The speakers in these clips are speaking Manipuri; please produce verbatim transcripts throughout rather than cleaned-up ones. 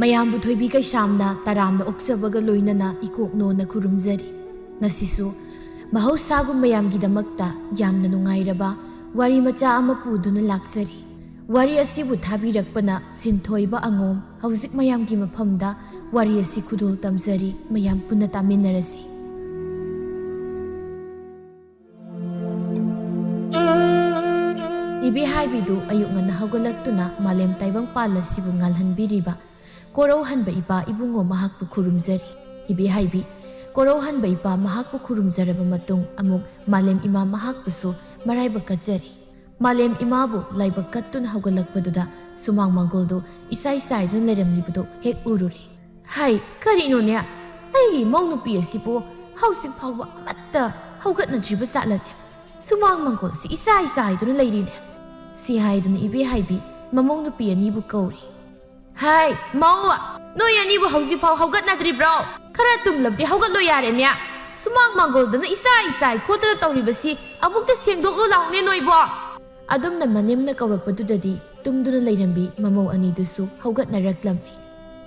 ꯃꯌꯥꯝꯕꯨ ꯊꯣꯏꯕꯤ ꯀꯩꯁꯥꯝꯅ ꯇꯔꯥꯝꯅ ꯑꯣꯛꯆꯕꯒ ꯂꯣꯏꯅꯅ ꯏꯀꯣꯛꯅꯣꯅ ꯈꯨꯔꯨꯝꯖꯔꯤ꯫ ꯉꯁꯤꯁꯨ ꯃꯍꯧꯁꯥꯒꯨꯝ ꯃꯌꯥꯝꯒꯤꯗꯃꯛꯇ ꯌꯥꯝꯅ ꯅꯨꯡꯉꯥꯏꯔꯕ ꯋꯥꯔꯤ ꯃꯆꯥ ꯑꯃ ꯄꯨꯗꯨꯅ ꯂꯥꯛꯆꯔꯤ꯫ ꯋꯥꯔꯤ ꯑꯁꯤꯕꯨ ꯊꯥꯕꯤꯔꯛꯄꯅ ꯁꯤꯟꯊꯣꯏꯕ ꯑꯉꯣꯝ꯫ ꯍꯧꯖꯤꯛ ꯃꯌꯥꯝꯒꯤ ꯃꯐꯝꯗ ꯋꯥꯔꯤ ꯑꯁꯤ ꯈꯨꯗꯣꯜ ꯇꯝꯖꯔꯤ, ꯃꯌꯥꯝ ꯄꯨꯟꯅ ꯇꯥꯃꯤꯟꯅꯔꯁꯤ꯫ ꯏꯕꯦꯍꯥꯏꯕꯤꯗꯨ ꯑꯌꯨꯛ ꯉꯟꯅ ꯍꯧꯒꯠꯂꯛꯇꯨꯅ ꯃꯥꯂꯦꯝ ꯇꯥꯏꯕꯪꯄꯥꯜ ꯑꯁꯤꯕꯨ ꯉꯥꯜꯍꯟꯕꯤꯔꯤꯕ ꯀꯣꯔꯧꯍꯟꯕ ꯏꯄꯥ ꯏꯕꯨꯡꯉꯣ ꯃꯍꯥꯛꯄꯨ ꯈꯨꯔꯨꯝꯖꯔꯤ꯫ ꯏꯕꯦꯍꯥꯏꯕꯤ, ꯀꯣꯔꯧꯍꯟꯕ ꯏꯄꯥ ꯃꯍꯥꯛꯄꯨ ꯈꯨꯔꯨꯝꯖꯔꯕ ꯃꯇꯨꯡ ꯑꯃꯨꯛ ꯃꯥꯂꯦꯝ ꯏꯃꯥ ꯃꯍꯥꯛꯄꯨꯁꯨ ꯃꯔꯥꯏꯕꯛ ꯀꯠꯆꯔꯤ꯫ ꯃꯥꯂꯦꯝ ꯏꯃꯥꯕꯨ ꯂꯥꯏꯕꯛ ꯀꯠꯇꯨꯅ ꯍꯧꯒꯠꯂꯛꯄꯗꯨꯗ ꯁꯨꯃꯥꯡ ꯃꯥꯡꯒꯣꯜꯗꯨ ꯏꯁꯥꯏ ꯁꯥꯏꯗꯨꯅ ꯂꯩꯔꯝꯂꯤꯕꯗꯨ ꯍꯦꯛ ꯎꯔꯨꯔꯦ꯫ ꯍꯥꯏ, ꯀꯔꯤꯅꯣꯅꯦ? ꯑꯩꯒꯤ ꯏꯃꯧ ꯅꯨꯄꯤ ꯑꯁꯤꯕꯨ ꯍꯧꯖꯤꯛ ꯐꯥꯎꯕ ꯑꯃꯠꯇ ꯍꯧꯒꯠꯅꯗ꯭ꯔꯤꯕ ꯖꯥꯠꯂꯅꯦ? ꯁꯨꯃꯥꯡ ꯃꯥꯡꯒꯣꯜꯁꯤ ꯏꯆꯥꯏ ꯆꯥꯏꯗꯨꯅ ꯂꯩꯔꯤꯅꯦ꯫ ꯁꯤ ꯍꯥꯏꯗꯨꯅ ꯏꯕꯦꯍꯥꯏꯕꯤ ꯃꯃꯧ ꯅꯨꯄꯤ ꯑꯅꯤꯕꯨ ꯀꯧꯔꯤ꯫ ꯍꯥꯏ, ꯃꯧ, ꯅꯣꯏ ꯑꯅꯤꯕꯨ ꯍꯧꯖꯤꯛ ꯐꯥꯎ ꯍꯧꯒꯠꯅꯗ꯭ꯔꯤꯕ꯭ꯔꯣ? ꯈꯔ ꯇꯨꯝꯂꯕꯗꯤ ꯍꯧꯒꯠꯂꯣ ꯌꯥꯔꯦꯅꯦ꯫ ꯁꯨꯃꯥꯡ ꯃꯥꯡꯒꯣꯜꯗꯅ ꯏꯆꯥꯏ ꯆꯥꯏ ꯈꯣꯠꯇꯅ ꯇꯧꯔꯤꯕꯁꯤ ꯑꯃꯨꯛꯇ ꯁꯦꯡꯗꯣꯛꯂꯨ ꯂꯥꯎꯅꯦ ꯅꯣꯏꯕꯣ꯫ ꯑꯗꯨꯝꯅ ꯃꯅꯦꯝꯅ ꯀꯧꯔꯛꯄꯗꯨꯗꯗꯤ ꯇꯨꯝꯗꯨꯅ ꯂꯩꯔꯝꯕꯤ ꯃꯃꯧ ꯑꯅꯤꯗꯨꯁꯨ ꯍꯧꯒꯠꯅꯔꯛꯂꯝꯃꯤ꯫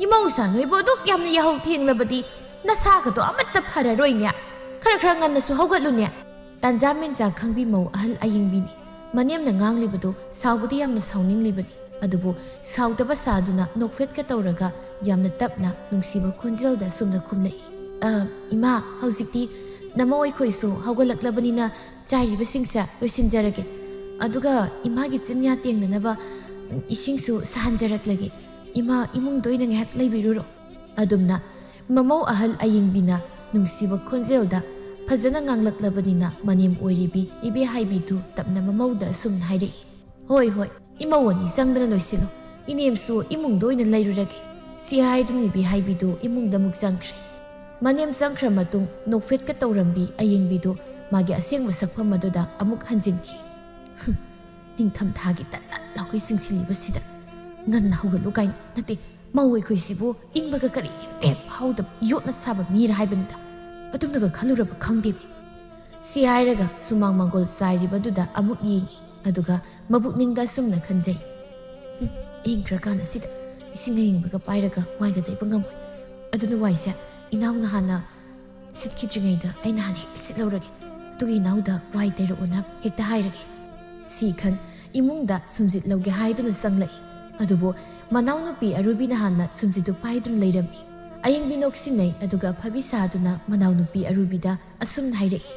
ꯏꯃꯧꯁꯥ, ꯅꯣꯏꯕꯨ ꯑꯗꯨꯛ ꯌꯥꯝꯅ ꯌꯥꯍꯧ ꯊꯦꯡꯂꯕꯗꯤ ꯅꯁꯥꯒꯗꯣ ꯑꯃꯠꯇ ꯐꯔꯔꯣꯏꯅꯦ꯫ ꯈꯔ ꯈꯔ ꯉꯟꯅꯁꯨ ꯍꯧꯒꯠꯂꯨꯅꯦ꯫ ꯇꯥꯟꯖꯥ ꯃꯦꯟꯖꯥ ꯈꯪꯕꯤ ꯃꯧ ꯑꯍꯜ ꯑꯌꯤꯡꯕꯤꯅꯤ꯫ ꯃꯅꯦꯝꯅ ꯉꯥꯡꯂꯤꯕꯗꯨ ꯁꯥꯎꯕꯗꯤ ꯌꯥꯝꯅ ꯁꯥꯎꯅꯤꯡꯂꯤꯕꯅꯤ, ꯑꯗꯨꯕꯨ ꯁꯥꯎꯗꯕ ꯁꯥꯗꯨꯅ ꯅꯣꯛꯐꯦꯠꯀ ꯇꯧꯔꯒ ꯌꯥꯝꯅ ꯇꯞꯅ ꯅꯨꯡꯁꯤꯕ ꯈꯣꯟꯖꯦꯜꯗ ꯑꯁꯨꯝꯅ ꯈꯨꯝꯂꯛꯏ꯫ "ꯑ, ꯏꯃꯥ, ꯍꯧꯖꯤꯛꯇꯤ ꯅꯃꯧ ꯑꯩꯈꯣꯏꯁꯨ ꯍꯧꯒꯠꯂꯛꯂꯕꯅꯤꯅ ꯆꯥꯏꯔꯤꯕꯁꯤꯡꯁꯦ ꯂꯣꯏꯁꯤꯟꯖꯔꯒꯦ꯫ ꯑꯗꯨꯒ ꯏꯃꯥꯒꯤ ꯆꯤꯟꯌꯥ ꯇꯦꯡꯅꯅꯕ ꯏꯁꯤꯡꯁꯨ ꯁꯥꯍꯟꯖꯔꯛꯂꯒꯦ꯫ ꯏꯃꯥ, ꯏꯃꯨꯡꯗ ꯑꯣꯏꯅ ꯉꯥꯏꯍꯥꯛ ꯂꯩꯕꯤꯔꯨꯔꯣ"꯫ ꯑꯗꯨꯝꯅ ꯃꯃꯧ ꯑꯍꯜ ꯑꯌꯤꯡꯕꯤꯅ ꯅꯨꯡꯁꯤꯕ ꯈꯣꯟꯖꯦꯜꯗ ꯐꯖꯅ ꯉꯥꯡꯂꯛꯂꯕꯅꯤꯅ ꯃꯅꯦꯝ ꯑꯣꯏꯔꯤꯕꯤ ꯏꯕꯦꯍꯥꯏꯕꯤꯗꯨ ꯇꯞꯅ ꯃꯃꯧꯗ ꯑꯁꯨꯝꯅ ꯍꯥꯏꯔꯛꯏ꯫ "ꯍꯣꯏ, ꯍꯣꯏ, ꯏꯃꯧ ꯑꯅꯤ ꯆꯪꯗꯅ ꯂꯣꯏꯁꯤꯜꯂꯨ꯫ ꯏꯅꯦꯝꯁꯨ ꯏꯃꯨꯡꯗ ꯑꯣꯏꯅ ꯂꯩꯔꯨꯔꯒꯦ"꯫ ꯁꯤ ꯍꯥꯏꯗꯨꯅ ꯏꯕꯦꯍꯥꯏꯕꯤꯗꯨ ꯏꯃꯨꯡꯗ ꯑꯃꯨꯛ ꯆꯪꯈ꯭ꯔꯦ꯫ ꯃꯅꯦꯝ ꯆꯪꯈ꯭ꯔ ꯃꯇꯨꯡ ꯅꯣꯛꯐꯦꯠꯀ ꯇꯧꯔꯝꯕꯤ ꯑꯌꯤꯡꯕꯤꯗꯨ ꯃꯥꯒꯤ ꯑꯁꯦꯡꯕ ꯁꯛꯐꯝ ꯑꯗꯨꯗ ꯑꯃꯨꯛ ꯍꯟꯖꯤꯟꯈꯤ꯫ "ꯍꯨꯝ, ꯅꯤꯡꯊꯝꯊꯥꯒꯤ ꯇꯟ ꯇꯟ ꯂꯥꯎꯈꯩ ꯆꯤꯡꯁꯤꯜꯂꯤꯕꯁꯤꯗ ꯉꯟꯅ ꯍꯧꯒꯠꯂꯨ ꯀꯥꯏꯅ, ꯅꯠꯇꯦ, ꯃꯧ ꯑꯩꯈꯣꯏꯁꯤꯕꯨ ꯏꯪꯕꯒ ꯀꯔꯤꯝꯇ ꯍꯦꯛ ꯐꯥꯎꯗꯕ ꯌꯣꯠꯅ ꯁꯥꯕ ꯃꯤꯔ ꯍꯥꯏꯕꯅꯤꯗ꯫ ꯑꯗꯨꯝꯅꯒ ꯈꯜꯂꯨꯔꯕ ꯈꯪꯗꯦꯃꯤ"꯫ ꯁꯤ ꯍꯥꯏꯔꯒ ꯁꯨꯃꯥꯡ ꯃꯥꯡꯒꯣꯜ ꯆꯥꯏꯔꯤꯕꯗꯨꯗ ꯑꯃꯨꯛ ꯌꯦꯡꯉꯤ, ꯑꯗꯨꯒ ꯃꯕꯨꯛꯅꯤꯡꯗ ꯑꯁꯨꯝꯅ ꯈꯟꯖꯩ, "ꯍꯨꯝ, ꯏꯪꯈ꯭ꯔꯀꯥꯟ ꯑꯁꯤꯗ ꯏꯁꯤꯡ ꯑꯌꯤꯡꯕꯒ ꯄꯥꯏꯔꯒ ꯋꯥꯏꯒ ꯇꯩꯕ ꯉꯝꯃꯣꯏ꯫ ꯑꯗꯨꯅ ꯋꯥꯏꯁꯦ ꯏꯅꯥꯎꯅ ꯍꯥꯟꯅ ꯁꯤꯠꯈꯤꯗ꯭ꯔꯤꯉꯩꯗ ꯑꯩꯅ ꯍꯥꯟꯅ ꯍꯦꯛꯇ ꯁꯤꯠꯂꯧꯔꯒꯦ꯫ ꯑꯗꯨꯒ ꯏꯅꯥꯎꯗ ꯋꯥꯏ ꯇꯩꯔꯛꯑꯣꯅ ꯍꯦꯛꯇ ꯍꯥꯏꯔꯒꯦ꯫ ꯁꯤ ꯈꯟ ꯏꯃꯨꯡꯗ ꯁꯨꯝꯖꯤꯠ ꯂꯧꯒꯦ ꯍꯥꯏꯗꯨꯅ ꯆꯪꯂꯛꯏ꯫ ꯑꯗꯨꯕꯨ ꯃꯅꯥꯎꯅꯨꯄꯤ ꯑꯔꯨꯕꯤꯅ ꯍꯥꯟꯅ ꯁꯨꯝꯖꯤꯠꯇꯨ ꯄꯥꯏꯗꯨꯅ ꯂꯩꯔꯝꯃꯤ꯫ ꯑꯌꯤꯡꯕꯤ ꯅꯣꯛꯁꯤꯟꯅꯩ, ꯑꯗꯨꯒ ꯐꯕꯤ ꯁꯥꯗꯨꯅ ꯃꯅꯥꯎꯅꯨꯄꯤ ꯑꯔꯨꯕꯤꯗ ꯑꯁꯨꯝꯅ ꯍꯥꯏꯔꯛꯏ,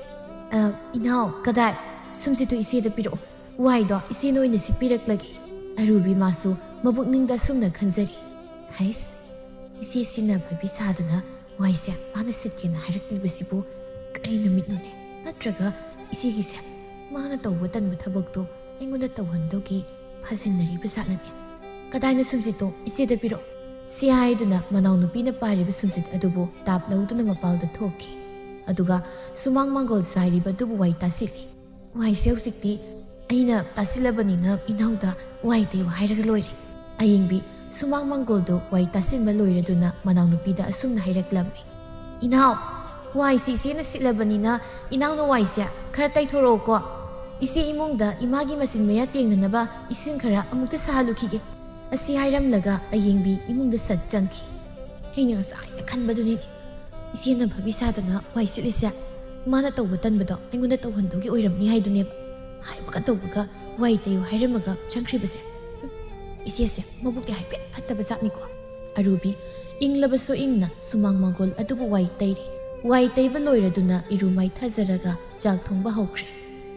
"ꯑ, ꯏꯅꯥꯎ, ꯀꯗꯥꯏ? ꯁꯨꯝꯖꯤꯠꯇꯨ ꯏꯆꯦꯗ ꯄꯤꯔꯛꯑꯣ꯫ ꯋꯥꯏꯗꯣ ꯏꯆꯦꯅ ꯑꯣꯏꯅ ꯁꯤꯠꯄꯤꯔꯛꯂꯒꯦ꯫" ꯑꯔꯨꯕꯤ ꯃꯥꯁꯨ ꯃꯕꯨꯛꯅꯤꯡꯗ ꯑꯁꯨꯝꯅ ꯈꯟꯖꯔꯤ, "ꯍꯩꯁ, ꯏꯆꯦꯁꯤꯅ ꯐꯕꯤ ꯁꯥꯗꯅ ꯋꯥꯏꯁꯦ ꯃꯥꯅ ꯁꯤꯠꯀꯦꯅ ꯍꯥꯏꯔꯛꯂꯤꯕꯁꯤꯕꯨ ꯀꯔꯤ ꯅꯨꯃꯤꯠꯅꯣꯅꯦ? ꯅꯠꯇ꯭ꯔꯒ ꯏꯆꯦꯒꯤꯁꯦ ꯃꯥꯅ ꯇꯧꯕ ꯇꯟꯕ ꯊꯕꯛꯇꯣ ꯑꯩꯉꯣꯟꯗ ꯇꯧꯍꯟꯗꯧꯒꯤ ꯐꯥꯖꯤꯟꯅꯔꯤꯕ ꯖꯥꯠꯅꯅꯦ꯫ ꯀꯗꯥꯏꯅ ꯁꯨꯝꯖꯤꯠꯇꯣ? ꯏꯆꯦꯗ ꯄꯤꯔꯛꯑꯣ꯫" ꯁꯤ ꯍꯥꯏꯗꯨꯅ ꯃꯅꯥꯎꯅꯨꯄꯤꯅ ꯄꯥꯏꯔꯤꯕ ꯁꯨꯝꯖꯤꯠ ꯑꯗꯨꯕꯨ ꯇꯥꯞ ꯂꯧꯗꯨꯅ ꯃꯄꯥꯜꯗ ꯊꯣꯛꯈꯤ꯫ ꯑꯗꯨꯒ ꯁꯨꯃꯥꯡ ꯃꯥꯡꯒꯣꯜ ꯁꯥꯏꯔꯤꯕ ꯑꯗꯨꯕꯨ ꯋꯥꯏ ꯇꯥꯁꯤꯜꯂꯤ꯫ ꯋꯥꯏꯁꯦ ꯍꯧꯖꯤꯛꯇꯤ ꯑꯩꯅ ꯇꯥꯁꯤꯜꯂꯕꯅꯤꯅ ꯏꯅꯥꯎꯗ ꯋꯥꯏ ꯇꯩꯌꯨ ꯍꯥꯏꯔꯒ ꯂꯣꯏꯔꯦ꯫ ꯑꯌꯤꯡꯕꯤ ꯁꯨꯃꯥꯡ ꯃꯥꯡꯒꯣꯜꯗꯨ ꯋꯥꯏ ꯇꯥꯁꯤꯟꯕ ꯂꯣꯏꯔꯗꯨꯅ ꯃꯅꯥꯎꯅꯨꯄꯤꯗ ꯑꯁꯨꯝꯅ ꯍꯥꯏꯔꯛꯂꯝꯃꯤ, "ꯏꯅꯥꯎ, ꯋꯥꯏꯁꯤ ꯏꯆꯦꯅ ꯁꯤꯠꯂꯕꯅꯤꯅ ꯏꯅꯥꯎꯅ ꯋꯥꯏꯁꯦ ꯈꯔ ꯇꯩꯊꯣꯔꯛꯑꯣꯀꯣ꯫ ꯏꯆꯦ ꯏꯃꯨꯡꯗ ꯏꯃꯥꯒꯤ ꯃꯆꯤꯟ ꯃꯌꯥ ꯇꯦꯡꯅꯅꯕ ꯏꯁꯤꯡ ꯈꯔ ꯑꯃꯨꯛꯇ ꯁꯥꯍꯜꯂꯨꯈꯤꯒꯦ꯫" ꯑꯁꯤ ꯍꯥꯏꯔꯝꯂꯒ ꯑꯌꯤꯡꯕꯤ ꯏꯃꯨꯡꯗ ꯁꯠ ꯆꯪꯈꯤ꯫ ꯑꯩꯅ ꯉꯁꯥꯏꯅ ꯈꯟꯕꯗꯨꯅꯤ, ꯏꯆꯦꯅ ꯐꯕꯤ ꯁꯥꯗꯅ ꯋꯥꯏ ꯁꯤꯠꯂꯤꯁꯦ ꯃꯥꯅ ꯇꯧꯕ ꯇꯟꯕꯗꯣ ꯑꯩꯉꯣꯟꯗ ꯇꯧꯍꯟꯗꯧꯒꯤ ꯑꯣꯏꯔꯝꯅꯤ ꯍꯥꯏꯗꯨꯅꯦꯕ꯫ ꯍꯥꯏꯕꯒ ꯇꯧꯕꯒ ꯋꯥꯏ ꯇꯩꯌꯨ ꯍꯥꯏꯔꯝꯃꯒ ꯆꯪꯈ꯭ꯔꯤꯕꯁꯦ꯫ ꯍꯨꯝ, ꯏꯆꯦꯁꯦ ꯃꯕꯨꯛꯇꯤ ꯍꯥꯏꯐꯦꯠ ꯐꯠꯇꯕ ꯖꯥꯠꯅꯤꯀꯣ꯫ ꯑꯔꯨꯕꯤ ꯏꯪꯂꯕꯁꯨ ꯏꯪꯅ ꯁꯨꯃꯥꯡ ꯃꯥꯡꯒꯣꯜ ꯑꯗꯨꯕꯨ ꯋꯥꯏ ꯇꯩꯔꯤ꯫ ꯋꯥꯏ ꯇꯩꯕ ꯂꯣꯏꯔꯗꯨꯅ ꯏꯔꯨ ꯃꯥꯏꯊꯖꯔꯒ ꯆꯥꯛ ꯊꯣꯡꯕ ꯍꯧꯈ꯭ꯔꯦ꯫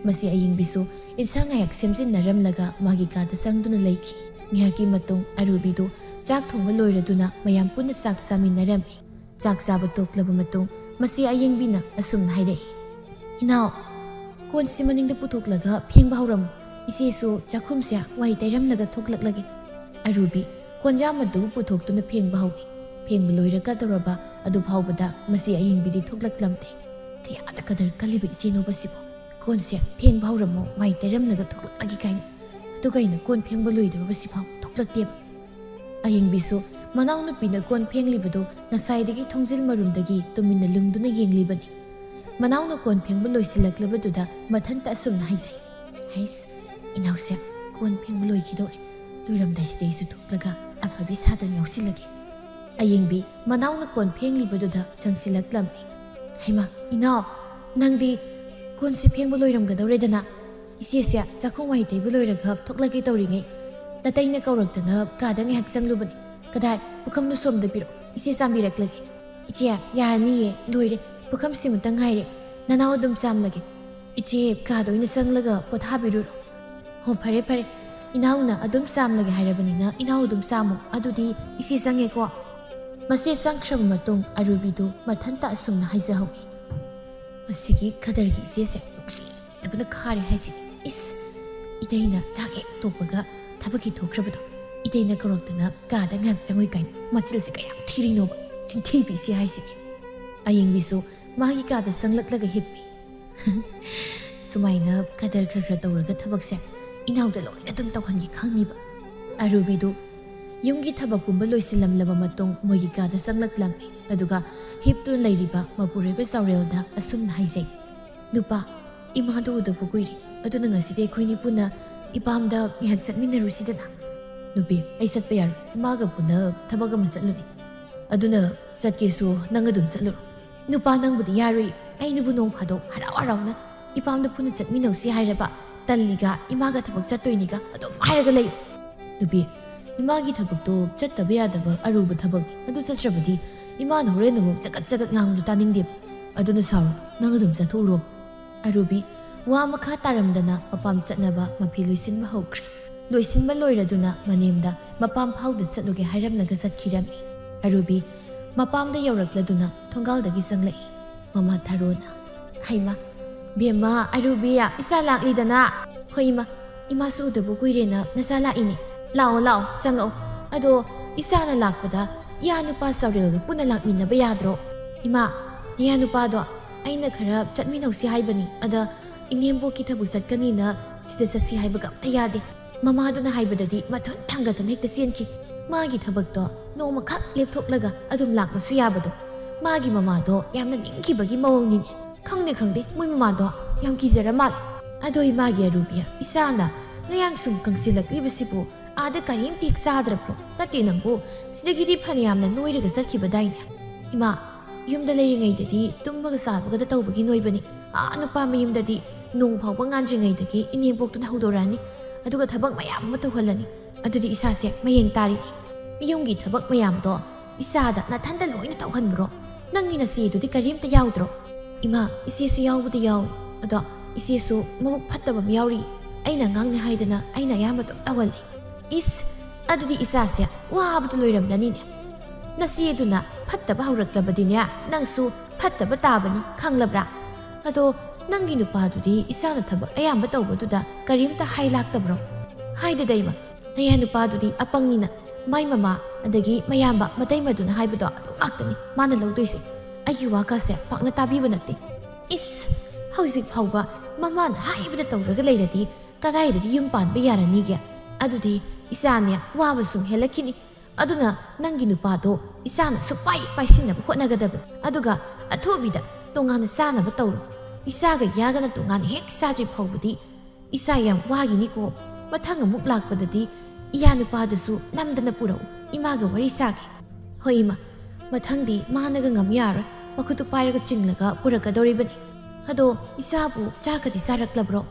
ꯃꯁꯤ ꯑꯌꯤꯡꯕꯤꯁꯨ ꯏꯟꯁꯥꯡ ꯉꯥꯏꯍꯥꯛ ꯁꯦꯝꯖꯤꯟꯅꯔꯝꯂꯒ ꯃꯥꯒꯤ ꯀꯥꯗ ꯆꯪꯗꯨꯅ ꯂꯩꯈꯤ꯫ ꯉꯥꯏꯍꯥꯛꯀꯤ ꯃꯇꯨꯡ ꯑꯔꯨꯕꯤꯗꯨ ꯆꯥꯛ ꯊꯣꯡꯕ ꯂꯣꯏꯔꯗꯨꯅ ꯃꯌꯥꯝ ꯄꯨꯟꯅ ꯆꯥꯛ ꯆꯥꯃꯤꯟꯅꯔꯝꯃꯤ꯫ ꯆꯥꯛ ꯆꯥꯕ ꯇꯣꯛꯂꯕ ꯃꯇꯨꯡ ꯃꯁꯤ ꯑꯌꯤꯡꯕꯤꯅ ꯑꯁꯨꯝꯅ ꯍꯥꯏꯔꯛꯏ, "ꯏꯅꯥꯎ, ꯀꯣꯟꯁꯤ ꯃꯅꯤꯡꯗ ꯄꯨꯊꯣꯛꯂꯒ ꯐꯦꯡꯕ ꯍꯧꯔꯝꯃꯨ꯫ ꯏꯆꯦꯁꯨ ꯆꯥꯛꯈꯨꯝꯁꯦ ꯋꯥꯏ ꯇꯩꯔꯝꯂꯒ ꯊꯣꯛꯂꯛꯂꯒꯦ꯫" ꯑꯔꯨꯕꯤ ꯀꯣꯟꯌꯥꯝ ꯑꯗꯨ ꯄꯨꯊꯣꯛꯇꯨꯅ ꯐꯦꯡꯕ ꯍꯧꯏ꯫ ꯐꯦꯡꯕ ꯂꯣꯏꯔꯒꯗꯧꯔꯕ ꯑꯗꯨ ꯐꯥꯎꯕꯗ ꯃꯁꯤ ꯑꯌꯤꯡꯕꯤꯗꯤ ꯊꯣꯛꯂꯛꯂꯝꯗꯦ꯫ ꯀꯌꯥꯗ ꯀꯗꯔ ꯀꯜꯂꯤꯕ ꯏꯆꯦꯅꯣꯕ ꯁꯤꯕꯨ! "ꯀꯣꯟꯁꯦ ꯐꯦꯡꯕ ꯍꯧꯔꯝꯃꯣ, ꯋꯥꯏ ꯇꯩꯔꯝꯂꯒ ꯊꯣꯛꯂꯛꯂꯒꯦ" ꯀꯥꯏꯅ꯫ ꯑꯗꯨꯒ ꯑꯩꯅ ꯀꯣꯟ ꯐꯦꯡꯕ ꯂꯣꯏꯗꯧꯔꯕ ꯁꯤꯐꯥꯎ ꯊꯣꯛꯂꯛꯇꯦꯕ꯫ ꯑꯌꯤꯡꯕꯤꯁꯨ ꯃꯅꯥꯎꯅꯨꯄꯤꯅ ꯀꯣꯟ ꯐꯦꯡꯂꯤꯕꯗꯨ ꯉꯁꯥꯏꯗꯒꯤ ꯊꯣꯡꯖꯤꯜ ꯃꯔꯨꯝꯗꯒꯤ ꯇꯨꯃꯤꯟꯅ ꯂꯨꯝꯗꯨꯅ ꯌꯦꯡꯂꯤꯕꯅꯤ꯫ ꯃꯅꯥꯎꯅ ꯀꯣꯟ ꯐꯦꯡꯕ ꯂꯣꯏꯁꯤꯜꯂꯛꯂꯕꯗꯨꯗ ꯃꯊꯟꯇ ꯑꯁꯨꯝꯅ ꯍꯥꯏꯖꯩ, "ꯍꯩꯁ, ꯏꯅꯥꯎꯁꯦ ꯀꯣꯟ ꯐꯦꯡꯕ ꯂꯣꯏꯈꯤꯗꯧꯔꯦ꯫ ꯂꯣꯏꯔꯝꯗꯥꯏꯁꯤꯗ ꯑꯩꯁꯨ ꯊꯣꯛꯂꯒ ꯑꯐꯕꯤ ꯁꯥꯗꯅ ꯌꯥꯎꯁꯤꯜꯂꯒꯦ꯫ ꯑꯌꯦꯡꯕꯤ ꯃꯅꯥꯎꯅ ꯀꯣꯟ ꯐꯦꯡꯂꯤꯕꯗꯨꯗ ꯆꯪꯁꯤꯜꯂꯛꯂꯝꯃꯤ꯫ "ꯍꯩꯃꯥ, ꯏꯅꯥꯎ, ꯅꯪꯗꯤ ꯀꯣꯟꯁꯦ ꯐꯦꯡꯕ ꯂꯣꯏꯔꯝꯒꯗꯧꯔꯦꯗꯅ? ꯏꯆꯦꯁꯦ ꯆꯥꯛꯈꯨꯝ ꯋꯥꯏ ꯇꯩꯕ ꯂꯣꯏꯔꯒ ꯊꯣꯛꯂꯒꯦ ꯇꯧꯔꯤꯉꯩ ꯅꯇꯩꯅ ꯀꯧꯔꯛꯇꯅ ꯀꯥꯗ ꯉꯥꯏꯍꯥꯛ ꯆꯪꯂꯨꯕꯅꯤ꯫ ꯀꯗꯥꯏ, ꯄꯨꯈꯝꯗꯨ ꯁꯣꯝꯗ ꯄꯤꯔꯛꯑꯣ, ꯏꯆꯦ ꯆꯥꯝꯕꯤꯔꯛꯂꯒꯦ꯫" "ꯏꯆꯦ, ꯌꯥꯔꯅꯤꯌꯦ, ꯂꯣꯏꯔꯦ, ꯄꯨꯈꯝꯁꯤꯃꯇ ꯉꯥꯏꯔꯦ, ꯅꯅꯥꯎ ꯑꯗꯨꯝ ꯆꯥꯝꯂꯒꯦ꯫ ꯏꯆꯦ, ꯀꯥꯗ ꯑꯣꯏꯅ ꯆꯪꯂꯒ ꯄꯣꯊꯥꯕꯤꯔꯨꯔꯣ꯫" "ꯍꯣ, ꯐꯔꯦ ꯐꯔꯦ, ꯏꯅꯥꯎꯅ ꯑꯗꯨꯝ ꯆꯥꯝꯂꯒꯦ ꯍꯥꯏꯔꯕꯅꯤꯅ ꯏꯅꯥꯎ ꯑꯗꯨꯝ ꯆꯥꯝꯃꯣ, ꯑꯗꯨꯗꯤ ꯏꯆꯦ ꯆꯪꯉꯦꯀꯣ꯫" ꯃꯆꯦ ꯆꯪꯈ꯭ꯔꯕ ꯃꯇꯨꯡ ꯑꯔꯨꯕꯤꯗꯨ ꯃꯊꯟꯇ ꯑꯁꯨꯝꯅ ꯍꯥꯏꯖꯍꯧꯏ꯫ "ꯃꯁꯤꯒꯤ ꯈꯗꯔꯒꯤ ꯏꯆꯦꯁꯦ ꯅꯨꯡꯁꯤꯗꯕꯅ ꯈꯥꯔꯦ ꯍꯥꯏꯁꯤꯅꯤ꯫ ꯏꯁ, ꯏꯇꯩꯅ ꯆꯥꯛ ꯍꯦꯛ ꯇꯣꯛꯄꯒ ꯊꯕꯛꯀꯤ ꯊꯣꯛꯈ꯭ꯔꯕꯗꯣ, ꯏꯇꯩꯅ ꯀꯧꯔꯛꯇꯅ ꯀꯥꯗ ꯉꯥꯏꯍꯥꯛ ꯆꯪꯉꯣꯏ ꯀꯥꯏꯅ ꯃꯆꯤꯜꯁꯤ ꯀꯌꯥꯝ ꯊꯤꯔꯤꯅꯣꯕ, ꯆꯤꯟꯊꯤꯕꯤ ꯏꯆꯦ ꯍꯥꯏꯁꯤꯅꯤ꯫" ꯑꯌꯦꯡꯕꯤꯁꯨ ꯃꯥꯒꯤ ꯀꯥꯗ ꯆꯪꯂꯛꯂꯒ ꯍꯤꯞꯄꯤ꯫ ꯁꯨꯃꯥꯏꯅ ꯈꯗꯔ ꯈꯔ ꯈꯔ ꯇꯧꯔꯒ ꯊꯕꯛꯁꯦ ꯏꯅꯥꯎꯗ ꯂꯣꯏꯅ ꯑꯗꯨꯝ ꯇꯧꯍꯟꯒꯦ ꯈꯪꯉꯤꯕ꯫ ꯑꯔꯨꯕꯤꯗꯨ ꯌꯨꯝꯒꯤ ꯊꯕꯛ ꯄꯨꯝꯕ ꯂꯣꯏꯁꯤꯜꯂꯝꯂꯕ ꯃꯇꯨꯡ ꯃꯣꯏꯒꯤ ꯀꯥꯗ ꯆꯪꯂꯛꯂꯝꯃꯤ꯫ ꯑꯗꯨꯒ ꯍꯤꯞꯇꯨꯅ ꯂꯩꯔꯤꯕ ꯃꯄꯨꯔꯣꯏꯕ ꯆꯥꯎꯔꯦꯜꯗ ꯑꯁꯨꯝꯅ ꯍꯥꯏꯖꯩ, "ꯅꯨꯄꯥ, ꯏꯃꯥꯗꯨ ꯎꯗꯕ ꯀꯨꯏꯔꯦ, ꯑꯗꯨꯅ ꯉꯁꯤꯗꯤ ꯑꯩꯈꯣꯏꯅꯤ ꯄꯨꯟꯅ ꯏꯄꯥꯝꯗ ꯉꯥꯏꯍꯥꯛ ꯆꯠꯃꯤꯟꯅꯔꯨꯁꯤꯗꯅ꯫" "ꯅꯨꯄꯤ, ꯑꯩ ꯆꯠꯄ ꯌꯥꯔꯣꯏ, ꯏꯃꯥꯒ ꯄꯨꯟꯅ ꯊꯕꯛ ꯑꯃ ꯆꯠꯂꯨꯅꯤ꯫ ꯑꯗꯨꯅ ꯆꯠꯀꯦꯁꯨ ꯅꯪ ꯑꯗꯨꯝ ꯆꯠꯂꯨꯔꯣ꯫" "ꯅꯨꯄꯥ, ꯅꯪꯕꯨꯗꯤ ꯌꯥꯔꯣꯏ, ꯑꯩꯅꯕꯨ ꯅꯣꯡ ꯐꯥꯗꯣꯛ ꯍꯔꯥꯎ ꯍꯔꯥꯎꯅ ꯏꯄꯥꯝꯗ ꯄꯨꯟꯅ ꯆꯠꯃꯤꯟꯅꯧꯁꯤ ꯍꯥꯏꯔꯕ? ꯇꯜꯂꯤꯒ, ꯏꯃꯥꯒ ꯊꯕꯛ ꯆꯠꯇꯣꯏꯅꯤꯒ ꯑꯗꯨꯝ ꯍꯥꯏꯔꯒ ꯂꯩ꯫" "ꯅꯨꯄꯤ, ꯏꯃꯥꯒꯤ ꯊꯕꯛꯇꯣ ꯆꯠꯇꯕ ꯌꯥꯗꯕ ꯑꯔꯨꯕ ꯊꯕꯛꯅꯤ, ꯑꯗꯨ ꯆꯠꯇ꯭ꯔꯕꯗꯤ ꯏꯃꯥꯅ ꯍꯣꯔꯦꯟ ꯑꯃꯨꯛ ꯆꯒꯠ ꯆꯒꯠ ꯉꯥꯡꯕꯗꯨ ꯇꯥꯅꯤꯡꯗꯦꯕ꯫ ꯑꯗꯨꯅ ꯁꯥꯎꯔꯣ, ꯅꯪ ꯑꯗꯨꯝ ꯆꯠꯊꯣꯛꯎꯔꯣ꯫" ꯑꯔꯨꯕꯤ ꯋꯥ ꯃꯈꯥ ꯇꯥꯔꯝꯗꯅ ꯃꯄꯥꯝ ꯆꯠꯅꯕ ꯃꯐꯤ ꯂꯣꯏꯁꯤꯟꯕ ꯍꯧꯈ꯭ꯔꯦ꯫ ꯂꯣꯏꯁꯤꯟꯕ ꯂꯣꯏꯔꯗꯨꯅ ꯃꯅꯦꯝꯗ ꯃꯄꯥꯝ ꯐꯥꯎꯗ ꯆꯠꯂꯨꯒꯦ ꯍꯥꯏꯔꯝꯂꯒ ꯆꯠꯈꯤꯔꯝꯃꯤ꯫ ꯑꯔꯨꯕꯤ ꯃꯄꯥꯝꯗ ꯌꯧꯔꯛꯂꯗꯨꯅ ꯊꯣꯡꯒꯥꯜꯗꯒꯤ ꯆꯪꯂꯛꯏ꯫ ꯃꯃꯥ ꯊꯔꯣꯅ, "ꯍꯩꯃ, ꯕꯦꯝꯃ, ꯑꯔꯨꯕꯤ, ꯏꯆꯥ ꯂꯥꯛꯂꯤꯗꯅ?" "ꯍꯣꯏ ꯏꯃꯥ, ꯏꯃꯥꯁꯨ ꯎꯗꯕ ꯀꯨꯏꯔꯦꯅ ꯅꯆꯥ ꯂꯥꯛꯏꯅꯦ꯫ ꯂꯥꯛꯑꯣ, ꯂꯥꯛꯑꯣ, ꯆꯪꯉꯛꯑꯣ꯫ ꯑꯗꯣ ꯏꯆꯥꯅ ꯂꯥꯛꯄꯗ ꯏꯌꯥ ꯅꯨꯄꯥ ꯆꯥꯎꯔꯦꯜꯒ ꯄꯨꯟꯅ ꯂꯥꯛꯃꯤꯟꯅꯕ ꯌꯥꯗ꯭ꯔꯣ? ꯏꯃꯥ, ꯏꯌꯥ ꯅꯨꯄꯥꯗꯣ ꯑꯩꯅ ꯈꯔ ꯆꯠꯃꯤꯟꯅꯧꯁꯤ ꯍꯥꯏꯕꯅꯤ, ꯑꯗ ꯏꯅꯦꯝꯕꯣꯛꯀꯤ ꯊꯕꯛ ꯆꯠꯀꯅꯤꯅ ꯁꯤꯗ ꯆꯠꯁꯤ ꯍꯥꯏꯕꯒ ꯑꯝꯇ ꯌꯥꯗꯦ꯫ ꯃꯃꯥꯗꯨꯅ ꯍꯥꯏꯕꯗꯗꯤ ꯃꯊꯨꯟ ꯊꯥꯡꯒꯠꯇꯅ ꯍꯦꯛꯇ ꯆꯦꯟꯈꯤ꯫ ꯃꯥꯒꯤ ꯊꯕꯛꯇꯣ ꯅꯣꯡꯃꯈꯛ ꯂꯦꯞꯊꯣꯛꯂꯒ ꯑꯗꯨꯝ ꯂꯥꯛꯄꯁꯨ ꯌꯥꯕꯗꯣ꯫ ꯃꯥꯒꯤ ꯃꯃꯥꯗꯣ ꯌꯥꯝꯅ ꯅꯤꯡꯈꯤꯕꯒꯤ ꯃꯑꯣꯡꯅꯤꯅꯦ꯫ ꯈꯪꯗꯦ, ꯈꯪꯗꯦ, ꯃꯣꯏ ꯃꯃꯥꯗꯣ ꯌꯥꯝ ꯀꯤꯖꯔ ꯃꯥꯜꯂꯦ꯫ ꯑꯗꯣ ꯏꯃꯥꯒꯤ ꯑꯔꯨꯕꯤ, ꯏꯆꯥꯅ ꯅꯌꯥꯡ ꯁꯨꯝ ꯀꯪꯁꯤꯜꯂꯛꯂꯤꯕꯁꯤꯕꯨ ꯑꯥꯗ ꯀꯔꯤꯝ ꯇꯦꯛ ꯆꯥꯗ꯭ꯔꯕ꯭ꯔꯣ? ꯅꯠꯇꯦ ꯅꯪꯕꯨ, ꯁꯤꯗꯒꯤꯗꯤ ꯐꯅꯌꯥꯝꯅ ꯅꯣꯏꯔꯒ ꯆꯠꯈꯤꯕꯗꯥꯏꯅꯦ? ꯏꯃꯥ, ꯌꯨꯝꯗ ꯂꯩꯔꯤꯉꯩꯗꯗꯤ ꯇꯨꯝꯕꯒ ꯆꯥꯕꯒꯗ ꯇꯧꯕꯒꯤ ꯅꯣꯏꯕꯅꯤ꯫ ꯑꯥ ꯅꯨꯄꯥ ꯃꯌꯨꯝꯗꯗꯤ ꯅꯣꯡ ꯐꯥꯎꯕ ꯉꯥꯟꯗ꯭ꯔꯤꯉꯩꯗꯒꯤ ꯏꯅꯦꯝꯄꯣꯛꯇꯨꯅ ꯍꯧꯗꯣꯔꯛꯑꯅꯤ꯫ ꯑꯗꯨꯒ ꯊꯕꯛ ꯃꯌꯥꯝ ꯑꯃ ꯇꯧꯍꯜꯂꯅꯤ꯫ ꯑꯗꯨꯗꯤ ꯏꯁꯥꯁꯦ ꯃꯌꯦꯡ ꯇꯥꯔꯤꯅꯦ꯫ ꯃꯌꯨꯝꯒꯤ ꯊꯕꯛ ꯃꯌꯥꯝꯗꯣ ꯏꯆꯥꯗ ꯅꯊꯟꯗ ꯂꯣꯏꯅ ꯇꯧꯍꯟꯕ꯭ꯔꯣ? ꯅꯪꯒꯤ ꯅꯆꯦꯗꯨꯗꯤ ꯀꯔꯤꯝꯇ ꯌꯥꯎꯗ꯭ꯔꯣ? ꯏꯃꯥ, ꯏꯆꯦꯁꯨ ꯌꯥꯎꯕꯨꯗꯤ ꯌꯥꯎꯏ꯫ ꯑꯗꯣ ꯏꯆꯦꯁꯨ ꯃꯕꯨꯛ ꯐꯠꯇꯕ ꯑꯃ ꯌꯥꯎꯔꯤ꯫ ꯑꯩꯅ ꯉꯥꯡꯅꯤ ꯍꯥꯏꯗꯅ ꯑꯩꯅ ꯑꯌꯥꯝꯕ ꯑꯗꯨꯝ ꯇꯧꯍꯜꯂꯤ꯫ ꯏꯁ, ꯑꯗꯨꯗꯤ ꯏꯆꯥꯁꯦ ꯋꯥꯕꯗ ꯂꯣꯏꯔꯝꯂꯅꯤꯅꯦ꯫ ꯅꯆꯦꯗꯨꯅ ꯐꯠꯇꯕ ꯍꯧꯔꯛꯂꯕꯗꯤꯅꯦ, ꯅꯪꯁꯨ ꯐꯠꯇꯕ ꯇꯥꯕꯅꯤ, ꯈꯪꯂꯕ꯭ꯔꯥ? ꯑꯗꯣ ꯅꯪꯒꯤ ꯅꯨꯄꯥꯗꯨꯗꯤ ꯏꯆꯥꯅ ꯊꯕꯛ ꯑꯌꯥꯝꯕ ꯇꯧꯕꯗꯨꯗ ꯀꯔꯤꯝꯇ ꯍꯥꯏ ꯂꯥꯛꯇꯕ꯭ꯔꯣ? ꯍꯥꯏꯗꯗ ꯏꯃꯥ, ꯅꯌꯥ ꯅꯨꯄꯥꯗꯨꯗꯤ ꯑꯄꯪꯅꯤꯅ ꯃꯥꯏ ꯃꯃꯥ ꯑꯗꯒꯤ ꯃꯌꯥꯝꯕ ꯃꯇꯩꯃꯗꯨꯅ ꯍꯥꯏꯕꯗꯣ ꯑꯗꯨ ꯉꯥꯛꯇꯅꯤ ꯃꯥꯅ ꯂꯧꯗꯣꯏꯁꯦ꯫ ꯑꯩꯒꯤ ꯋꯥꯈꯜꯁꯦ ꯄꯥꯛꯅ ꯇꯥꯕꯤꯕ ꯅꯠꯇꯦ꯫ ꯏꯁ, ꯍꯧꯖꯤꯛ ꯐꯥꯎꯕ ꯃꯃꯥꯅ ꯍꯥꯏꯕꯗ ꯇꯧꯔꯒ ꯂꯩꯔꯗꯤ ꯀꯗꯥꯏꯗꯒꯤ ꯌꯨꯝ ꯄꯥꯟꯕ ꯌꯥꯔꯅꯤꯒꯦ? ꯑꯗꯨꯗꯤ ꯏꯆꯥꯅꯦ ꯋꯥꯕ ꯁꯨꯝ ꯍꯦꯜꯂꯛꯈꯤꯅꯤ꯫ ꯑꯗꯨꯅ ꯅꯪꯒꯤ ꯅꯨꯄꯥꯗꯣ ꯏꯆꯥꯅ ꯁꯨꯛꯄꯥꯏ ꯄꯥꯏꯁꯤꯟꯅꯕ ꯍꯣꯠꯅꯒꯗꯕꯅꯤ꯫ ꯑꯗꯨꯒ ꯑꯊꯨꯕꯤꯗ ꯇꯣꯉꯥꯟꯅ ꯆꯥꯅꯕ ꯇꯧꯔꯣ꯫ ꯏꯆꯥꯒ ꯌꯥꯒꯅ ꯇꯣꯉꯥꯟꯅ ꯍꯦꯛ ꯆꯥꯗ꯭ꯔꯤ ꯐꯥꯎꯕꯗꯤ ꯏꯆꯥ ꯌꯥꯝ ꯋꯥꯒꯤꯅꯤꯀꯣ꯫ ꯃꯊꯪ ꯑꯃꯨꯛ ꯂꯥꯛꯄꯗꯗꯤ ꯏꯌꯥ ꯅꯨꯄꯥꯗꯨꯁꯨ ꯅꯝꯗꯅ ꯄꯨꯔꯛꯎ꯫ ꯏꯃꯥꯒ ꯋꯥꯔꯤ ꯁꯥꯒꯦ꯫ ꯍꯣꯏ ꯏꯃꯥ, ꯃꯊꯪꯗꯤ ꯃꯥꯅꯒ ꯉꯝ ꯌꯥꯔꯣꯏ꯫ ꯃꯈꯨꯠꯇꯨ ꯄꯥꯏꯔꯒ ꯆꯤꯡꯂꯒ ꯄꯨꯔꯛꯀꯗꯧꯔꯤꯕꯅꯤ꯫ ꯑꯗꯣ ꯏꯆꯥꯕꯨ ꯆꯥꯛꯀꯗꯤ ꯆꯥꯔꯛꯂꯕ꯭ꯔꯣ?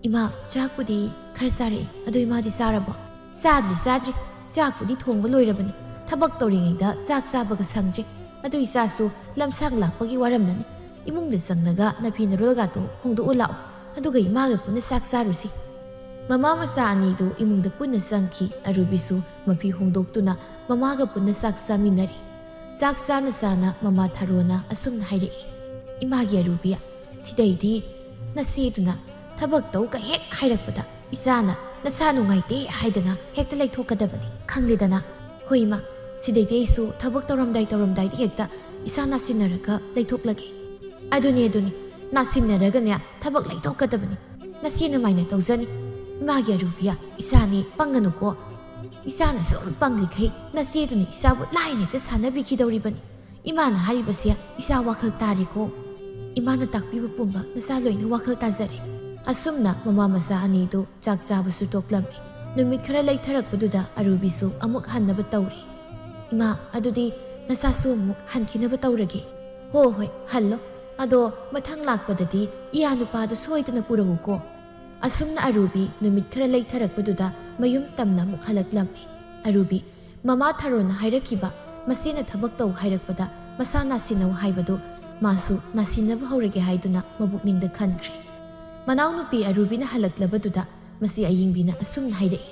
ꯏꯃꯥ, ꯆꯥꯛꯄꯨꯗꯤ ꯈꯔ ꯆꯥꯔꯛꯑꯦ꯫ ꯑꯗꯣ ꯏꯃꯥꯗꯤ ꯆꯥꯔꯕꯣ? ꯆꯥꯗ꯭ꯔꯤ, ꯆꯥꯗ꯭ꯔꯤ꯫ ꯆꯥꯛꯄꯨꯗꯤ ꯊꯣꯡꯕ ꯂꯣꯏꯔꯕꯅꯤ꯫ ꯊꯕꯛ ꯇꯧꯔꯤꯉꯩꯗ ꯆꯥꯛ ꯆꯥꯕꯒ ꯁꯪꯗ꯭ꯔꯤ꯫ ꯑꯗꯨ ꯏꯆꯥꯁꯨ ꯂꯝꯁꯥꯡ ꯂꯥꯛꯄꯒꯤ ꯋꯥꯔꯝꯂꯅꯤ꯫ ꯏꯃꯨꯡꯗ ꯆꯪꯂꯒ ꯅꯐꯤ ꯅꯔꯣꯜꯒꯗꯣ ꯍꯣꯡꯗꯣꯛꯎ ꯂꯥꯛꯑꯣ꯫ ꯑꯗꯨꯒ ꯏꯃꯥꯒ ꯄꯨꯟꯅ ꯆꯥꯛ ꯆꯥꯔꯨꯁꯤ꯫ ꯃꯃꯥ ꯃꯆꯥ ꯑꯅꯤꯗꯨ ꯏꯃꯨꯡꯗ ꯄꯨꯟꯅ ꯆꯪꯈꯤ꯫ ꯑꯔꯨꯕꯤꯁꯨ ꯃꯐꯤ ꯍꯣꯡꯗꯣꯛꯇꯨꯅ ꯃꯃꯥꯒ ꯄꯨꯟꯅ ꯆꯥꯛ ꯆꯥꯃꯤꯟꯅꯔꯤ꯫ ꯆꯥꯛ ꯆꯥꯅ ꯆꯥꯅ ꯃꯃꯥ ꯊꯔꯣꯅ ꯑꯁꯨꯝꯅ ꯍꯥꯏꯔꯛꯏ, "ꯏꯃꯥꯒꯤ ꯑꯔꯨꯕꯤ, ꯁꯤꯗꯩꯗꯤ ꯅꯆꯦꯗꯨꯅ ꯊꯕꯛ ꯇꯧꯒ ꯍꯦꯛ ꯍꯥꯏꯔꯛꯄꯗ ꯏꯆꯥꯅ ꯅꯁꯥ ꯅꯨꯡꯉꯥꯏꯇꯦ ꯍꯥꯏꯗꯅ ꯍꯦꯛꯇ ꯂꯩꯊꯣꯛꯀꯗꯕꯅꯤ, ꯈꯪꯂꯦꯗꯅ?" "ꯍꯣꯏ ꯏꯃꯥ, ꯁꯤꯗꯩꯗꯤ ꯑꯩꯁꯨ ꯊꯕꯛ ꯇꯧꯔꯝꯗꯥꯏ ꯇꯧꯔꯝꯗꯥꯏꯗ ꯍꯦꯛꯇ ꯏꯁꯥ ꯅꯥꯁꯤꯟꯅꯔꯒ ꯂꯩꯊꯣꯛꯂꯒꯦ꯫" "ꯑꯗꯨꯅꯤ, ꯑꯗꯨꯅꯤ, ꯅꯥꯁꯤꯟꯅꯔꯒꯅꯦ ꯊꯕꯛ ꯂꯩꯊꯣꯛꯀꯗꯕꯅꯤ꯫ ꯅꯆꯦ ꯅꯃꯥꯏꯅ ꯇꯧꯖꯅꯤ꯫ ꯏꯃꯥꯒꯤ ꯑꯔꯨꯕꯤꯌꯥ, ꯏꯆꯥꯅꯤ, ꯄꯪꯒꯅꯨꯀꯣ꯫ ꯏꯆꯥꯅ ꯁꯨꯝ ꯄꯪꯂꯤꯈꯩ ꯅꯆꯦꯗꯨꯅ ꯏꯆꯥꯕꯨ ꯂꯥꯏꯅ ꯍꯦꯛꯇ ꯁꯥꯟꯅꯕꯤꯈꯤꯗꯧꯔꯤꯕꯅꯤ꯫ ꯏꯃꯥꯅ ꯍꯥꯏꯔꯤꯕꯁꯦ ꯏꯆꯥ ꯋꯥꯈꯜ ꯇꯥꯔꯦꯀꯣ꯫ ꯏꯃꯥꯅ ꯇꯥꯛꯄꯤꯕ ꯄꯨꯝꯕ ꯅꯆꯥ ꯂꯣꯏꯅ ꯋꯥꯈꯜ ꯇꯥꯖꯔꯦ꯫" ꯑꯁꯨꯝꯅ ꯃꯃꯥ ꯃꯆꯥ ꯑꯅꯤꯗꯨ ꯆꯥꯛ ꯆꯥꯕꯁꯨ ꯇꯣꯛꯂꯝꯃꯤ꯫ ꯅꯨꯃꯤꯠ ꯈꯔ ꯂꯩꯊꯔꯛꯄꯗꯨꯗ ꯑꯔꯨꯕꯤꯁꯨ ꯑꯃꯨꯛ ꯍꯟꯅꯕ ꯇꯧꯔꯦ꯫ "ꯏꯃꯥ, ꯑꯗꯨꯗꯤ ꯅꯆꯥꯁꯨ ꯑꯃꯨꯛ ꯍꯟꯈꯤꯅꯕ ꯇꯧꯔꯒꯦ꯫" "ꯍꯣ ꯍꯣꯏ, ꯍꯜꯂꯣ꯫ ꯑꯗꯣ ꯃꯊꯪ ꯂꯥꯛꯄꯗꯗꯤ ꯏꯌꯥ ꯅꯨꯄꯥꯗꯨ ꯁꯣꯏꯗꯅ ꯄꯨꯔꯛꯎꯀꯣ꯫" ꯑꯁꯨꯝꯅ ꯑꯔꯨꯕꯤ ꯅꯨꯃꯤꯠ ꯈꯔ ꯂꯩꯊꯔꯛꯄꯗꯨꯗ ꯃꯌꯨꯝ ꯇꯝꯅ ꯑꯃꯨꯛ ꯍꯜꯂꯛꯂꯝꯃꯤ꯫ ꯑꯔꯨꯕꯤ, ꯃꯃꯥ ꯊꯔꯣꯅ ꯍꯥꯏꯔꯛꯈꯤꯕ, ꯃꯆꯦꯅ ꯊꯕꯛ ꯇꯧ ꯍꯥꯏꯔꯛꯄꯗ ꯃꯁꯥ ꯅꯥꯁꯤꯟꯅꯧ ꯍꯥꯏꯕꯗꯨ ꯃꯥꯁꯨ ꯅꯥꯁꯤꯟꯅꯕ ꯍꯧꯔꯒꯦ ꯍꯥꯏꯗꯨꯅ ꯃꯕꯨꯛꯅꯤꯡꯗ ꯈꯟꯈ꯭ꯔꯦ꯫ ꯃꯅꯥꯎꯅꯨꯄꯤ ꯑꯔꯨꯕꯤꯅ ꯍꯜꯂꯛꯂꯕꯗꯨꯗ ꯃꯁꯤ ꯑꯌꯤꯡꯕꯤꯅ ꯑꯁꯨꯝꯅ ꯍꯥꯏꯔꯛꯏ,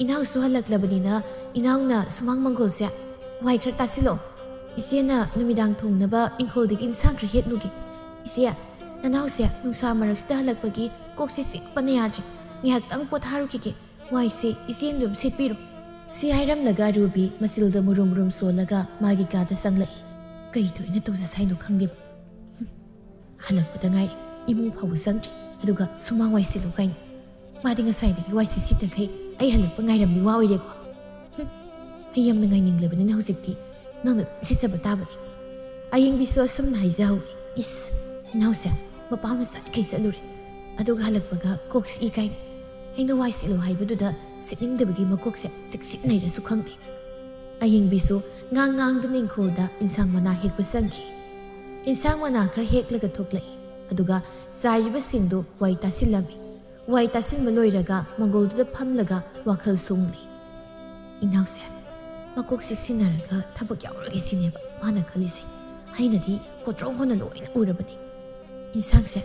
"ꯏꯅꯥꯎꯁꯨ ꯍꯜꯂꯛꯂꯕꯅꯤꯅ ꯏꯅꯥꯎꯅ ꯁꯨꯃꯥꯡ ꯃꯪꯒꯣꯜꯁꯦ ꯋꯥꯏ ꯈꯔ ꯇꯥꯁꯤꯜꯂꯛꯑꯣ꯫ ꯏꯆꯦꯅ ꯅꯨꯃꯤꯗꯥꯡ ꯊꯣꯡꯅꯕ ꯏꯪꯈꯣꯜꯗꯒꯤ ꯏꯟꯁꯥꯡ ꯈꯔ ꯍꯦꯛꯂꯨꯒꯦ꯫ ꯏꯆꯦ, ꯅꯅꯥꯎꯁꯦ ꯅꯨꯡꯁꯥ ꯃꯔꯛꯁꯤꯗ ꯍꯜꯂꯛꯄꯒꯤ ꯀꯣꯛꯁꯤ ꯆꯤꯛꯄꯅ ꯌꯥꯗ꯭ꯔꯦ꯫ ꯉꯥꯏꯍꯥꯛꯇꯪ ꯄꯣꯊꯥꯔꯨꯈꯤꯒꯦ꯫ ꯋꯥꯏꯁꯦ ꯏꯆꯦꯅ ꯑꯗꯨꯝ ꯁꯤꯠꯄꯤꯔꯣ꯫" ꯁꯤ ꯍꯥꯏꯔꯝꯂꯒ ꯑꯔꯨꯕꯤ ꯃꯆꯤꯜꯗ ꯃꯨꯔꯨꯝ ꯃꯨꯔꯨꯝ ꯁꯣꯜꯂꯒ ꯃꯥꯒꯤ ꯀꯥꯗ ꯆꯪꯂꯛꯏ꯫ ꯀꯩ ꯊꯣꯛꯏꯅ ꯇꯧꯖꯁ ꯍꯥꯏꯅꯣ ꯈꯪꯗꯦꯕ꯫ ꯍꯝ꯫ ꯍꯜꯂꯛꯄꯗ ꯉꯥꯏꯔꯤ, ꯏꯃꯨꯡ ꯐꯥꯎꯕ ꯆꯪꯗ꯭ꯔꯤ, ꯑꯗꯨꯒ ꯁꯨꯃꯥꯡ ꯋꯥꯏ ꯁꯤꯠꯂꯨ ꯀꯥꯏꯅ꯫ ꯃꯥꯗꯤ ꯉꯁꯥꯏꯗꯒꯤ ꯋꯥꯏ ꯁꯤ ꯁꯤꯠꯇꯈꯩ ꯑꯩ ꯍꯜꯂꯛꯄ ꯉꯥꯏꯔꯝꯃꯤ ꯋꯥ ꯑꯣꯏꯔꯦꯀꯣ꯫ ꯍꯝ꯫ ꯑꯩ ꯌꯥꯝꯅ ꯉꯥꯏꯅꯤꯡꯂꯕꯅꯤꯅ ꯍꯧꯖꯤꯛꯇꯤ ꯅꯪꯅ ꯑꯗꯨꯝ ꯁꯤꯠꯆꯕ ꯇꯥꯕꯅꯤ꯫ ꯑꯌꯤꯡꯕꯤꯁꯨ ꯑꯁꯨꯝꯅ ꯍꯥꯏꯖꯍꯧꯏ, "ꯏꯁ, ꯏꯅꯥꯎꯁꯦ ꯃꯄꯥꯝꯗ ꯆꯠꯈꯩ ꯆꯠꯂꯨꯔꯦ, ꯑꯗꯨꯒ ꯍꯜꯂꯛꯄꯒ ꯀꯣꯛ ꯆꯤꯛꯏ ꯀꯥꯏꯅ꯫ ꯑꯩꯅ ꯋꯥꯏ ꯁꯤꯠꯂꯨ ꯍꯥꯏꯕꯗꯨꯗ ꯁꯤꯠꯅꯤꯡꯗꯕꯒꯤ ꯃꯀꯣꯛꯁꯦ ꯆꯤꯛꯁꯤꯟꯅꯩꯔꯁꯨ ꯈꯪꯗꯦ꯫" ꯑꯌꯤꯡꯕꯤꯁꯨ ꯉꯥꯡ ꯉꯥꯡꯗꯨꯅ ꯏꯪꯈꯣꯜꯗ ꯏꯟꯁꯥꯡ ꯃꯅꯥ ꯍꯦꯛꯄ ꯆꯪꯈꯤ꯫ ꯏꯟꯁꯥꯡ ꯃꯅꯥ ꯈꯔ ꯍꯦꯛꯂꯒ ꯊꯣꯛꯂꯛꯏ, ꯑꯗꯨꯒ ꯆꯥꯏꯔꯤꯕꯁꯤꯡꯗꯨ ꯋꯥꯏ ꯇꯥꯁꯤꯜꯂꯝꯃꯤ꯫ ꯋꯥꯏ ꯇꯥꯁꯤꯟꯕ ꯂꯣꯏꯔꯒ ꯃꯪꯒꯣꯜꯗꯨꯗ ꯐꯝꯂꯒ ꯋꯥꯈꯜ ꯁꯨꯡꯂꯤ꯫ "ꯏꯅꯥꯎꯁꯦ ꯃꯀꯣꯛ ꯆꯤꯛꯁꯤꯟꯅꯔꯒ ꯊꯕꯛ ꯌꯥꯎꯔꯒꯦ ꯁꯤꯅꯦꯕ ꯃꯥꯅ ꯈꯜꯂꯤꯁꯦ꯫ ꯑꯩꯅꯗꯤ ꯍꯣꯇ꯭ꯔꯣ ꯍꯣꯟꯅ ꯂꯣꯏꯅ ꯎꯔꯕꯅꯤ꯫ ꯏꯟꯁꯥꯡꯁꯦ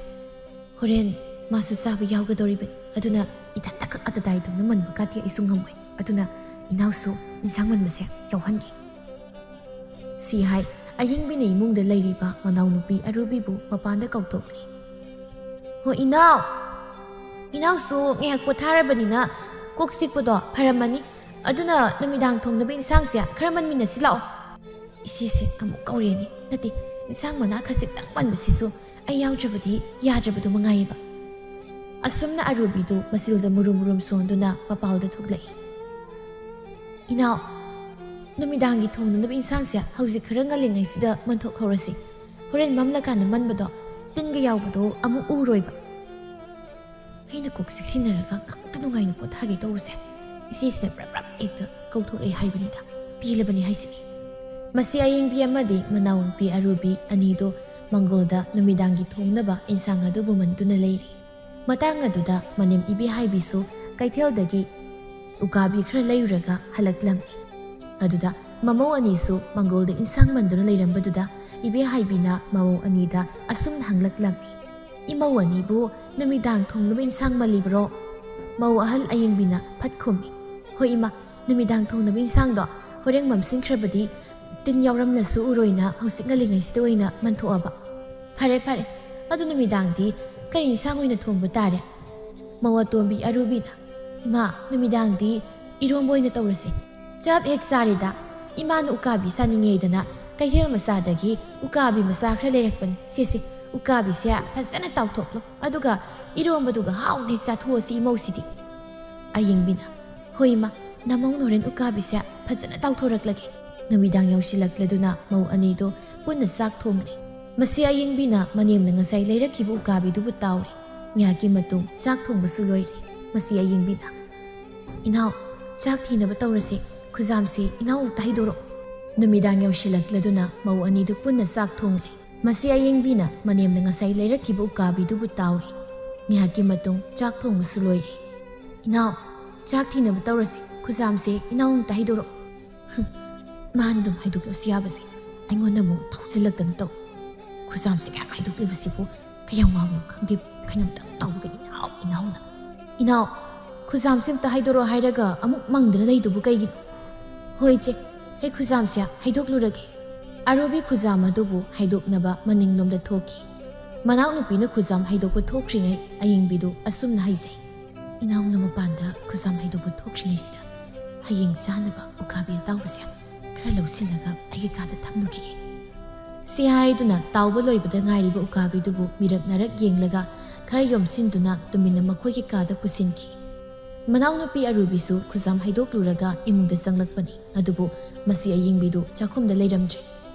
ꯍꯣꯔꯦꯟ ꯃꯥꯁꯨ ꯆꯥꯕ ꯌꯥꯎꯒꯗꯧꯔꯤꯕꯅꯤ꯫ ꯑꯗꯨꯅ ꯏꯊꯟꯇ ꯈꯛ ꯑꯇꯗꯥꯏꯗꯧꯅ ꯃꯟꯕ ꯀꯥꯇꯤ ꯑꯩꯁꯨ ꯉꯝꯃꯣꯏ꯫ ꯑꯗꯨꯅ ꯏꯅꯥꯎꯁꯨ ꯏꯟꯁꯥꯡ ꯃꯟꯕꯁꯦ ꯌꯥꯎꯍꯟꯒꯦ꯫" ꯁꯤ ꯍꯥꯏ ꯑꯌꯤꯡꯕꯤꯅ ꯏꯃꯨꯡꯗ ꯂꯩꯔꯤꯕ ꯃꯅꯥꯎꯅꯨꯄꯤ ꯑꯔꯨꯕꯤꯕꯨ ꯃꯄꯥꯟꯗ ꯀꯧꯊꯣꯛꯂꯤ꯫ "ꯍꯣ ꯏꯅꯥꯎ, ꯏꯅꯥꯎꯁꯨ ꯉꯥꯏꯍꯥꯛ ꯄꯣꯊꯥꯔꯕꯅꯤꯅ ꯀꯣꯛ ꯆꯤꯛꯄꯗꯣ ꯐꯔꯝꯃꯅꯤ꯫ ꯑꯗꯨꯅ ꯅꯨꯃꯤꯗꯥꯡ ꯊꯣꯡꯅꯕ ꯏꯟꯁꯥꯡꯁꯦ ꯈꯔ ꯃꯟꯃꯤꯟꯅꯁꯤ ꯂꯥꯛꯑꯣ꯫" ꯏꯆꯦꯁꯦ ꯑꯃꯨꯛ ꯀꯧꯔꯦꯅꯦ꯫ ꯅꯠꯇꯦ, ꯏꯟꯁꯥꯡ ꯃꯅꯥ ꯈꯖꯤꯛꯇꯪ ꯃꯟꯕꯁꯤꯁꯨ ꯑꯩ ꯌꯥꯎꯗ꯭ꯔꯕꯗꯤ ꯌꯥꯗ꯭ꯔꯕꯗꯨ ꯃꯉꯥꯏꯌꯦꯕ꯫ ꯑꯁꯨꯝꯅ ꯑꯔꯨꯕꯤꯗꯨ ꯃꯆꯤꯜꯗ ꯃꯨꯔꯨꯝ ꯃꯨꯔꯨꯝ ꯁꯣꯟꯗꯨꯅ ꯃꯄꯥꯜꯗ ꯊꯣꯛꯂꯛꯏ꯫ "ꯏꯅꯥꯎ, ꯅꯨꯃꯤꯗꯥꯡꯒꯤ ꯊꯣꯡꯅꯅꯕ ꯏꯟꯁꯥꯡꯁꯦ ꯍꯧꯖꯤꯛ ꯈꯔ ꯉꯜꯂꯤꯉꯩꯁꯤꯗ ꯃꯟꯊꯣꯛꯍꯧꯔꯁꯤ꯫ ꯍꯣꯔꯦꯟ ꯃꯝꯂꯀꯥꯟꯗ ꯃꯟꯕꯗꯣ ꯇꯤꯟꯒ ꯌꯥꯎꯕꯗꯣ ꯑꯃꯨꯛ ꯎꯔꯣꯏꯕ꯫" ꯑꯩꯅ ꯀꯣꯛ ꯆꯤꯛꯁꯤꯟꯅꯔꯒ ꯉꯥꯛꯇ ꯅꯨꯡꯉꯥꯏꯅ ꯄꯣꯊꯥꯒꯦ ꯇꯧꯕꯁꯦ ꯏꯆꯦꯁꯤꯅ ꯕ꯭ꯔꯞ ꯕ꯭ꯔꯞ ꯍꯦꯛꯇ ꯀꯧꯊꯣꯔꯛꯑꯦ ꯍꯥꯏꯕꯅꯤꯗ꯫ ꯄꯦꯜꯂꯕꯅꯤ ꯍꯥꯏꯁꯤꯅꯤ꯫ ꯃꯁꯤ ꯑꯌꯤꯡꯕꯤ ꯑꯃꯗꯤ ꯃꯅꯥꯎꯅꯨꯄꯤ ꯑꯔꯨꯕꯤ ꯑꯅꯤꯗꯣ ꯃꯪꯒꯣꯜꯗ ꯅꯨꯃꯤꯗꯥꯡꯒꯤ ꯊꯣꯡꯅꯕ ꯏꯟꯁꯥꯡ ꯑꯗꯨ ꯃꯨꯟꯗꯨꯅ ꯂꯩꯔꯤ꯫ ꯃꯇꯥꯡ ꯑꯗꯨꯗ ꯃꯅꯦꯝ ꯏꯕꯦꯍꯥꯏꯕꯤꯁꯨ ꯀꯩꯊꯦꯜꯗꯒꯤ ꯎꯀꯥꯕꯤ ꯈꯔ ꯂꯩꯔꯨꯔꯒ ꯍꯜꯂꯛꯂꯝꯃꯤ꯫ ꯑꯗꯨꯗ ꯃꯃꯧ ꯑꯅꯤꯁꯨ ꯃꯪꯒꯣꯜꯗ ꯏꯟꯁꯥꯡ ꯃꯟꯗꯨꯅ ꯂꯩꯔꯝꯕꯗꯨꯗ ꯏꯕꯦꯍꯥꯏꯕꯤꯅ ꯃꯃꯧ ꯑꯅꯤꯗ ꯑꯁꯨꯝꯅ ꯍꯪꯂꯛꯂꯝꯃꯤ, "ꯏꯃꯧ ꯑꯅꯤꯕꯨ ꯅꯨꯃꯤꯗꯥꯡ ꯊꯣꯡꯅꯕ ꯏꯟꯁꯥꯡ ꯃꯜꯂꯤꯕ꯭ꯔꯣ?" ꯃꯧ ꯑꯍꯜ ꯑꯌꯤꯡꯕꯤꯅ ꯐꯠ ꯈꯨꯝꯃꯤ, "ꯍꯣꯏ ꯏꯃꯥ, ꯅꯨꯃꯤꯗꯥꯡ ꯊꯣꯡꯅꯕ ꯏꯟꯁꯥꯡꯗꯣ ꯍꯣꯔꯦꯟ ꯃꯝꯁꯤꯟꯈ꯭ꯔꯕꯗꯤ ꯇꯤꯟ ꯌꯥꯎꯔꯝꯂꯁꯨ ꯎꯔꯣꯏꯅ ꯍꯧꯖꯤꯛ ꯉꯜꯂꯤꯉꯩꯁꯤꯗ ꯑꯣꯏꯅ ꯃꯟꯊꯣꯛꯑꯕ꯫ ꯐꯔꯦ ꯐꯔꯦ, ꯑꯗꯨ ꯅꯨꯃꯤꯗꯥꯡꯗꯤ ꯀꯔꯤ ꯏꯟꯁꯥꯡ ꯑꯣꯏꯅ ꯊꯣꯡꯕ ꯇꯥꯔꯦ?" ꯃꯧ ꯑꯇꯣꯝꯕꯤ ꯑꯔꯨꯕꯤꯅ, "ꯏꯃꯥ, ꯅꯨꯃꯤꯗꯥꯡꯗꯤ ꯏꯔꯣꯝꯕ ꯑꯣꯏꯅ ꯇꯧꯔꯁꯦ꯫ ꯆꯞ ꯍꯦꯛ ꯆꯥꯔꯦꯗ, ꯏꯃꯥꯅ ꯎꯀꯥꯕꯤ ꯆꯥꯅꯤꯡꯉꯦꯗꯅ ꯀꯩꯊꯦꯜ ꯃꯆꯥꯗꯒꯤ ꯎꯀꯥꯕꯤ ꯃꯆꯥ ꯈꯔ ꯂꯩꯔꯛꯄꯅꯤ꯫ ꯁꯦ ꯁꯦ, ꯎꯀꯥꯕꯤꯁꯦ ꯐꯖꯅ ꯇꯥꯎꯊꯣꯛꯂꯣ, ꯑꯗꯨꯒ ꯏꯔꯣꯝꯕꯗꯨꯒ ꯍꯥꯎꯅ ꯍꯦꯛ ꯆꯥꯊꯣꯛꯑꯁꯤ ꯏꯃꯧꯁꯤꯗꯤ꯫" ꯑꯌꯤꯡꯕꯤꯅ, "ꯍꯣꯏ ꯏꯃꯥ, ꯅꯃꯧꯅ ꯍꯣꯔꯦꯟ ꯎꯀꯥꯕꯤꯁꯦ ꯐꯖꯅ ꯇꯥꯎꯊꯣꯔꯛꯂꯒꯦ꯫" ꯅꯨꯃꯤꯗꯥꯡ ꯌꯧꯁꯤꯜꯂꯛꯂꯗꯨꯅ ꯃꯧ ꯑꯅꯤꯗꯣ ꯄꯨꯟꯅ ꯆꯥꯛ ꯊꯣꯡꯂꯦ꯫ ꯃꯁꯤ ꯑꯌꯤꯡꯕꯤꯅ ꯃꯅꯦꯝꯅ ꯉꯁꯥꯏ ꯂꯩꯔꯛꯈꯤꯕ ꯎꯀꯥꯕꯤꯗꯨꯕꯨ ꯇꯥꯎꯔꯦ꯫ ꯉꯥꯏꯍꯥꯛꯀꯤ ꯃꯇꯨꯡ ꯆꯥꯛ ꯊꯣꯡꯕꯁꯨ ꯂꯣꯏꯔꯦ꯫ ꯃꯁꯤ ꯑꯌꯤꯡꯕꯤꯅ, "ꯏꯅꯥꯎ, ꯆꯥꯛ ꯊꯤꯅꯕ ꯇꯧꯔꯁꯦ, ꯈꯨꯖꯥꯝꯁꯦ ꯏꯅꯥꯎ ꯑꯝꯇ ꯍꯩꯗꯣꯔꯛꯑꯣ꯫" ꯅꯨꯃꯤꯗꯥꯡ ꯌꯧꯁꯤꯜꯂꯛꯂꯗꯨꯅ ꯃꯧ ꯑꯅꯤꯗꯨ ꯄꯨꯟꯅ ꯆꯥꯛ ꯊꯣꯡꯂꯦ꯫ ꯃꯁꯤ ꯑꯌꯤꯡꯕꯤꯅ ꯃꯅꯦꯝꯅ ꯉꯁꯥꯏ ꯂꯩꯔꯛꯈꯤꯕ ꯎꯀꯥꯕꯤꯗꯨꯕꯨ ꯇꯥꯎꯔꯦ꯫ ꯉꯥꯏꯍꯥꯛꯀꯤ ꯃꯇꯨꯡ ꯆꯥꯛ ꯊꯣꯡꯕꯁꯨ ꯂꯣꯏꯔꯦ꯫ "ꯏꯅꯥꯎ, ꯆꯥꯛ ꯊꯤꯅꯕ ꯇꯧꯔꯁꯦ, ꯈꯨꯖꯥꯝꯁꯦ ꯏꯅꯥꯎ ꯑꯝꯇ ꯍꯩꯗꯣꯔꯛꯑꯣ꯫" ꯍꯨꯝ, ꯃꯥꯅ ꯑꯗꯨꯝ ꯍꯩꯗꯣꯛꯂꯁꯨ ꯌꯥꯕꯁꯦ ꯑꯩꯉꯣꯟꯗ ꯑꯃꯨꯛ ꯊꯧꯖꯤꯜꯂꯛꯇꯅ ꯇꯧ꯫ ꯈꯨꯖꯥꯝꯁꯦ ꯀꯌꯥꯝ ꯍꯩꯗꯣꯛꯂꯤꯕꯁꯤꯕꯨ ꯀꯌꯥꯝ ꯋꯥꯕꯅꯣ ꯈꯪꯗꯦ, ꯀꯩꯅꯣꯝꯇꯪ ꯇꯧꯕꯒ ꯏꯅꯥꯎ ꯏꯅꯥꯎꯅ꯫ "ꯏꯅꯥꯎ, ꯈꯨꯖꯥꯝꯁꯦ ꯑꯝꯇ ꯍꯩꯗꯣꯔꯛꯑꯣ ꯍꯥꯏꯔꯒ ꯑꯃꯨꯛ ꯃꯪꯗꯅ ꯂꯩꯗꯨꯕꯨ ꯀꯩꯒꯤꯅꯣ?" "ꯍꯣꯏ ꯏꯆꯦ, ꯑꯩ ꯈꯨꯖꯥꯝꯁꯦ ꯍꯩꯗꯣꯛꯂꯨꯔꯒꯦ꯫" ꯑꯔꯨꯕꯤ ꯈꯨꯖꯥꯝ ꯑꯗꯨꯕꯨ ꯍꯩꯗꯣꯛꯅꯕ ꯃꯅꯤꯡꯂꯣꯝꯗ ꯊꯣꯛꯈꯤ꯫ ꯃꯅꯥꯎꯅꯨꯄꯤꯅ ꯈꯨꯖꯥꯝ ꯍꯩꯗꯣꯛꯄ ꯊꯣꯛꯈ꯭ꯔꯤꯉꯩ ꯑꯌꯤꯡꯕꯤꯗꯨ ꯑꯁꯨꯝꯅ ꯍꯥꯏꯖꯩ, "ꯏꯅꯥꯎꯅ ꯃꯄꯥꯟꯗ ꯈꯨꯖꯥꯝ ꯍꯩꯗꯣꯛꯄ ꯊꯣꯛꯈ꯭ꯔꯤꯉꯩꯁꯤꯗ ꯍꯌꯦꯡ ꯆꯥꯅꯕ ꯎꯀꯥꯕꯤ ꯑꯇꯥꯎꯕꯁꯦ ꯈꯔ ꯂꯧꯁꯤꯜꯂꯒ ꯑꯩꯒꯤ ꯀꯥꯗ ꯊꯝꯂꯨꯈꯤꯒꯦ꯫" ꯁꯤ ꯍꯥꯏꯗꯨꯅ ꯇꯥꯎꯕ ꯂꯣꯏꯕꯗ ꯉꯥꯏꯔꯤꯕ ꯎꯀꯥꯕꯤꯗꯨꯕꯨ ꯃꯤꯔꯛ ꯅꯥꯔꯛ ꯌꯦꯡꯂꯒ ꯈꯔ ꯌꯣꯝꯁꯤꯟꯗꯨꯅ ꯇꯨꯃꯤꯟꯅ ꯃꯈꯣꯏꯒꯤ ꯀꯥꯗ ꯄꯨꯁꯤꯟꯈꯤ꯫ ꯃꯅꯥꯎꯅꯨꯄꯤ ꯑꯔꯨꯕꯤꯁꯨ ꯈꯨꯖꯥꯝ ꯍꯩꯗꯣꯛꯂꯨꯔꯒ ꯏꯃꯨꯡꯗ ꯆꯪꯂꯛꯄꯅꯤ꯫ ꯑꯗꯨꯕꯨ ꯃꯁꯤ ꯑꯌꯤꯡꯕꯤꯗꯨ ꯆꯥꯛꯈꯨꯝꯗ ꯂꯩꯔꯝꯗ꯭ꯔꯦ꯫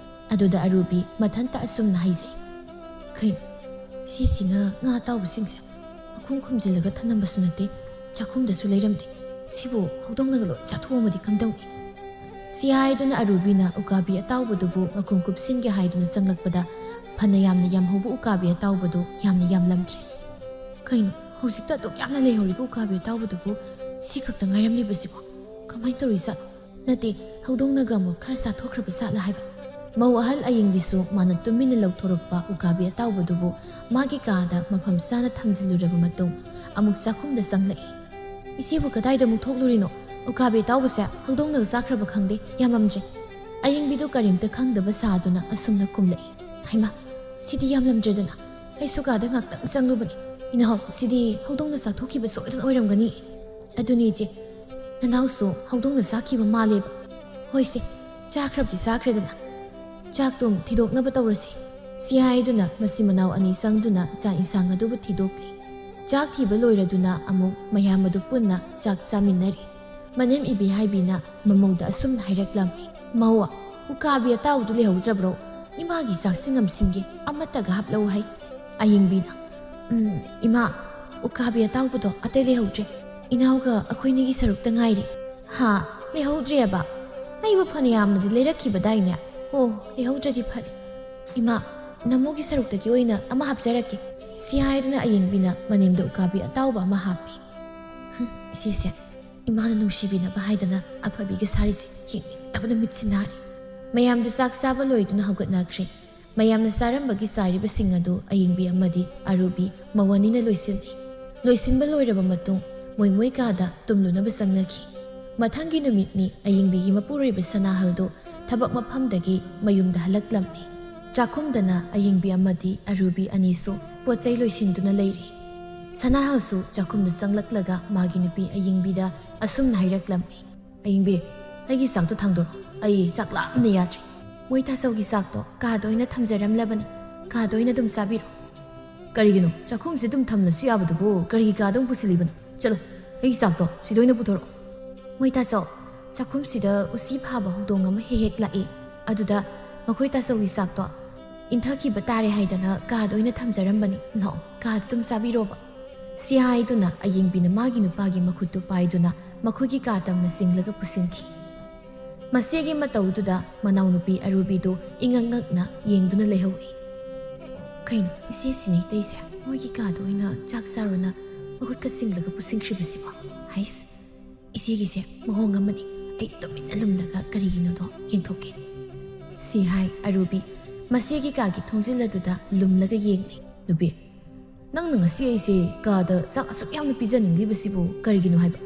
ꯑꯗꯨꯗ ꯑꯔꯨꯕꯤ ꯃꯊꯟꯇ ꯑꯁꯨꯝꯅ ꯍꯥꯏꯖꯩ, "ꯀꯩꯅꯣ, ꯁꯤꯁꯤꯅ ꯉꯥ ꯑꯇꯥꯎꯕꯁꯤꯡꯁꯦ ꯃꯈꯨꯝ ꯈꯨꯝꯖꯤꯜꯂꯒ ꯊꯝꯂꯝꯕꯁꯨ ꯅꯠꯇꯦ, ꯆꯥꯛꯈꯨꯝꯗꯁꯨ ꯂꯩꯔꯝꯗꯦ꯫ "ꯁꯤꯕꯨ ꯍꯧꯗꯣꯡꯅꯒ ꯂꯣꯏ ꯆꯥꯊꯣꯛꯑꯝꯃꯗꯤ ꯀꯝꯗꯧꯅꯤ?" ꯁꯤ ꯍꯥꯏꯗꯨꯅ ꯑꯔꯨꯕꯤꯅ ꯎꯀꯥꯕꯤ ꯑꯇꯥꯎꯕꯗꯨꯕꯨ ꯃꯈꯨꯝ ꯀꯨꯞꯁꯤꯟꯒꯦ ꯍꯥꯏꯗꯨꯅ ꯆꯪꯂꯛꯄꯗ, ꯐꯅ ꯌꯥꯝꯅ ꯌꯥꯝꯍꯧꯕ ꯎꯀꯥꯕꯤ ꯑꯇꯥꯎꯕꯗꯨ ꯌꯥꯝꯅ ꯌꯥꯝꯂꯝꯗ꯭ꯔꯦ꯫ "ꯀꯩꯅꯣ, ꯍꯧꯖꯤꯛꯇ ꯑꯗꯨꯛ ꯌꯥꯝꯅ ꯂꯩꯍꯧꯔꯤꯕ ꯎꯀꯥꯕꯤ ꯑꯇꯥꯎꯕꯗꯨꯕꯨ ꯁꯤ ꯈꯛꯇ ꯉꯥꯏꯔꯝꯂꯤꯕꯁꯤꯕꯣ? ꯀꯃꯥꯏꯅ ꯇꯧꯔꯤꯖꯥꯠꯅꯣ? ꯅꯠꯇꯦ, ꯍꯧꯗꯣꯡꯅꯒ ꯑꯃꯨꯛ ꯈꯔ ꯆꯥꯊꯣꯛꯈ꯭ꯔꯕ ꯖꯥꯠꯂ?" ꯍꯥꯏꯕ꯫ ꯃꯧ ꯑꯍꯜ ꯑꯌꯤꯡꯕꯤꯁꯨ ꯃꯥꯅ ꯇꯨꯃꯤꯟꯅ ꯂꯧꯊꯣꯔꯛꯄ ꯎꯀꯥꯕꯤ ꯑꯇꯥꯎꯕꯗꯨꯕꯨ ꯃꯥꯒꯤ ꯀꯥꯗ ꯃꯐꯝ ꯆꯥꯅ ꯊꯝꯖꯤꯜꯂꯨꯔꯕ ꯃꯇꯨꯡ, ꯑꯃꯨꯛ ꯆꯥꯛꯈꯨꯝꯗ ꯆꯪꯂꯛꯏ꯫ "ꯏꯆꯦꯕꯨ ꯀꯗꯥꯏꯗ ꯑꯃꯨꯛ ꯊꯣꯛꯂꯨꯔꯤꯅꯣ? ꯎꯀꯥꯕꯤ ꯑꯇꯥꯎꯕꯁꯦ ꯍꯧꯗꯣꯡꯅꯒ ꯆꯥꯈ꯭ꯔꯕ ꯈꯪꯗꯦ, ꯌꯥꯝꯂꯝꯗ꯭ꯔꯦ꯫" ꯑꯌꯤꯡꯕꯤꯗꯨ ꯀꯔꯤꯝꯇ ꯈꯪꯗꯕ ꯁꯥꯗꯨꯅ ꯑꯁꯨꯝꯅ ꯈꯨꯝꯂꯛꯏ꯫ "ꯍꯩꯃꯥ, ꯁꯤꯗꯤ ꯌꯥꯝꯂꯝꯗ꯭ꯔꯦꯗꯅ꯫ ꯑꯩꯁꯨ ꯀꯥꯗ ꯉꯥꯛꯇꯪ ꯆꯪꯂꯨꯕꯅꯤ꯫ ꯏꯅꯥꯎ, ꯁꯤꯗꯤ ꯍꯧꯗꯣꯡꯅ ꯆꯥꯊꯣꯛꯈꯤꯕ ꯁꯣꯏꯗꯅ ꯑꯣꯏꯔꯝꯒꯅꯤ꯫ ꯑꯗꯨꯅꯤ ꯏꯆꯦ, ꯅꯅꯥꯎꯁꯨ ꯍꯧꯗꯣꯡꯅ ꯆꯥꯈꯤꯕ ꯃꯥꯜꯂꯦꯕ꯫ ꯍꯣꯏꯁꯦ, ꯆꯥꯈ꯭ꯔꯕꯗꯤ ꯆꯥꯈ꯭ꯔꯦꯗꯅ꯫ ꯆꯥꯛꯇꯨꯝ ꯊꯤꯗꯣꯛꯅꯕ ꯇꯧꯔꯁꯤ꯫" ꯁꯤ ꯍꯥꯏꯗꯨꯅ ꯃꯆꯤꯟ ꯃꯅꯥꯎ ꯑꯅꯤ ꯆꯪꯗꯨꯅ ꯆꯥꯛ ꯏꯟꯁꯥꯡ ꯑꯗꯨꯕꯨ ꯊꯤꯗꯣꯛꯂꯤ꯫ ꯆꯥꯛ ꯊꯤꯕ ꯂꯣꯏꯔꯗꯨꯅ ꯑꯃꯨꯛ ꯃꯌꯥꯝ ꯑꯗꯨ ꯄꯨꯟꯅ ꯆꯥꯛ ꯆꯥꯃꯤꯟꯅꯔꯤ꯫ ꯃꯅꯦꯝ ꯏꯕꯦ ꯍꯥꯏꯕꯤꯅ ꯃꯃꯧꯗ ꯑꯁꯨꯝꯅ ꯍꯥꯏꯔꯛꯂꯝꯃꯤ, "ꯃꯧ, ꯎꯀꯥꯕꯤ ꯑꯇꯥꯎꯗꯨ ꯂꯩꯍꯧꯗ꯭ꯔꯕ꯭ꯔꯣ? ꯏꯃꯥꯒꯤ ꯆꯥꯛꯁꯤ ꯉꯝꯁꯤꯟꯒꯦ, ꯑꯃꯠꯇꯒ ꯍꯥꯞꯂꯛꯎ ꯍꯩ꯫" ꯑꯌꯤꯡꯕꯤꯅ, "ꯎꯝ, ꯏꯃꯥ, ꯎꯀꯥꯕꯤ ꯑꯇꯥꯎꯕꯗꯣ ꯑꯇꯩ ꯂꯩꯍꯧꯗ꯭ꯔꯦ꯫ ꯏꯅꯥꯎꯒ ꯑꯩꯈꯣꯏꯅꯤꯒꯤ ꯁꯔꯨꯛꯇ ꯉꯥꯏꯔꯦ꯫" "ꯍꯥ? ꯂꯩꯍꯧꯗ꯭ꯔꯦꯕ? ꯑꯩꯕꯨ ꯐꯅ ꯌꯥꯝꯅꯗꯤ ꯂꯩꯔꯛꯈꯤꯕꯗꯥꯏꯅꯦ? ꯑꯣ, ꯂꯩꯍꯧꯗ꯭ꯔꯗꯤ ꯐꯔꯦ꯫ ꯏꯃꯥ, ꯅꯃꯣꯒꯤ ꯁꯔꯨꯛꯇꯒꯤ ꯑꯣꯏꯅ ꯑꯃ ꯍꯥꯞꯆꯔꯛꯀꯦ꯫" ꯁꯤ ꯍꯥꯏꯗꯨꯅ ꯑꯌꯤꯡꯕꯤꯅ ꯃꯅꯦꯝꯗ ꯎꯀꯥꯕꯤ ꯑꯇꯥꯎꯕ ꯑꯃ ꯍꯥꯞꯄꯤ꯫ "ꯍꯨꯝ, ꯏꯆꯦꯁꯦ, ꯏꯃꯥꯅ ꯅꯨꯡꯁꯤꯕꯤꯅꯕ ꯍꯥꯏꯗꯅ ꯑꯐꯕꯤꯒ ꯁꯥꯔꯤꯁꯦ ꯌꯦꯡꯅꯤꯡꯗꯕꯅ ꯃꯤꯠꯁꯤ ꯅꯥꯔꯦ꯫" ꯃꯌꯥꯝꯗꯨ ꯆꯥꯛ ꯆꯥꯕ ꯂꯣꯏꯗꯨꯅ ꯍꯧꯒꯠꯅꯈ꯭ꯔꯦ꯫ ꯃꯌꯥꯝꯅ ꯆꯥꯔꯝꯕꯒꯤ ꯆꯥꯏꯔꯤꯕꯁꯤꯡ ꯑꯗꯨ ꯑꯌꯤꯡꯕꯤ ꯑꯃꯗꯤ ꯑꯔꯨꯕꯤ ꯃꯧ ꯑꯅꯤꯅ ꯂꯣꯏꯁꯤꯜꯂꯤ꯫ ꯂꯣꯏꯁꯤꯟꯕ ꯂꯣꯏꯔꯕ ꯃꯇꯨꯡ ꯃꯣꯏ ꯃꯣꯏ ꯀꯥꯗ ꯇꯨꯝꯂꯨꯅꯕ ꯆꯪꯅꯈꯤ꯫ ꯃꯊꯪꯒꯤ ꯅꯨꯃꯤꯠꯅꯤ ꯑꯌꯤꯡꯕꯤꯒꯤ ꯃꯄꯨꯔꯣꯏꯕ ꯁꯅꯥꯍꯜꯗꯨ ꯊꯕꯛ ꯃꯐꯝꯗꯒꯤ ꯃꯌꯨꯝꯗ ꯍꯜꯂꯛꯂꯝꯃꯤ꯫ ꯆꯥꯛꯈꯨꯝꯗꯅ ꯑꯌꯤꯡꯕꯤ ꯑꯃꯗꯤ ꯑꯔꯨꯕꯤ ꯑꯅꯤꯁꯨ ꯄꯣꯠ ꯆꯩ ꯂꯣꯏꯁꯤꯟꯗꯨꯅ ꯂꯩꯔꯤ꯫ ꯁꯅꯥꯍꯜꯁꯨ ꯆꯥꯛꯈꯨꯝꯗ ꯆꯪꯂꯛꯂꯒ ꯃꯥꯒꯤ ꯅꯨꯄꯤ ꯑꯌꯤꯡꯕꯤꯗ ꯑꯁꯨꯝꯅ ꯍꯥꯏꯔꯛꯂꯝꯃꯤ, "ꯑꯌꯤꯡꯕꯤ, ꯑꯩꯒꯤ ꯆꯥꯛꯇꯣ ꯊꯥꯡꯗꯣꯔꯛꯑꯣ꯫ ꯑꯩ ꯆꯥꯛ ꯂꯥꯝꯅ ꯌꯥꯗ꯭ꯔꯦ꯫" "ꯃꯣꯏ ꯇꯥꯆꯧꯒꯤ ꯆꯥꯛꯇꯣ ꯀꯥꯗ ꯑꯣꯏꯅ ꯊꯝꯖꯔꯝꯂꯕꯅꯤ꯫ ꯀꯥꯗ ꯑꯣꯏꯅ ꯑꯗꯨꯝ ꯆꯥꯕꯤꯔꯣ꯫" "ꯀꯔꯤꯒꯤꯅꯣ? ꯆꯥꯛꯈꯨꯝꯁꯤ ꯑꯗꯨꯝ ꯊꯝꯂꯁꯨ ꯌꯥꯕꯗꯨꯕꯨ ꯀꯔꯤꯒꯤ ꯀꯥꯗ ꯑꯃꯨꯛ ꯄꯨꯁꯤꯜꯂꯤꯕꯅꯣ? ꯆꯠꯂꯣ, ꯑꯩꯒꯤ ꯆꯥꯛꯇꯣ ꯁꯤꯗ ꯑꯣꯏꯅ ꯄꯨꯊꯣꯔꯛꯑꯣ꯫" "ꯃꯣꯏ ꯇꯥꯆꯧ, ꯆꯥꯛꯈꯨꯝꯁꯤꯗ ꯎꯆꯤ ꯐꯥꯕ ꯍꯧꯗꯣꯡ ꯑꯃ ꯍꯦꯛ ꯍꯦꯛ ꯂꯥꯛꯏ꯫ ꯑꯗꯨꯗ ꯃꯈꯣꯏ ꯇꯥꯆꯧꯒꯤ ꯆꯥꯛꯇꯣ ꯏꯟꯊꯈꯤꯕ ꯇꯥꯔꯦ ꯍꯥꯏꯗꯅ ꯀꯥꯗ ꯑꯣꯏꯅ ꯊꯝꯖꯔꯝꯕꯅꯤ꯫ ꯂꯥꯛꯑꯣ, ꯀꯥꯗ ꯑꯗꯨꯝ ꯆꯥꯕꯤꯔꯣꯕ꯫" ꯁꯤ ꯍꯥꯏꯗꯨꯅ ꯑꯌꯤꯡꯕꯤꯅ ꯃꯥꯒꯤ ꯅꯨꯄꯥꯒꯤ ꯃꯈꯨꯠꯇꯨ ꯄꯥꯏꯗꯨꯅ ꯃꯈꯣꯏꯒꯤ ꯀꯥ ꯇꯝꯅ ꯆꯤꯡꯂꯒ ꯄꯨꯁꯤꯟꯈꯤ꯫ ꯃꯁꯤꯒꯤ ꯃꯇꯧꯗꯨꯗ ꯃꯅꯥꯎꯅꯨꯄꯤ ꯑꯔꯨꯕꯤꯗꯨ ꯏꯉꯛ ꯉꯛꯅ ꯌꯦꯡꯗꯨꯅ ꯂꯩꯍꯧꯏ꯫ "ꯀꯩꯅꯣ, ꯏꯆꯦꯁꯤꯅ ꯏꯇꯩꯁꯦ ꯃꯣꯏꯒꯤ ꯀꯥꯗ ꯑꯣꯏꯅ ꯆꯥꯛ ꯆꯥꯔꯣꯅ ꯃꯈꯨꯠꯀ ꯆꯤꯡꯂꯒ ꯄꯨꯁꯤꯟꯈ꯭ꯔꯤꯕꯁꯤꯕꯣ? ꯍꯩꯁ, ꯏꯆꯦꯒꯤꯁꯦ ꯃꯑꯣꯡ ꯑꯃꯅꯤ꯫ ꯑꯩ ꯇꯨꯃꯤꯟꯅ ꯂꯨꯝꯂꯒ ꯀꯔꯤꯒꯤꯅꯣꯗꯣ ꯌꯦꯡꯊꯣꯛꯀꯦ"꯫ ꯁꯤ ꯍꯥꯏ ꯑꯔꯨꯕꯤ ꯃꯁꯤꯒꯤ ꯀꯥꯒꯤ ꯊꯣꯡꯖꯤꯜ ꯑꯗꯨꯗ ꯂꯨꯝꯂꯒ ꯌꯦꯡꯂꯤ꯫ "ꯅꯨꯄꯤ, ꯅꯪꯅ ꯉꯁꯤ ꯑꯩꯁꯦ ꯀꯥꯗ ꯆꯥꯛ ꯑꯁꯨꯛ ꯌꯥꯝꯅ ꯄꯤꯖꯅꯤꯡꯂꯤꯕꯁꯤꯕꯨ ꯀꯔꯤꯒꯤꯅꯣ ꯍꯥꯏꯕ?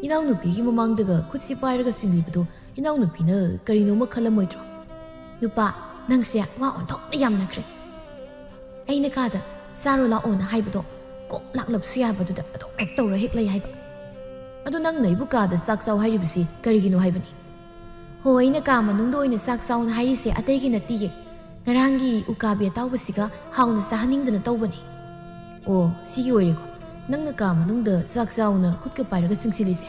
ꯏꯅꯥꯎꯅꯨꯄꯤꯒꯤ ꯃꯃꯥꯡꯗꯒ ꯈꯨꯠꯁꯤ ꯄꯥꯏꯔꯒ ꯆꯤꯡꯂꯤꯕꯗꯣ ꯏꯅꯥꯎꯅꯨꯄꯤꯅ ꯀꯔꯤꯅꯣꯃ ꯈꯜꯂꯝꯃꯣꯏꯗ꯭ꯔꯣ?" "ꯅꯨꯄꯥ, ꯅꯪꯁꯦ ꯋꯥ ꯑꯣꯟꯊꯣꯛꯅ ꯌꯥꯝꯅꯈ꯭ꯔꯦ꯫ ꯑꯩꯅ ꯀꯥꯗ ꯆꯥꯔꯣ ꯂꯥꯛꯑꯣꯅ ꯍꯥꯏꯕꯗꯣ ꯀꯣꯛ ꯂꯥꯛꯂꯕꯁꯨ ꯌꯥꯕꯗꯨꯗ ꯑꯗꯨꯝ ꯍꯦꯛ ꯇꯧꯔ ꯍꯦꯛ ꯂꯩ ꯍꯥꯏꯕ꯫ ꯑꯗꯣ ꯅꯪꯅ ꯑꯩꯕꯨ ꯀꯥꯗ ꯆꯥꯛ ꯆꯥꯎ ꯍꯥꯏꯔꯤꯕꯁꯤ ꯀꯔꯤꯒꯤꯅꯣ ꯍꯥꯏꯕꯅꯤ?" "ꯍꯣ, ꯑꯩꯅ ꯀꯥ ꯃꯅꯨꯡꯗ ꯑꯣꯏꯅ ꯆꯥꯛ ꯆꯥꯎꯅ ꯍꯥꯏꯔꯤꯁꯦ ꯑꯇꯩꯒꯤ ꯅꯠꯇꯤꯌꯦ꯫ ꯉꯔꯥꯡꯒꯤ ꯎꯀꯥꯕꯤ ꯑꯇꯥꯎꯕꯁꯤꯒ ꯍꯥꯎꯅ ꯆꯥꯍꯟꯅꯤꯡꯗꯅ ꯇꯧꯕꯅꯤ"꯫ "ꯑꯣ, ꯁꯤꯒꯤ ꯑꯣꯏꯔꯦꯀꯣ ꯅꯪꯅ ꯀꯥ ꯃꯅꯨꯡꯗ ꯆꯥꯛ ꯆꯥꯎꯅ ꯈꯨꯠꯀ ꯄꯥꯏꯔꯒ ꯆꯤꯡꯁꯤꯜꯂꯤꯁꯦ?"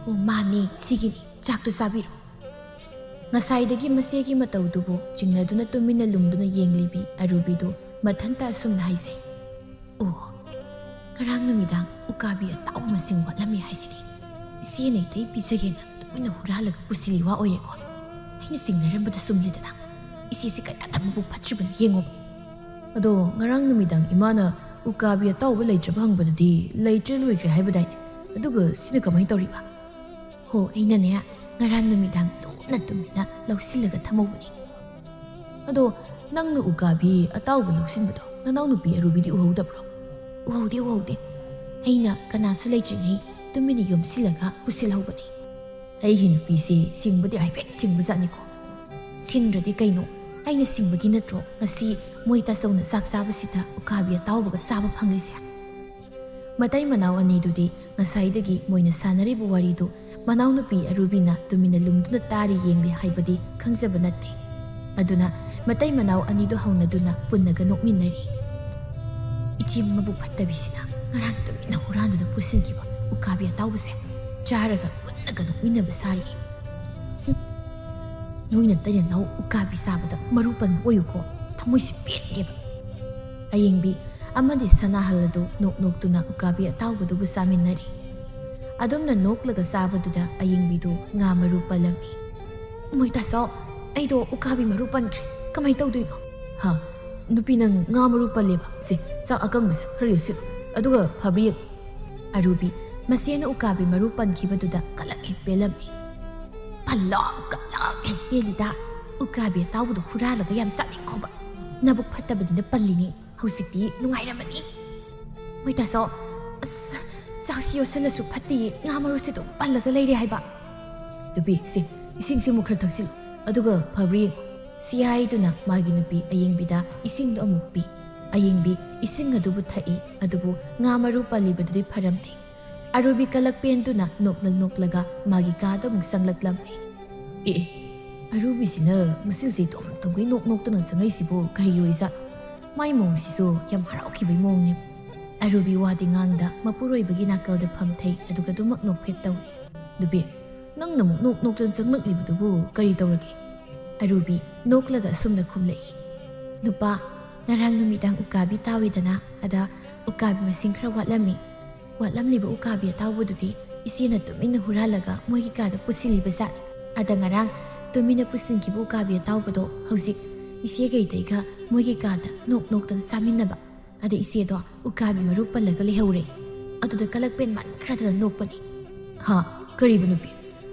"ꯑꯣ, ꯃꯥꯅꯦ, ꯁꯤꯒꯤꯅꯤ꯫ ꯆꯥꯛꯇꯨ ꯆꯥꯕꯤꯔꯣ"꯫ ꯉꯁꯥꯏꯗꯒꯤ ꯃꯆꯦꯒꯤ ꯃꯇꯧꯗꯨꯕꯨ ꯆꯤꯡꯅꯗꯨꯅ ꯇꯨꯃꯤꯟꯅ ꯂꯨꯝꯗꯨꯅ ꯌꯦꯡꯂꯤꯕꯤ ꯑꯔꯨꯕꯤꯗꯨ ꯃꯊꯟꯇ ꯑꯁꯨꯝꯅ ꯍꯥꯏꯖꯩ꯫ "ꯑꯣ, ꯉꯔꯥꯡ ꯅꯨꯃꯤꯗꯥꯡ ꯎꯀꯥꯕꯤ ꯑꯇꯥꯎꯕ ꯃꯁꯤꯡ ꯋꯥꯠꯂꯝꯃꯤ ꯍꯥꯏꯁꯤꯗꯤ꯫ ꯏꯆꯦꯅ ꯏꯇꯩ ꯄꯤꯖꯒꯦꯅ ꯇꯨꯃꯤꯟꯅ ꯍꯨꯔꯥꯜꯂꯒ ꯄꯨꯁꯤꯜꯂꯤ ꯋꯥ ꯑꯣꯏꯔꯦꯀꯣ꯫ ꯑꯩꯅ ꯆꯤꯡꯅꯔꯝꯕꯗ ꯆꯨꯝꯂꯦꯗꯅ꯫ ꯏꯆꯦꯁꯦ ꯀꯌꯥꯗ ꯃꯕꯨꯛ ꯐꯠꯇ꯭ꯔꯤꯕꯅꯣ ꯌꯦꯡꯉꯣ"꯫ "ꯑꯗꯣ ꯉꯔꯥꯡ ꯅꯨꯃꯤꯗꯥꯡ ꯏꯃꯥꯅ ꯎꯀꯥꯕꯤ ꯑꯇꯥꯎꯕ ꯂꯩꯇ꯭ꯔꯕ ꯍꯪꯕꯗꯗꯤ ꯂꯩꯇ꯭ꯔꯦ ꯂꯣꯏꯈ꯭ꯔꯦ ꯍꯥꯏꯕꯗꯥꯏꯅꯦ? ꯑꯗꯨꯒ ꯁꯤꯅ ꯀꯃꯥꯏꯅ ꯇꯧꯔꯤꯕ?" "ꯍꯣ, ꯑꯩꯅꯅꯦ ꯉꯔꯥꯡ ꯅꯨꯃꯤꯗꯥꯡ ꯂꯨꯅ ꯇꯨꯝꯃꯤꯟꯅ ꯂꯧꯁꯤꯜꯂꯒ ꯊꯝꯍꯧꯕꯅꯤ"꯫ "ꯑꯗꯣ ꯅꯪꯅ ꯎꯀꯥꯕꯤ ꯑꯇꯥꯎꯕ ꯂꯧꯁꯤꯟꯕꯗꯣ ꯅꯅꯥꯎꯅꯨꯄꯤ ꯑꯔꯨꯕꯤꯗꯤ ꯎꯍꯧꯗꯕ꯭ꯔꯣ?" "ꯎꯍꯧꯗꯦ, ꯎꯍꯧꯗꯦ꯫ ꯑꯩꯅ ꯀꯅꯥꯁꯨ ꯂꯩꯇ꯭ꯔꯤꯉꯩ ꯇꯨꯃꯤꯟꯅ ꯌꯣꯝꯁꯤꯜꯂꯒ ꯄꯨꯁꯤꯜꯍꯧꯕꯅꯤ"꯫ "ꯑꯩꯒꯤ ꯅꯨꯄꯤꯁꯤ ꯁꯤꯡꯕꯗꯤ ꯍꯥꯏꯐꯦꯠ ꯁꯤꯡꯕꯖꯥꯠꯅꯤꯀꯣ"꯫ "ꯁꯤꯡꯗ꯭ꯔꯗꯤ ꯀꯩꯅꯣ? ꯑꯩꯅ ꯁꯤꯡꯕꯒꯤ ꯅꯠꯇ꯭ꯔꯣ ꯉꯁꯤ ꯃꯣꯏ ꯇꯥꯆꯧꯅ ꯆꯥꯛ ꯆꯥꯕꯁꯤꯗ ꯎꯀꯥꯕꯤ ꯑꯇꯥꯎꯕꯒ ꯆꯥꯕ ꯐꯪꯂꯤꯁꯦ?" ꯃꯇꯩ ꯃꯅꯥꯎ ꯑꯅꯤꯗꯨꯗꯤ ꯉꯁꯥꯏꯗꯒꯤ ꯃꯣꯏꯅ ꯁꯥꯟꯅꯔꯤꯕ ꯋꯥꯔꯤꯗꯨ ꯃꯅꯥꯎꯅꯨꯄꯤ ꯑꯔꯨꯕꯤꯅ ꯇꯨꯃꯤꯟꯅ ꯂꯨꯝꯗꯨꯅ ꯇꯥꯔꯤ ꯌꯦꯡꯂꯤ ꯍꯥꯏꯕꯗꯤ ꯈꯪꯖꯕ ꯅꯠꯇꯦ꯫ ꯑꯗꯨꯅ ꯃꯇꯩ ꯃꯅꯥꯎ ꯑꯅꯤꯗꯨ ꯍꯧꯅꯗꯨꯅ ꯄꯨꯟꯅꯒ ꯅꯣꯛꯃꯤꯟꯅꯔꯤ꯫ "ꯏꯆꯦ ꯃꯕꯨꯛ ꯐꯠꯇꯕꯤꯁꯤꯅ ꯉꯔꯥꯡ ꯇꯨꯃꯤꯟꯅ ꯍꯨꯔꯥꯟꯗꯨꯅ ꯄꯨꯁꯤꯟꯈꯤꯕ ꯎꯀꯥꯕꯤ ꯑꯇꯥꯎꯕꯁꯦ ꯆꯥꯔꯒ ꯄꯨꯟꯅꯒ ꯅꯣꯛꯃꯤꯟꯅꯕ ꯁꯥꯔꯤ꯫ ꯍꯨꯝ, ꯅꯣꯏꯅ ꯇꯩꯅ ꯂꯧ ꯎꯀꯥꯕꯤ ꯆꯥꯕꯗ ꯃꯔꯨ ꯄꯟꯕ ꯑꯣꯏꯌꯨꯀꯣ, ꯊꯃꯣꯏꯁꯤ ꯄꯦꯟꯒꯦꯕ"꯫ ꯑꯌꯦꯡꯕꯤ ꯑꯃꯗꯤ ꯁꯅꯥꯍꯜ ꯑꯗꯨ ꯅꯣꯛ ꯅꯣꯛꯇꯨꯅ ꯎꯀꯥꯕꯤ ꯑꯇꯥꯎꯕꯗꯨꯕꯨ ꯆꯥꯃꯤꯟꯅꯔꯤ꯫ ꯑꯗꯨꯝꯅ ꯅꯣꯛꯂꯒ ꯆꯥꯕꯗꯨꯗ ꯑꯌꯤꯡꯕꯤꯗꯨ ꯉꯥ ꯃꯔꯨ ꯄꯜꯂꯝꯃꯤ꯫ "ꯃꯣꯏ ꯇꯥꯆꯧ, ꯑꯩꯗꯣ ꯎꯀꯥꯕꯤ ꯃꯔꯨ ꯄꯟꯈ꯭ꯔꯦ, ꯀꯃꯥꯏꯅ ꯇꯧꯗꯣꯏꯅꯣ?" "ꯍꯥ? ꯅꯨꯄꯤ, ꯅꯪ ꯉꯥ ꯃꯔꯨ ꯄꯜꯂꯦꯕ? ꯁꯦ, ꯆꯥꯛ ꯑꯀꯪꯕꯁꯦ ꯈꯔ ꯌꯣꯠꯁꯤꯜꯂꯨ, ꯑꯗꯨꯒ ꯐꯕ꯭ꯔꯥ ꯌꯦꯡꯉꯨ꯫" ꯑꯗꯨꯒ ꯐꯕ꯭ꯔꯥ ꯌꯦꯡꯉꯨ꯫ ꯃꯆꯦꯅ ꯎꯀꯥꯕꯤ ꯃꯔꯨ ꯄꯟꯈꯤꯕꯗꯨꯗ ꯀꯂꯛ ꯍꯦꯛ ꯄꯦꯜꯂꯝꯃꯤ꯫ "ꯄꯜꯂꯣ, ꯀꯂꯛ ꯍꯦꯛ ꯄꯦꯜꯂꯤꯗ꯫ ꯎꯀꯥꯕꯤ ꯑꯇꯥꯎꯕꯗꯣ ꯍꯨꯔꯥꯜꯂꯒ ꯌꯥꯝ ꯆꯥꯅꯤꯡꯈꯣꯕ꯫ ꯅꯕꯨꯛ ꯐꯠꯇꯕꯅꯤꯅ ꯄꯜꯂꯤꯅꯤ꯫ ꯍꯧꯖꯤꯛꯇꯤ ꯅꯨꯡꯉꯥꯏꯔꯝꯃꯅꯤ꯫" "ꯃꯣꯏ ꯇꯥꯆꯧ, ꯑꯁ, ꯆꯥꯛꯁꯤ ꯌꯣꯠꯁꯤꯜꯂꯁꯨ ꯐꯠꯇꯦ, ꯉꯥ ꯃꯔꯨꯁꯦ ꯑꯗꯨꯝ ꯄꯜꯂꯒ ꯂꯩꯔꯦ ꯍꯥꯏꯕ꯫" "ꯅꯨꯄꯤ, ꯁꯦ, ꯏꯁꯤꯡꯁꯤ ꯑꯃꯨꯛ ꯈꯔ ꯊꯛꯆꯤꯜꯂꯨ, ꯑꯗꯨꯒ ꯐꯕ꯭ꯔꯥ ꯌꯦꯡꯉꯨ꯫" ꯁꯤ ꯍꯥꯏꯗꯨꯅ ꯃꯥꯒꯤ ꯅꯨꯄꯤ ꯑꯌꯤꯡꯕꯤꯗ ꯏꯁꯤꯡꯗꯣ ꯑꯃꯨꯛ ꯄꯤ꯫ ꯑꯌꯤꯡꯕꯤ ꯏꯁꯤꯡ ꯑꯗꯨꯕꯨ ꯊꯛꯏ, ꯑꯗꯨꯕꯨ ꯉꯥ ꯃꯔꯨ ꯄꯜꯂꯤꯕꯗꯨꯗꯤ ꯐꯔꯝꯗꯦ꯫ ꯑꯔꯨꯕꯤ ꯀꯂꯛ ꯄꯦꯟꯗꯨꯅ ꯅꯣꯛꯅ ꯅꯣꯛꯂꯒ ꯃꯥꯒꯤ ꯀꯥꯗ ꯑꯃꯨꯛ ꯆꯪꯂꯛꯂꯝꯃꯤ꯫ "ꯑꯦ, ꯑꯦ, ꯑꯔꯨꯕꯤꯁꯤꯅ ꯃꯁꯤꯁꯦ ꯇꯨꯝ ꯇꯨꯝꯒꯩ ꯅꯣꯛ ꯅꯣꯛꯇꯨꯅ ꯆꯪꯉꯛꯏꯁꯤꯕꯨ ꯀꯔꯤ ꯑꯣꯏꯖꯥꯠꯅꯣ? ꯃꯥꯏ ꯃꯑꯣꯡꯁꯤꯁꯨ ꯌꯥꯝ ꯍꯔꯥꯎꯈꯤꯕꯒꯤ ꯃꯑꯣꯡꯅꯤ꯫" ꯑꯔꯨꯕꯤ ꯋꯥꯗꯤ ꯉꯥꯡꯗ ꯃꯄꯨꯔꯣꯏꯕꯒꯤ ꯅꯥꯀꯜꯗ ꯐꯝꯊꯩ, ꯑꯗꯨꯒ ꯑꯗꯨꯃꯛ ꯅꯣꯛꯐꯦꯠ ꯇꯧꯏ꯫ "ꯅꯨꯄꯤ, ꯅꯪꯅ ꯑꯃꯨꯛ ꯅꯣꯛ ꯅꯣꯛꯇꯨꯅ ꯆꯪꯂꯛꯂꯤꯕꯗꯨꯕꯨ ꯀꯔꯤ ꯇꯧꯔꯒꯦ?" ꯑꯔꯨꯕꯤ ꯅꯣꯛꯂꯒ ꯑꯁꯨꯝꯅ ꯈꯨꯝꯂꯛꯏ꯫ "ꯅꯨꯄꯥ, ꯉꯔꯥꯡ ꯅꯨꯃꯤꯗꯥꯡ ꯎꯀꯥꯕꯤ ꯇꯥꯎꯏꯗꯅ, ꯑꯗ ꯎꯀꯥꯕꯤ ꯃꯁꯤꯡ ꯈꯔ ꯋꯥꯠꯂꯝꯃꯤ꯫ ꯋꯥꯠꯂꯝꯂꯤꯕ ꯎꯀꯥꯕꯤ ꯑꯇꯥꯎꯕꯗꯨꯗꯤ ꯏꯆꯦꯅ ꯇꯨꯃꯤꯟꯅ ꯍꯨꯔꯥꯜꯂꯒ ꯃꯣꯏꯒꯤ ꯀꯥꯗ ꯄꯨꯁꯤꯜꯂꯤꯕ ꯖꯥꯠꯅꯤ꯫ ꯑꯗ ꯉꯔꯥꯡ ꯇꯨꯃꯤꯟꯅ ꯄꯨꯁꯤꯟꯈꯤꯕ ꯎꯀꯥꯕꯤ ꯑꯇꯥꯎꯕꯗꯣ ꯍꯧꯖꯤꯛ ꯏꯆꯦꯒ ꯏꯇꯩꯒ ꯃꯣꯏꯒꯤ ꯀꯥꯗ ꯅꯣꯛ ꯅꯣꯛꯇꯅ ꯆꯥꯃꯤꯟꯅꯕ꯫ ꯑꯗ ꯏꯆꯦꯗꯣ ꯎꯀꯥꯕꯤ ꯃꯔꯨ ꯄꯜꯂꯒ ꯂꯩꯍꯧꯔꯦ꯫" ꯑꯗꯨꯗ ꯀꯂꯛ ꯄꯦꯟꯃꯟꯈ꯭ꯔꯗꯅ ꯅꯣꯛꯄꯅꯤ꯫ "ꯍꯥ? ꯀꯔꯤꯕ ꯅꯨꯄꯤ?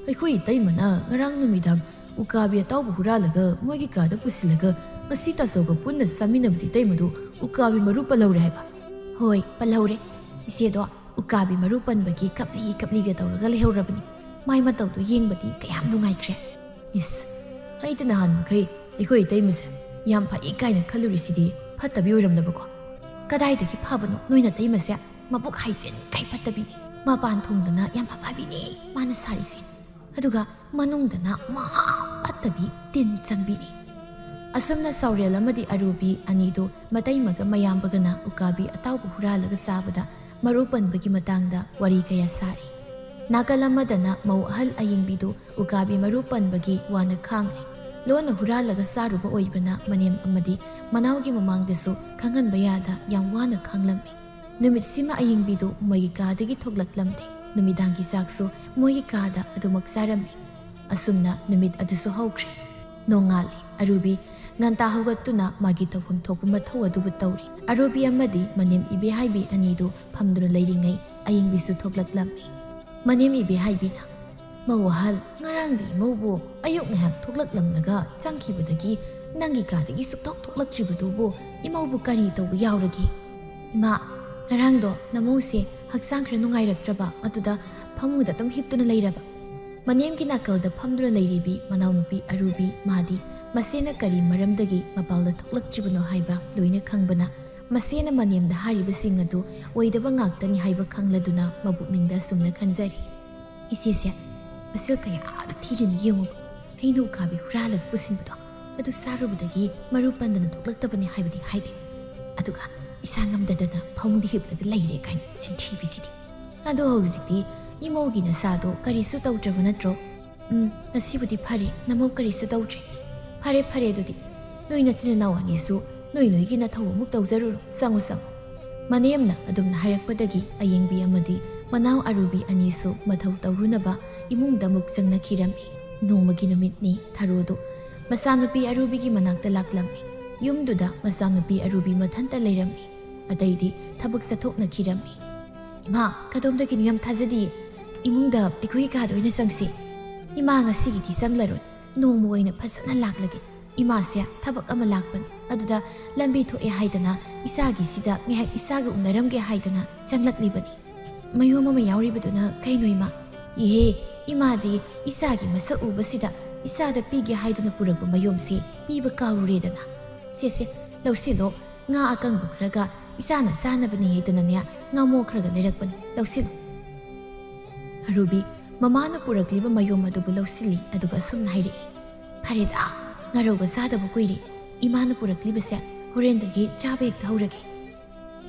ꯑꯩꯈꯣꯏ ꯏꯇꯩꯃꯅ ꯉꯔꯥꯡ ꯅꯨꯃꯤꯗꯥꯡ ꯎꯀꯥꯕꯤ ꯑꯇꯥꯎꯕ ꯍꯨꯔꯥꯜꯂꯒ ꯃꯣꯏꯒꯤ ꯀꯥꯗ ꯄꯨꯁꯤꯜꯂꯒ ꯉꯁꯤ ꯇꯥꯆꯧꯒ ꯄꯨꯟꯅ ꯆꯥꯃꯤꯟꯅꯕꯗꯤ ꯏꯇꯩꯃꯗꯨ ꯎꯀꯥꯕꯤ ꯃꯔꯨ ꯄꯜꯍꯧꯔꯦ ꯍꯥꯏꯕ?" "ꯍꯣꯏ, ꯄꯜꯍꯧꯔꯦ꯫ ꯏꯆꯦꯗꯣ ꯎꯀꯥꯕꯤ ꯃꯔꯨ ꯄꯟꯕꯒꯤ ꯀꯞꯂꯤ ꯀꯞꯂꯤꯒ ꯇꯧꯔꯒ ꯂꯩꯍꯧꯔꯕꯅꯤ꯫ ꯃꯥꯏ ꯃꯇꯧꯗꯨ ꯌꯦꯡꯕꯗꯤ ꯀꯌꯥꯝ ꯅꯨꯡꯉꯥꯏꯈ꯭ꯔꯦ꯫" "ꯏꯁ, ꯑꯩꯗꯤ ꯅꯍꯥꯟ ꯃꯈꯩ ꯑꯩꯈꯣꯏ ꯏꯇꯩꯃꯁꯦ ꯌꯥꯝ ꯐꯩ ꯀꯥꯏꯅ ꯈꯜꯂꯨꯔꯤꯁꯤꯗꯤ ꯐꯠꯇꯕꯤ ꯑꯣꯏꯔꯝꯗꯕꯀꯣ꯫ ꯀꯗꯥꯏꯗꯒꯤ ꯐꯕꯅꯣ ꯅꯣꯏ ꯅꯇꯩꯃꯁꯦ? ꯃꯕꯨꯛ ꯍꯥꯏꯖꯤꯟꯈꯩ ꯐꯠꯇꯕꯤꯅꯤ꯫ ꯃꯄꯥꯟ ꯊꯣꯡꯗꯅ ꯌꯥꯝ ꯑꯐꯕꯤꯅꯤ ꯃꯥꯅ ꯁꯥꯔꯤꯁꯦ, ꯑꯗꯨꯒ ꯃꯅꯨꯡꯗꯅ ꯃꯍꯥ ꯐꯠꯇꯕꯤ, ꯇꯤꯟ ꯆꯪꯕꯤꯅꯤ꯫" ꯑꯁꯨꯝꯅ ꯁꯥꯎꯔꯦꯜ ꯑꯃꯗꯤ ꯑꯔꯨꯕꯤ ꯑꯅꯤꯗꯨ ꯃꯇꯩꯃꯒ ꯃꯌꯥꯝꯕꯒꯅ ꯎꯀꯥꯕꯤ ꯑꯇꯥꯎꯕ ꯍꯨꯔꯥꯜꯂꯒ ꯆꯥꯕꯗ ꯃꯔꯨ ꯄꯟꯕꯒꯤ ꯃꯇꯥꯡꯗ ꯋꯥꯔꯤ ꯀꯌꯥ ꯁꯥꯔꯤ꯫ ꯅꯥꯀꯜ ꯑꯃꯗꯅ ꯃꯧ ꯑꯍꯜ ꯑꯌꯤꯡꯕꯤꯗꯨ ꯎꯀꯥꯕꯤ ꯃꯔꯨ ꯄꯟꯕꯒꯤ ꯋꯥꯅ ꯈꯥꯡꯂꯤ꯫ ꯂꯣꯟꯅ ꯍꯨꯔꯥꯜꯂꯒ ꯆꯥꯔꯨꯕ ꯑꯣꯏꯕꯅ ꯃꯅꯦꯝ ꯑꯃꯗꯤ ꯃꯅꯥꯎꯒꯤ ꯃꯃꯥꯡꯗꯁꯨ ꯈꯪꯍꯟꯕ ꯌꯥꯗ ꯌꯥꯝ ꯋꯥꯅ ꯈꯥꯡꯂꯝꯃꯤ꯫ ꯅꯨꯃꯤꯠꯁꯤꯃ ꯑꯌꯤꯡꯕꯤꯗꯨ ꯃꯣꯏꯒꯤ ꯀꯥꯗꯒꯤ ꯊꯣꯛꯂꯛꯂꯝꯗꯦ꯫ ꯅꯨꯃꯤꯗꯥꯡꯒꯤ ꯆꯥꯛꯁꯨ ꯃꯣꯏꯒꯤ ꯀꯥꯗ ꯑꯗꯨꯃꯛ ꯆꯥꯔꯝꯃꯤ꯫ ꯑꯁꯨꯝꯅ ꯅꯨꯃꯤꯠ ꯑꯗꯨꯁꯨ ꯍꯧꯈ꯭ꯔꯦ꯫ ꯅꯣꯡꯉꯥꯜꯂꯦ꯫ ꯑꯔꯨꯕꯤ ꯉꯟꯇꯥ ꯍꯧꯒꯠꯇꯨꯅ ꯃꯥꯒꯤ ꯇꯧꯐꯝ ꯊꯣꯛꯄ ꯃꯊꯧ ꯑꯗꯨꯕꯨ ꯇꯧꯔꯤ꯫ ꯑꯔꯨꯕꯤ ꯑꯃꯗꯤ ꯃꯅꯦꯝ ꯏꯕꯦꯍꯥꯏꯕꯤ ꯑꯅꯤꯗꯨ ꯐꯝꯗꯨꯅ ꯂꯩꯔꯤꯉꯩ ꯑꯌꯦꯡꯕꯤꯁꯨ ꯊꯣꯛꯂꯛꯂꯝꯃꯤ꯫ ꯃꯅꯦꯝ ꯏꯕꯦꯍꯥꯏꯕꯤꯅ, "ꯃꯧ ꯑꯍꯜ, ꯉꯔꯥꯡꯗꯤ ꯏꯃꯧꯕꯨ ꯑꯌꯨꯛ ꯉꯥꯏꯍꯥꯛ ꯊꯣꯛꯂꯛꯂꯝꯂꯒ ꯆꯪꯈꯤꯕꯗꯒꯤ ꯅꯪꯒꯤ ꯀꯥꯗꯒꯤ ꯁꯨꯛꯊꯣꯛ ꯊꯣꯛꯂꯛꯇ꯭ꯔꯤꯕꯗꯨꯕꯨ ꯏꯃꯧꯕꯨ ꯀꯔꯤ ꯇꯧꯕ ꯌꯥꯎꯔꯒꯦ?" "ꯏꯃꯥ, ꯉꯔꯥꯡꯗꯣ ꯅꯃꯧꯁꯦ ꯍꯛꯆꯥꯡ ꯈꯔ ꯅꯨꯡꯉꯥꯏꯔꯛꯇ꯭ꯔꯕ, ꯑꯗꯨꯗ ꯐꯃꯨꯡꯗ ꯑꯗꯨꯝ ꯍꯤꯞꯇꯨꯅ ꯂꯩꯔꯕ꯫" ꯃꯅꯦꯝꯒꯤ ꯅꯥꯀꯜꯗ ꯐꯝꯗꯨꯅ ꯂꯩꯔꯤꯕꯤ ꯃꯅꯥꯎꯅꯨꯄꯤ ꯑꯔꯨꯕꯤ, ꯃꯥꯗꯤ ꯃꯆꯦꯅ ꯀꯔꯤ ꯃꯔꯝꯗꯒꯤ ꯃꯄꯥꯜꯗ ꯊꯣꯛꯂꯛꯇ꯭ꯔꯤꯕꯅꯣ ꯍꯥꯏꯕ ꯂꯣꯏꯅ ꯈꯪꯕꯅ, ꯃꯆꯦꯅ ꯃꯅꯦꯝꯗ ꯍꯥꯏꯔꯤꯕꯁꯤꯡ ꯑꯗꯨ ꯑꯣꯏꯗꯕ ꯉꯥꯛꯇꯅꯤ ꯍꯥꯏꯕ ꯈꯪꯂꯗꯨꯅ ꯃꯕꯨꯛꯅꯤꯡꯗ ꯑꯁꯨꯝꯅ ꯈꯟꯖꯔꯤ, "ꯏꯆꯦꯁꯦ ꯃꯁꯤꯜ ꯀꯌꯥꯗ ꯊꯤꯔꯤꯅꯤ ꯌꯦꯡꯉꯨꯕ꯫ ꯍꯩꯅꯧ ꯀꯥꯕꯤ ꯍꯨꯔꯥꯜꯂꯒ ꯄꯨꯁꯤꯟꯕꯗꯣ, ꯑꯗꯨ ꯆꯥꯔꯨꯕꯗꯒꯤ ꯃꯔꯨ ꯄꯟꯗꯅ ꯊꯣꯛꯂꯛꯇꯕꯅꯤ ꯍꯥꯏꯕꯗꯤ ꯍꯥꯏꯗꯦ, ꯑꯗꯨꯒ ꯏꯁꯥ ꯉꯝꯗꯗꯅ ꯐꯃꯨꯡꯗ ꯍꯤꯞꯂꯒ ꯂꯩꯔꯦ ꯀꯥꯏꯅ ꯆꯤꯟꯊꯤꯕꯤꯁꯤꯗꯤ꯫ ꯑꯗꯣ ꯍꯧꯖꯤꯛꯇꯤ ꯏꯃꯧꯒꯤ ꯅꯁꯥꯗꯣ ꯀꯔꯤꯁꯨ ꯇꯧꯗ꯭ꯔꯕ ꯅꯠꯇ꯭ꯔꯣ?" "ꯎꯝ, ꯉꯁꯤꯕꯨꯗꯤ ꯐꯔꯦ, ꯅꯃꯧ ꯀꯔꯤꯁꯨ ꯇꯧꯗ꯭ꯔꯦ꯫" "ꯐꯔꯦ, ꯐꯔꯦ, ꯑꯗꯨꯗꯤ ꯅꯣꯏ ꯅꯆꯤꯟ ꯅꯅꯥꯎ ꯑꯅꯤꯁꯨ ꯅꯣꯏ ꯅꯣꯏꯒꯤ ꯅꯊꯧ ꯑꯃꯨꯛ ꯇꯧꯖꯔꯨꯔꯣ, ꯆꯪꯉꯨ, ꯆꯪꯉꯨ꯫" ꯃꯅꯦꯝꯅ ꯑꯗꯨꯝꯅ ꯍꯥꯏꯔꯛꯄꯗꯒꯤ ꯑꯌꯦꯡꯕꯤ ꯑꯃꯗꯤ ꯃꯅꯥꯎ ꯑꯔꯨꯕꯤ ꯑꯅꯤꯁꯨ ꯃꯊꯧ ꯇꯧꯔꯨꯅꯕ ꯏꯃꯨꯡꯗ ꯑꯃꯨꯛ ꯆꯪꯅꯈꯤꯔꯝꯃꯤ꯫ ꯅꯣꯡꯃꯒꯤ ꯅꯨꯃꯤꯠꯅꯤ꯫ ꯊꯔꯣꯗꯨ ꯃꯆꯥꯅꯨꯄꯤ ꯑꯔꯨꯕꯤꯒꯤ ꯃꯅꯥꯛꯇ ꯂꯥꯛꯂꯝꯃꯤ꯫ ꯌꯨꯝꯗꯨꯗ ꯃꯆꯥꯅꯨꯄꯤ ꯑꯔꯨꯕꯤ ꯃꯊꯟꯇ ꯂꯩꯔꯝꯃꯤ꯫ ꯑꯇꯩꯗꯤ ꯊꯕꯛ ꯆꯠꯊꯣꯛꯅꯈꯤꯔꯝꯃꯤ꯫ "ꯏꯃꯥ, ꯀꯗꯣꯝꯗꯒꯤꯅꯣ ꯌꯥꯝ ꯊꯥꯖꯗꯤꯌꯦ꯫ ꯏꯃꯨꯡꯗ ꯑꯩꯈꯣꯏꯒꯤ ꯀꯥꯗ ꯑꯣꯏꯅ ꯆꯪꯁꯤ꯫" "ꯏꯃꯥ, ꯉꯁꯤꯒꯤꯗꯤ ꯆꯪꯂꯔꯣꯏ꯫ ꯅꯣꯡꯃ ꯑꯣꯏꯅ ꯐꯖꯅ ꯂꯥꯛꯂꯒꯦ꯫ ꯏꯃꯥꯁꯦ ꯊꯕꯛ ꯑꯃ ꯂꯥꯛꯄꯅꯤ, ꯑꯗꯨꯗ ꯂꯝꯕꯤ ꯊꯣꯛꯑꯦ ꯍꯥꯏꯗꯅ ꯏꯆꯥꯒꯤꯁꯤꯗ ꯉꯥꯏꯍꯥꯛ ꯏꯆꯥꯒ ꯎꯅꯔꯝꯒꯦ ꯍꯥꯏꯗꯅ ꯆꯪꯂꯛꯂꯤꯕꯅꯤ꯫" "ꯃꯌꯣꯝ ꯑꯃ ꯌꯥꯎꯔꯤꯕꯗꯨꯅ ꯀꯩꯅꯣ ꯏꯃꯥ?" "ꯏꯍꯦ, ꯏꯃꯥꯗꯤ ꯏꯆꯥꯒꯤ ꯃꯁꯛ ꯎꯕꯁꯤꯗ ꯏꯆꯥꯗ ꯄꯤꯒꯦ ꯍꯥꯏꯗꯨꯅ ꯄꯨꯔꯛꯄ ꯃꯌꯣꯝꯁꯦ ꯄꯤꯕ ꯀꯥꯎꯔꯨꯔꯦꯗꯅ꯫ ꯁꯦ, ꯁꯦ, ꯂꯧꯁꯤꯜꯂꯣ꯫ ꯉꯥ ꯑꯀꯪꯕ ꯈꯔꯒ ꯏꯆꯥꯅ ꯆꯥꯅꯕꯅꯦ ꯍꯥꯏꯗꯅꯅꯦ ꯉꯥꯃꯣ ꯈꯔꯒ ꯂꯩꯔꯛꯄꯅꯤ꯫ ꯂꯧꯁꯤꯜꯂꯣ꯫" ꯑꯔꯨꯕꯤ ꯃꯃꯥꯅ ꯄꯨꯔꯛꯂꯤꯕ ꯃꯌꯣꯝ ꯑꯗꯨꯕꯨ ꯂꯧꯁꯤꯜꯂꯤ, ꯑꯗꯨꯒ ꯑꯁꯨꯝꯅ ꯍꯥꯏꯔꯛꯏ, "ꯐꯔꯦꯗ, ꯉꯥꯔꯧꯒ ꯆꯥꯗꯕ ꯀꯨꯏꯔꯦ꯫ ꯏꯃꯥꯅ ꯄꯨꯔꯛꯂꯤꯕꯁꯦ ꯍꯣꯔꯦꯟꯗꯒꯤ ꯆꯥꯕ ꯍꯦꯛꯇ ꯍꯧꯔꯒꯦ꯫"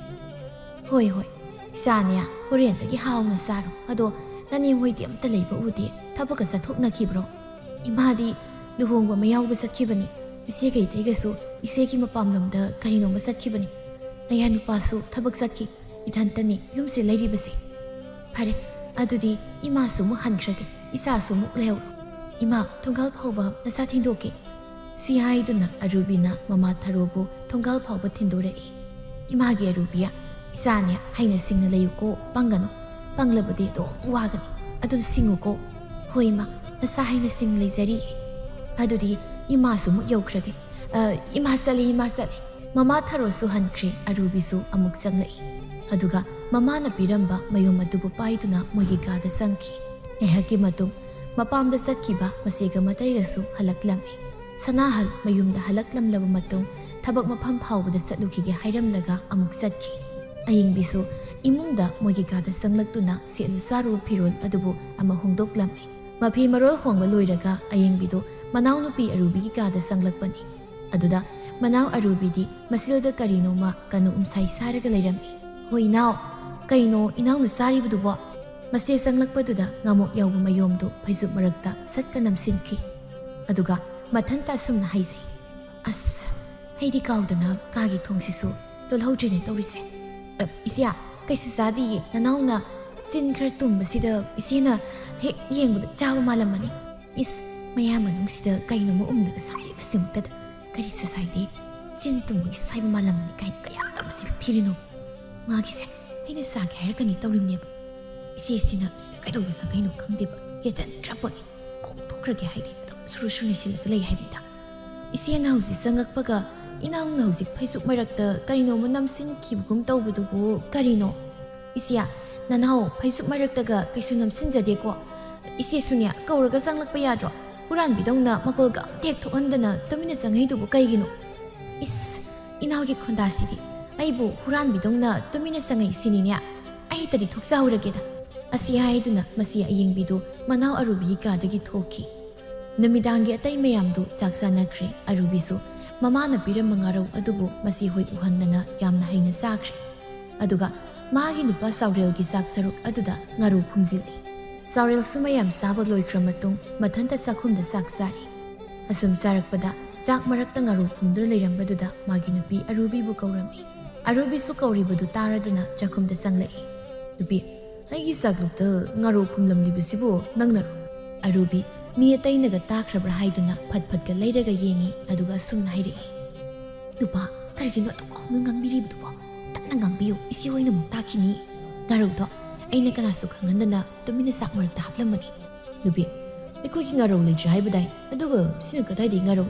"ꯍꯣꯏ, ꯍꯣꯏ, ꯏꯆꯥꯅꯦ, ꯍꯣꯔꯦꯟꯗꯒꯤ ꯍꯥꯎꯅ ꯆꯥꯔꯣ꯫ ꯑꯗꯣ ꯅꯅꯦꯝ ꯍꯣꯏꯗꯤ ꯑꯝꯇ ꯂꯩꯕ ꯎꯗꯦ, ꯊꯕꯛꯀ ꯆꯠꯊꯣꯛꯅꯈꯤꯕ꯭ꯔꯣ?" "ꯏꯃꯥꯗꯤ ꯂꯨꯍꯣꯡꯕ ꯑꯃ ꯌꯥꯎꯕ ꯆꯠꯈꯤꯕꯅꯤ꯫ ꯏꯆꯦ ꯀꯩꯊꯩꯒꯁꯨ ꯏꯆꯦꯒꯤ ꯃꯄꯥꯝꯂꯣꯝꯗ ꯀꯔꯤꯅꯣꯃ ꯆꯠꯈꯤꯕꯅꯤ꯫ ꯅꯌꯥ ꯅꯨꯄꯥꯁꯨ ꯊꯕꯛ ꯆꯠꯈꯤ꯫ ꯏꯊꯟꯇꯅꯤ ꯌꯨꯝꯁꯦ ꯂꯩꯔꯤꯕꯁꯦ꯫" "ꯐꯔꯦ, "ꯑꯗꯨꯗꯤ ꯏꯃꯥꯁꯨ ꯑꯃꯨꯛ ꯍꯟꯈ꯭ꯔꯒꯦ, ꯏꯆꯥꯁꯨ ꯑꯃꯨꯛ ꯂꯩꯍꯧꯔꯣ꯫ ꯏꯃꯥ, ꯊꯣꯡꯒꯥꯜ ꯐꯥꯎꯕ ꯅꯆꯥ ꯊꯤꯟꯗꯣꯛꯀꯦ꯫" ꯁꯤ ꯍꯥꯏꯗꯨꯅ ꯑꯔꯨꯕꯤꯅ ꯃꯃꯥ ꯊꯔꯣꯕꯨ ꯊꯣꯡꯒꯥꯜ ꯐꯥꯎꯕ ꯊꯤꯟꯗꯣꯔꯛꯏ꯫ "ꯏꯃꯥꯒꯤ ꯑꯔꯨꯕꯤ, ꯏꯆꯥꯅꯦ ꯍꯩꯅ ꯁꯤꯡꯅ ꯂꯩꯌꯨꯀꯣ, ꯄꯪꯒꯅꯨ꯫ ꯄꯪꯂꯕꯗꯤ ꯑꯗꯨꯝ ꯋꯥꯒꯅꯤ꯫ ꯑꯗꯨꯝ ꯁꯤꯡꯉꯨꯀꯣ꯫" "ꯍꯣꯏ ꯏꯃꯥ, ꯅꯆꯥ ꯍꯩꯅ ꯁꯤꯡꯅ ꯂꯩꯖꯔꯤꯌꯦ꯫" "ꯑꯗꯨꯗꯤ ꯏꯃꯥꯁꯨ ꯑꯃꯨꯛ ꯌꯧꯈ꯭ꯔꯒꯦ꯫ ꯑ, ꯏꯃꯥ ꯆꯠꯂꯦ, ꯏꯃꯥ ꯆꯠꯂꯦ꯫" ꯃꯃꯥ ꯊꯔꯣꯁꯨ ꯍꯟꯈ꯭ꯔꯦ, ꯑꯔꯨꯕꯤꯁꯨ ꯑꯃꯨꯛ ꯆꯪꯂꯛꯏ꯫ ꯑꯗꯨꯒ ꯃꯃꯥꯅ ꯄꯤꯔꯝꯕ ꯃꯌꯨꯝ ꯑꯗꯨꯕꯨ ꯄꯥꯏꯗꯨꯅ ꯃꯣꯏꯒꯤ ꯀꯥꯗ ꯆꯪꯈꯤ꯫ ꯉꯥꯏꯍꯥꯛꯀꯤ ꯃꯇꯨꯡ ꯃꯄꯥꯝꯗ ꯆꯠꯈꯤꯕ ꯃꯆꯦꯒ ꯃꯇꯩꯒꯁꯨ ꯍꯜꯂꯛꯂꯝꯃꯤ꯫ ꯁꯅꯥꯍꯜ ꯃꯌꯨꯝꯗ ꯍꯜꯂꯛꯂꯝꯂꯕ ꯃꯇꯨꯡ ꯊꯕꯛ ꯃꯐꯝ ꯐꯥꯎꯕꯗ ꯆꯠꯂꯨꯈꯤꯒꯦ ꯍꯥꯏꯔꯝꯂꯒ ꯑꯃꯨꯛ ꯆꯠꯈꯤ꯫ ꯑꯌꯦꯡꯕꯤꯁꯨ ꯏꯃꯨꯡꯗ ꯃꯣꯏꯒꯤ ꯀꯥꯗ ꯆꯪꯂꯛꯇꯨꯅ ꯁꯦꯠꯂꯨ ꯆꯥꯔꯨꯕ ꯐꯤꯔꯣꯜ ꯑꯗꯨꯕꯨ ꯑꯃ ꯍꯣꯡꯗꯣꯛꯂꯝꯃꯤ꯫ ꯃꯐꯤ ꯃꯔꯣꯜ ꯍꯣꯡꯕ ꯂꯣꯏꯔꯒ ꯑꯌꯦꯡꯕꯤꯗꯨ ꯃꯅꯥꯎꯅꯨꯄꯤ ꯑꯔꯨꯕꯤꯒꯤ ꯀꯥꯗ ꯆꯪꯂꯛꯄꯅꯤ꯫ ꯑꯗꯨꯗ ꯃꯅꯥꯎ ꯑꯔꯨꯕꯤꯗꯤ ꯃꯁꯤꯜꯗ ꯀꯔꯤꯅꯣꯃ ꯀꯟꯅ ꯎꯝꯁꯥꯏ ꯁꯥꯔꯒ ꯂꯩꯔꯝꯃꯤ꯫ "ꯍꯣꯏ ꯏꯅꯥꯎ, ꯀꯩꯅꯣ ꯏꯅꯥꯎꯅ ꯆꯥꯔꯤꯕꯗꯨꯕꯣ?" ꯃꯆꯦ ꯆꯪꯂꯛꯄꯗꯨꯗ ꯉꯥꯃꯣꯛ ꯌꯥꯎꯕ ꯃꯌꯣꯝꯗꯨ ꯐꯩꯖꯨꯞ ꯃꯔꯛꯇ ꯁꯠꯀ ꯅꯝꯁꯤꯟꯈꯤ꯫ ꯑꯗꯨꯒ ꯃꯊꯟꯇ ꯑꯁꯨꯝꯅ ꯍꯥꯏꯖꯩ, "ꯑꯁ, ꯑꯩꯗꯤ ꯀꯥꯎꯗꯅ ꯀꯥꯒꯤ ꯊꯣꯡꯁꯤꯁꯨ ꯂꯣꯜꯍꯧꯗ꯭ꯔꯦꯅꯦ ꯇꯧꯔꯤꯁꯦ꯫ ꯑ, ꯏꯆꯦ, ꯀꯩꯁꯨ ꯆꯥꯗꯤꯌꯦ, ꯅꯅꯥꯎꯅ ꯆꯤꯟ ꯈꯔ ꯇꯨꯝꯕꯁꯤꯗ ꯏꯆꯦꯅ ꯍꯦꯛ ꯌꯦꯡꯕꯗ ꯆꯥꯕ ꯃꯥꯜꯂꯝꯃꯅꯤ꯫ ꯏꯁ, ꯃꯌꯥ ꯃꯅꯨꯡꯁꯤꯗ ꯀꯩꯅꯣꯝꯃ ꯎꯝꯂꯒ ꯁꯥꯏꯔꯤꯕꯁꯤꯃꯛꯇꯗ ꯀꯔꯤꯁꯨ ꯁꯥꯏꯗꯦ, ꯆꯤꯟ ꯇꯨꯝꯕꯒꯤ ꯁꯥꯏꯕ ꯃꯥꯜꯂꯝꯃꯅꯤ ꯀꯥꯏꯅ ꯀꯌꯥꯗ ꯃꯁꯤ ꯊꯤꯔꯤꯅꯣ? ꯃꯥꯒꯤꯁꯦ ꯑꯩꯅ ꯆꯥꯒꯦ ꯍꯥꯏꯔꯛꯀꯅꯤ ꯇꯧꯔꯤꯕꯅꯦꯕ꯫ ꯏꯆꯦꯁꯤꯅ ꯁꯤꯗ ꯀꯩꯗꯧꯕ ꯆꯪꯉꯛꯏꯅꯣ ꯈꯪꯗꯦꯕ, ꯍꯦꯟꯖꯟꯈ꯭ꯔ ꯄꯣꯠꯅꯤ꯫ ꯀꯣꯛ ꯊꯣꯛꯈ꯭ꯔꯒꯦ ꯍꯥꯏꯗꯤ ꯑꯗꯨꯝ ꯁꯨꯔꯨ ꯁꯨꯔꯨ ꯅꯩꯁꯤꯜꯂꯒ ꯂꯩ ꯍꯥꯏꯕꯅꯤꯗ꯫ ꯏꯆꯦꯅ ꯍꯧꯖꯤꯛ ꯆꯪꯉꯛꯄꯒ ꯏꯅꯥꯎꯅ ꯍꯧꯖꯤꯛ ꯐꯩꯖꯨꯞ ꯃꯔꯛꯇ ꯀꯔꯤꯅꯣꯝꯃ ꯅꯝꯁꯤꯟꯈꯤꯕꯒꯨꯝ ꯇꯧꯕꯗꯨꯕꯨ ꯀꯔꯤꯅꯣ? ꯏꯆꯦ, ꯅꯅꯥꯎ ꯐꯩꯖꯨꯞ ꯃꯔꯛꯇꯒ ꯀꯩꯁꯨ ꯅꯝꯁꯤꯟꯖꯗꯦꯀꯣ꯫ ꯏꯆꯦꯁꯨꯅꯦ, ꯀꯧꯔꯒ ꯆꯪꯂꯛꯄ ꯌꯥꯗ꯭ꯔꯣ? ꯍꯨꯔꯥꯟꯕꯤꯗꯧꯅ ꯃꯈꯣꯜꯒ ꯑꯝꯇ ꯍꯦꯛ ꯊꯣꯛꯍꯟꯗꯅ ꯇꯨꯃꯤꯟꯅ ꯆꯪꯉꯛꯏꯗꯨꯕꯨ ꯀꯩꯒꯤꯅꯣ? ꯏꯁ, ꯏꯅꯥꯎꯒꯤ ꯈꯣꯟꯗꯥꯁꯤꯗꯤ ꯑꯩꯕꯨ ꯍꯨꯔꯥꯟꯕꯤꯗꯧꯅ ꯇꯨꯃꯤꯟꯅ ꯆꯪꯉꯛꯏꯁꯤꯅꯤꯅꯦ꯫ ꯑꯩ ꯍꯦꯛꯇꯗꯤ ꯊꯣꯛꯆꯍꯧꯔꯒꯦꯗ꯫ ꯑꯁꯤ ꯍꯥꯏꯗꯨꯅ ꯃꯁꯤ ꯑꯌꯦꯡꯕꯤꯗꯨ ꯃꯅꯥꯎ ꯑꯔꯨꯕꯤꯒꯤ ꯀꯥꯗꯒꯤ ꯊꯣꯛꯈꯤ꯫ ꯅꯨꯃꯤꯗꯥꯡꯒꯤ ꯑꯇꯩ ꯃꯌꯥꯝꯗꯨ ꯆꯥꯛ ꯆꯥꯅꯈ꯭ꯔꯦ꯫ ꯑꯔꯨꯕꯤꯁꯨ ꯃꯃꯥꯅ ꯄꯤꯔꯝꯕ ꯉꯥꯔꯧ ꯑꯗꯨꯕꯨ ꯃꯆꯦ ꯍꯣꯏ ꯎꯍꯟꯗꯅ ꯌꯥꯝꯅ ꯍꯩꯅ ꯆꯥꯈ꯭ꯔꯦ꯫ ꯑꯗꯨꯒ ꯃꯥꯒꯤ ꯅꯨꯄꯥ ꯆꯥꯎꯔꯦꯜꯒꯤ ꯆꯥꯛ ꯁꯔꯨꯛ ꯑꯗꯨꯗ ꯉꯥꯔꯧ ꯐꯨꯝꯖꯤꯜꯂꯤ꯫ ꯆꯥꯎꯔꯦꯜꯁꯨ ꯃꯌꯥꯝ ꯆꯥꯕ ꯂꯣꯏꯈ꯭ꯔ ꯃꯇꯨꯡ ꯃꯊꯟꯇ ꯆꯥꯛꯈꯨꯝꯗ ꯆꯥꯛ ꯆꯥꯔꯤ꯫ ꯑꯁꯨꯝ ꯆꯥꯔꯛꯄꯗ ꯆꯥꯛ ꯃꯔꯛꯇ ꯉꯥꯔꯧ ꯐꯨꯝꯗꯨꯅ ꯂꯩꯔꯝꯕꯗꯨꯗ ꯃꯥꯒꯤ ꯅꯨꯄꯤ ꯑꯔꯨꯕꯤꯕꯨ ꯀꯧꯔꯝꯃꯤ꯫ ꯑꯔꯨꯕꯤꯁꯨ ꯀꯧꯔꯤꯕꯗꯨ ꯇꯥꯔꯗꯨꯅ ꯆꯥꯛꯈꯨꯝꯗ ꯆꯪꯂꯛꯏ꯫ "ꯅꯨꯄꯤ, ꯑꯩꯒꯤ ꯆꯥꯛꯂꯨꯛꯇ ꯉꯥꯔꯧ ꯐꯨꯝꯂꯝꯂꯤꯕꯁꯤꯕꯨ ꯅꯪꯅꯔꯣ? ꯑꯔꯨꯕꯤ ꯃꯤ ꯑꯇꯩꯅꯒ ꯇꯥꯈ꯭ꯔꯕ꯭ꯔꯥ ꯍꯥꯏꯗꯨꯅ ꯐꯠ ꯐꯠꯀ ꯂꯩꯔꯒ ꯌꯦꯡꯉꯤ, ꯑꯗꯨꯒ ꯑꯁꯨꯝꯅ ꯍꯥꯏꯔꯛꯏ, "ꯅꯨꯄꯥ, ꯀꯔꯤꯒꯤꯅꯣ ꯑꯗꯨꯛ ꯍꯧꯅ ꯉꯥꯡꯕꯤꯔꯤꯕꯗꯨꯕꯣ? ꯇꯞꯅ ꯉꯥꯡꯕꯤꯌꯨ, ꯏꯆꯦ ꯍꯣꯏꯅ ꯑꯃꯨꯛ ꯇꯥꯈꯤꯅꯤ꯫ ꯉꯥꯔꯧꯗꯣ ꯑꯩꯅ ꯀꯅꯥꯁꯨ ꯈꯪꯍꯟꯗꯅ ꯇꯨꯃꯤꯟꯅ ꯆꯥꯛ ꯃꯔꯛꯇ ꯍꯥꯞꯂꯝꯕꯅꯤ꯫" "ꯅꯨꯄꯤ, ꯑꯩꯈꯣꯏꯒꯤ ꯉꯥꯔꯧ ꯂꯩꯇ꯭ꯔꯦ ꯍꯥꯏꯕꯗꯥꯏ? ꯑꯗꯨꯒ ꯁꯤꯅ ꯀꯗꯥꯏꯗꯒꯤ ꯉꯥꯔꯧ?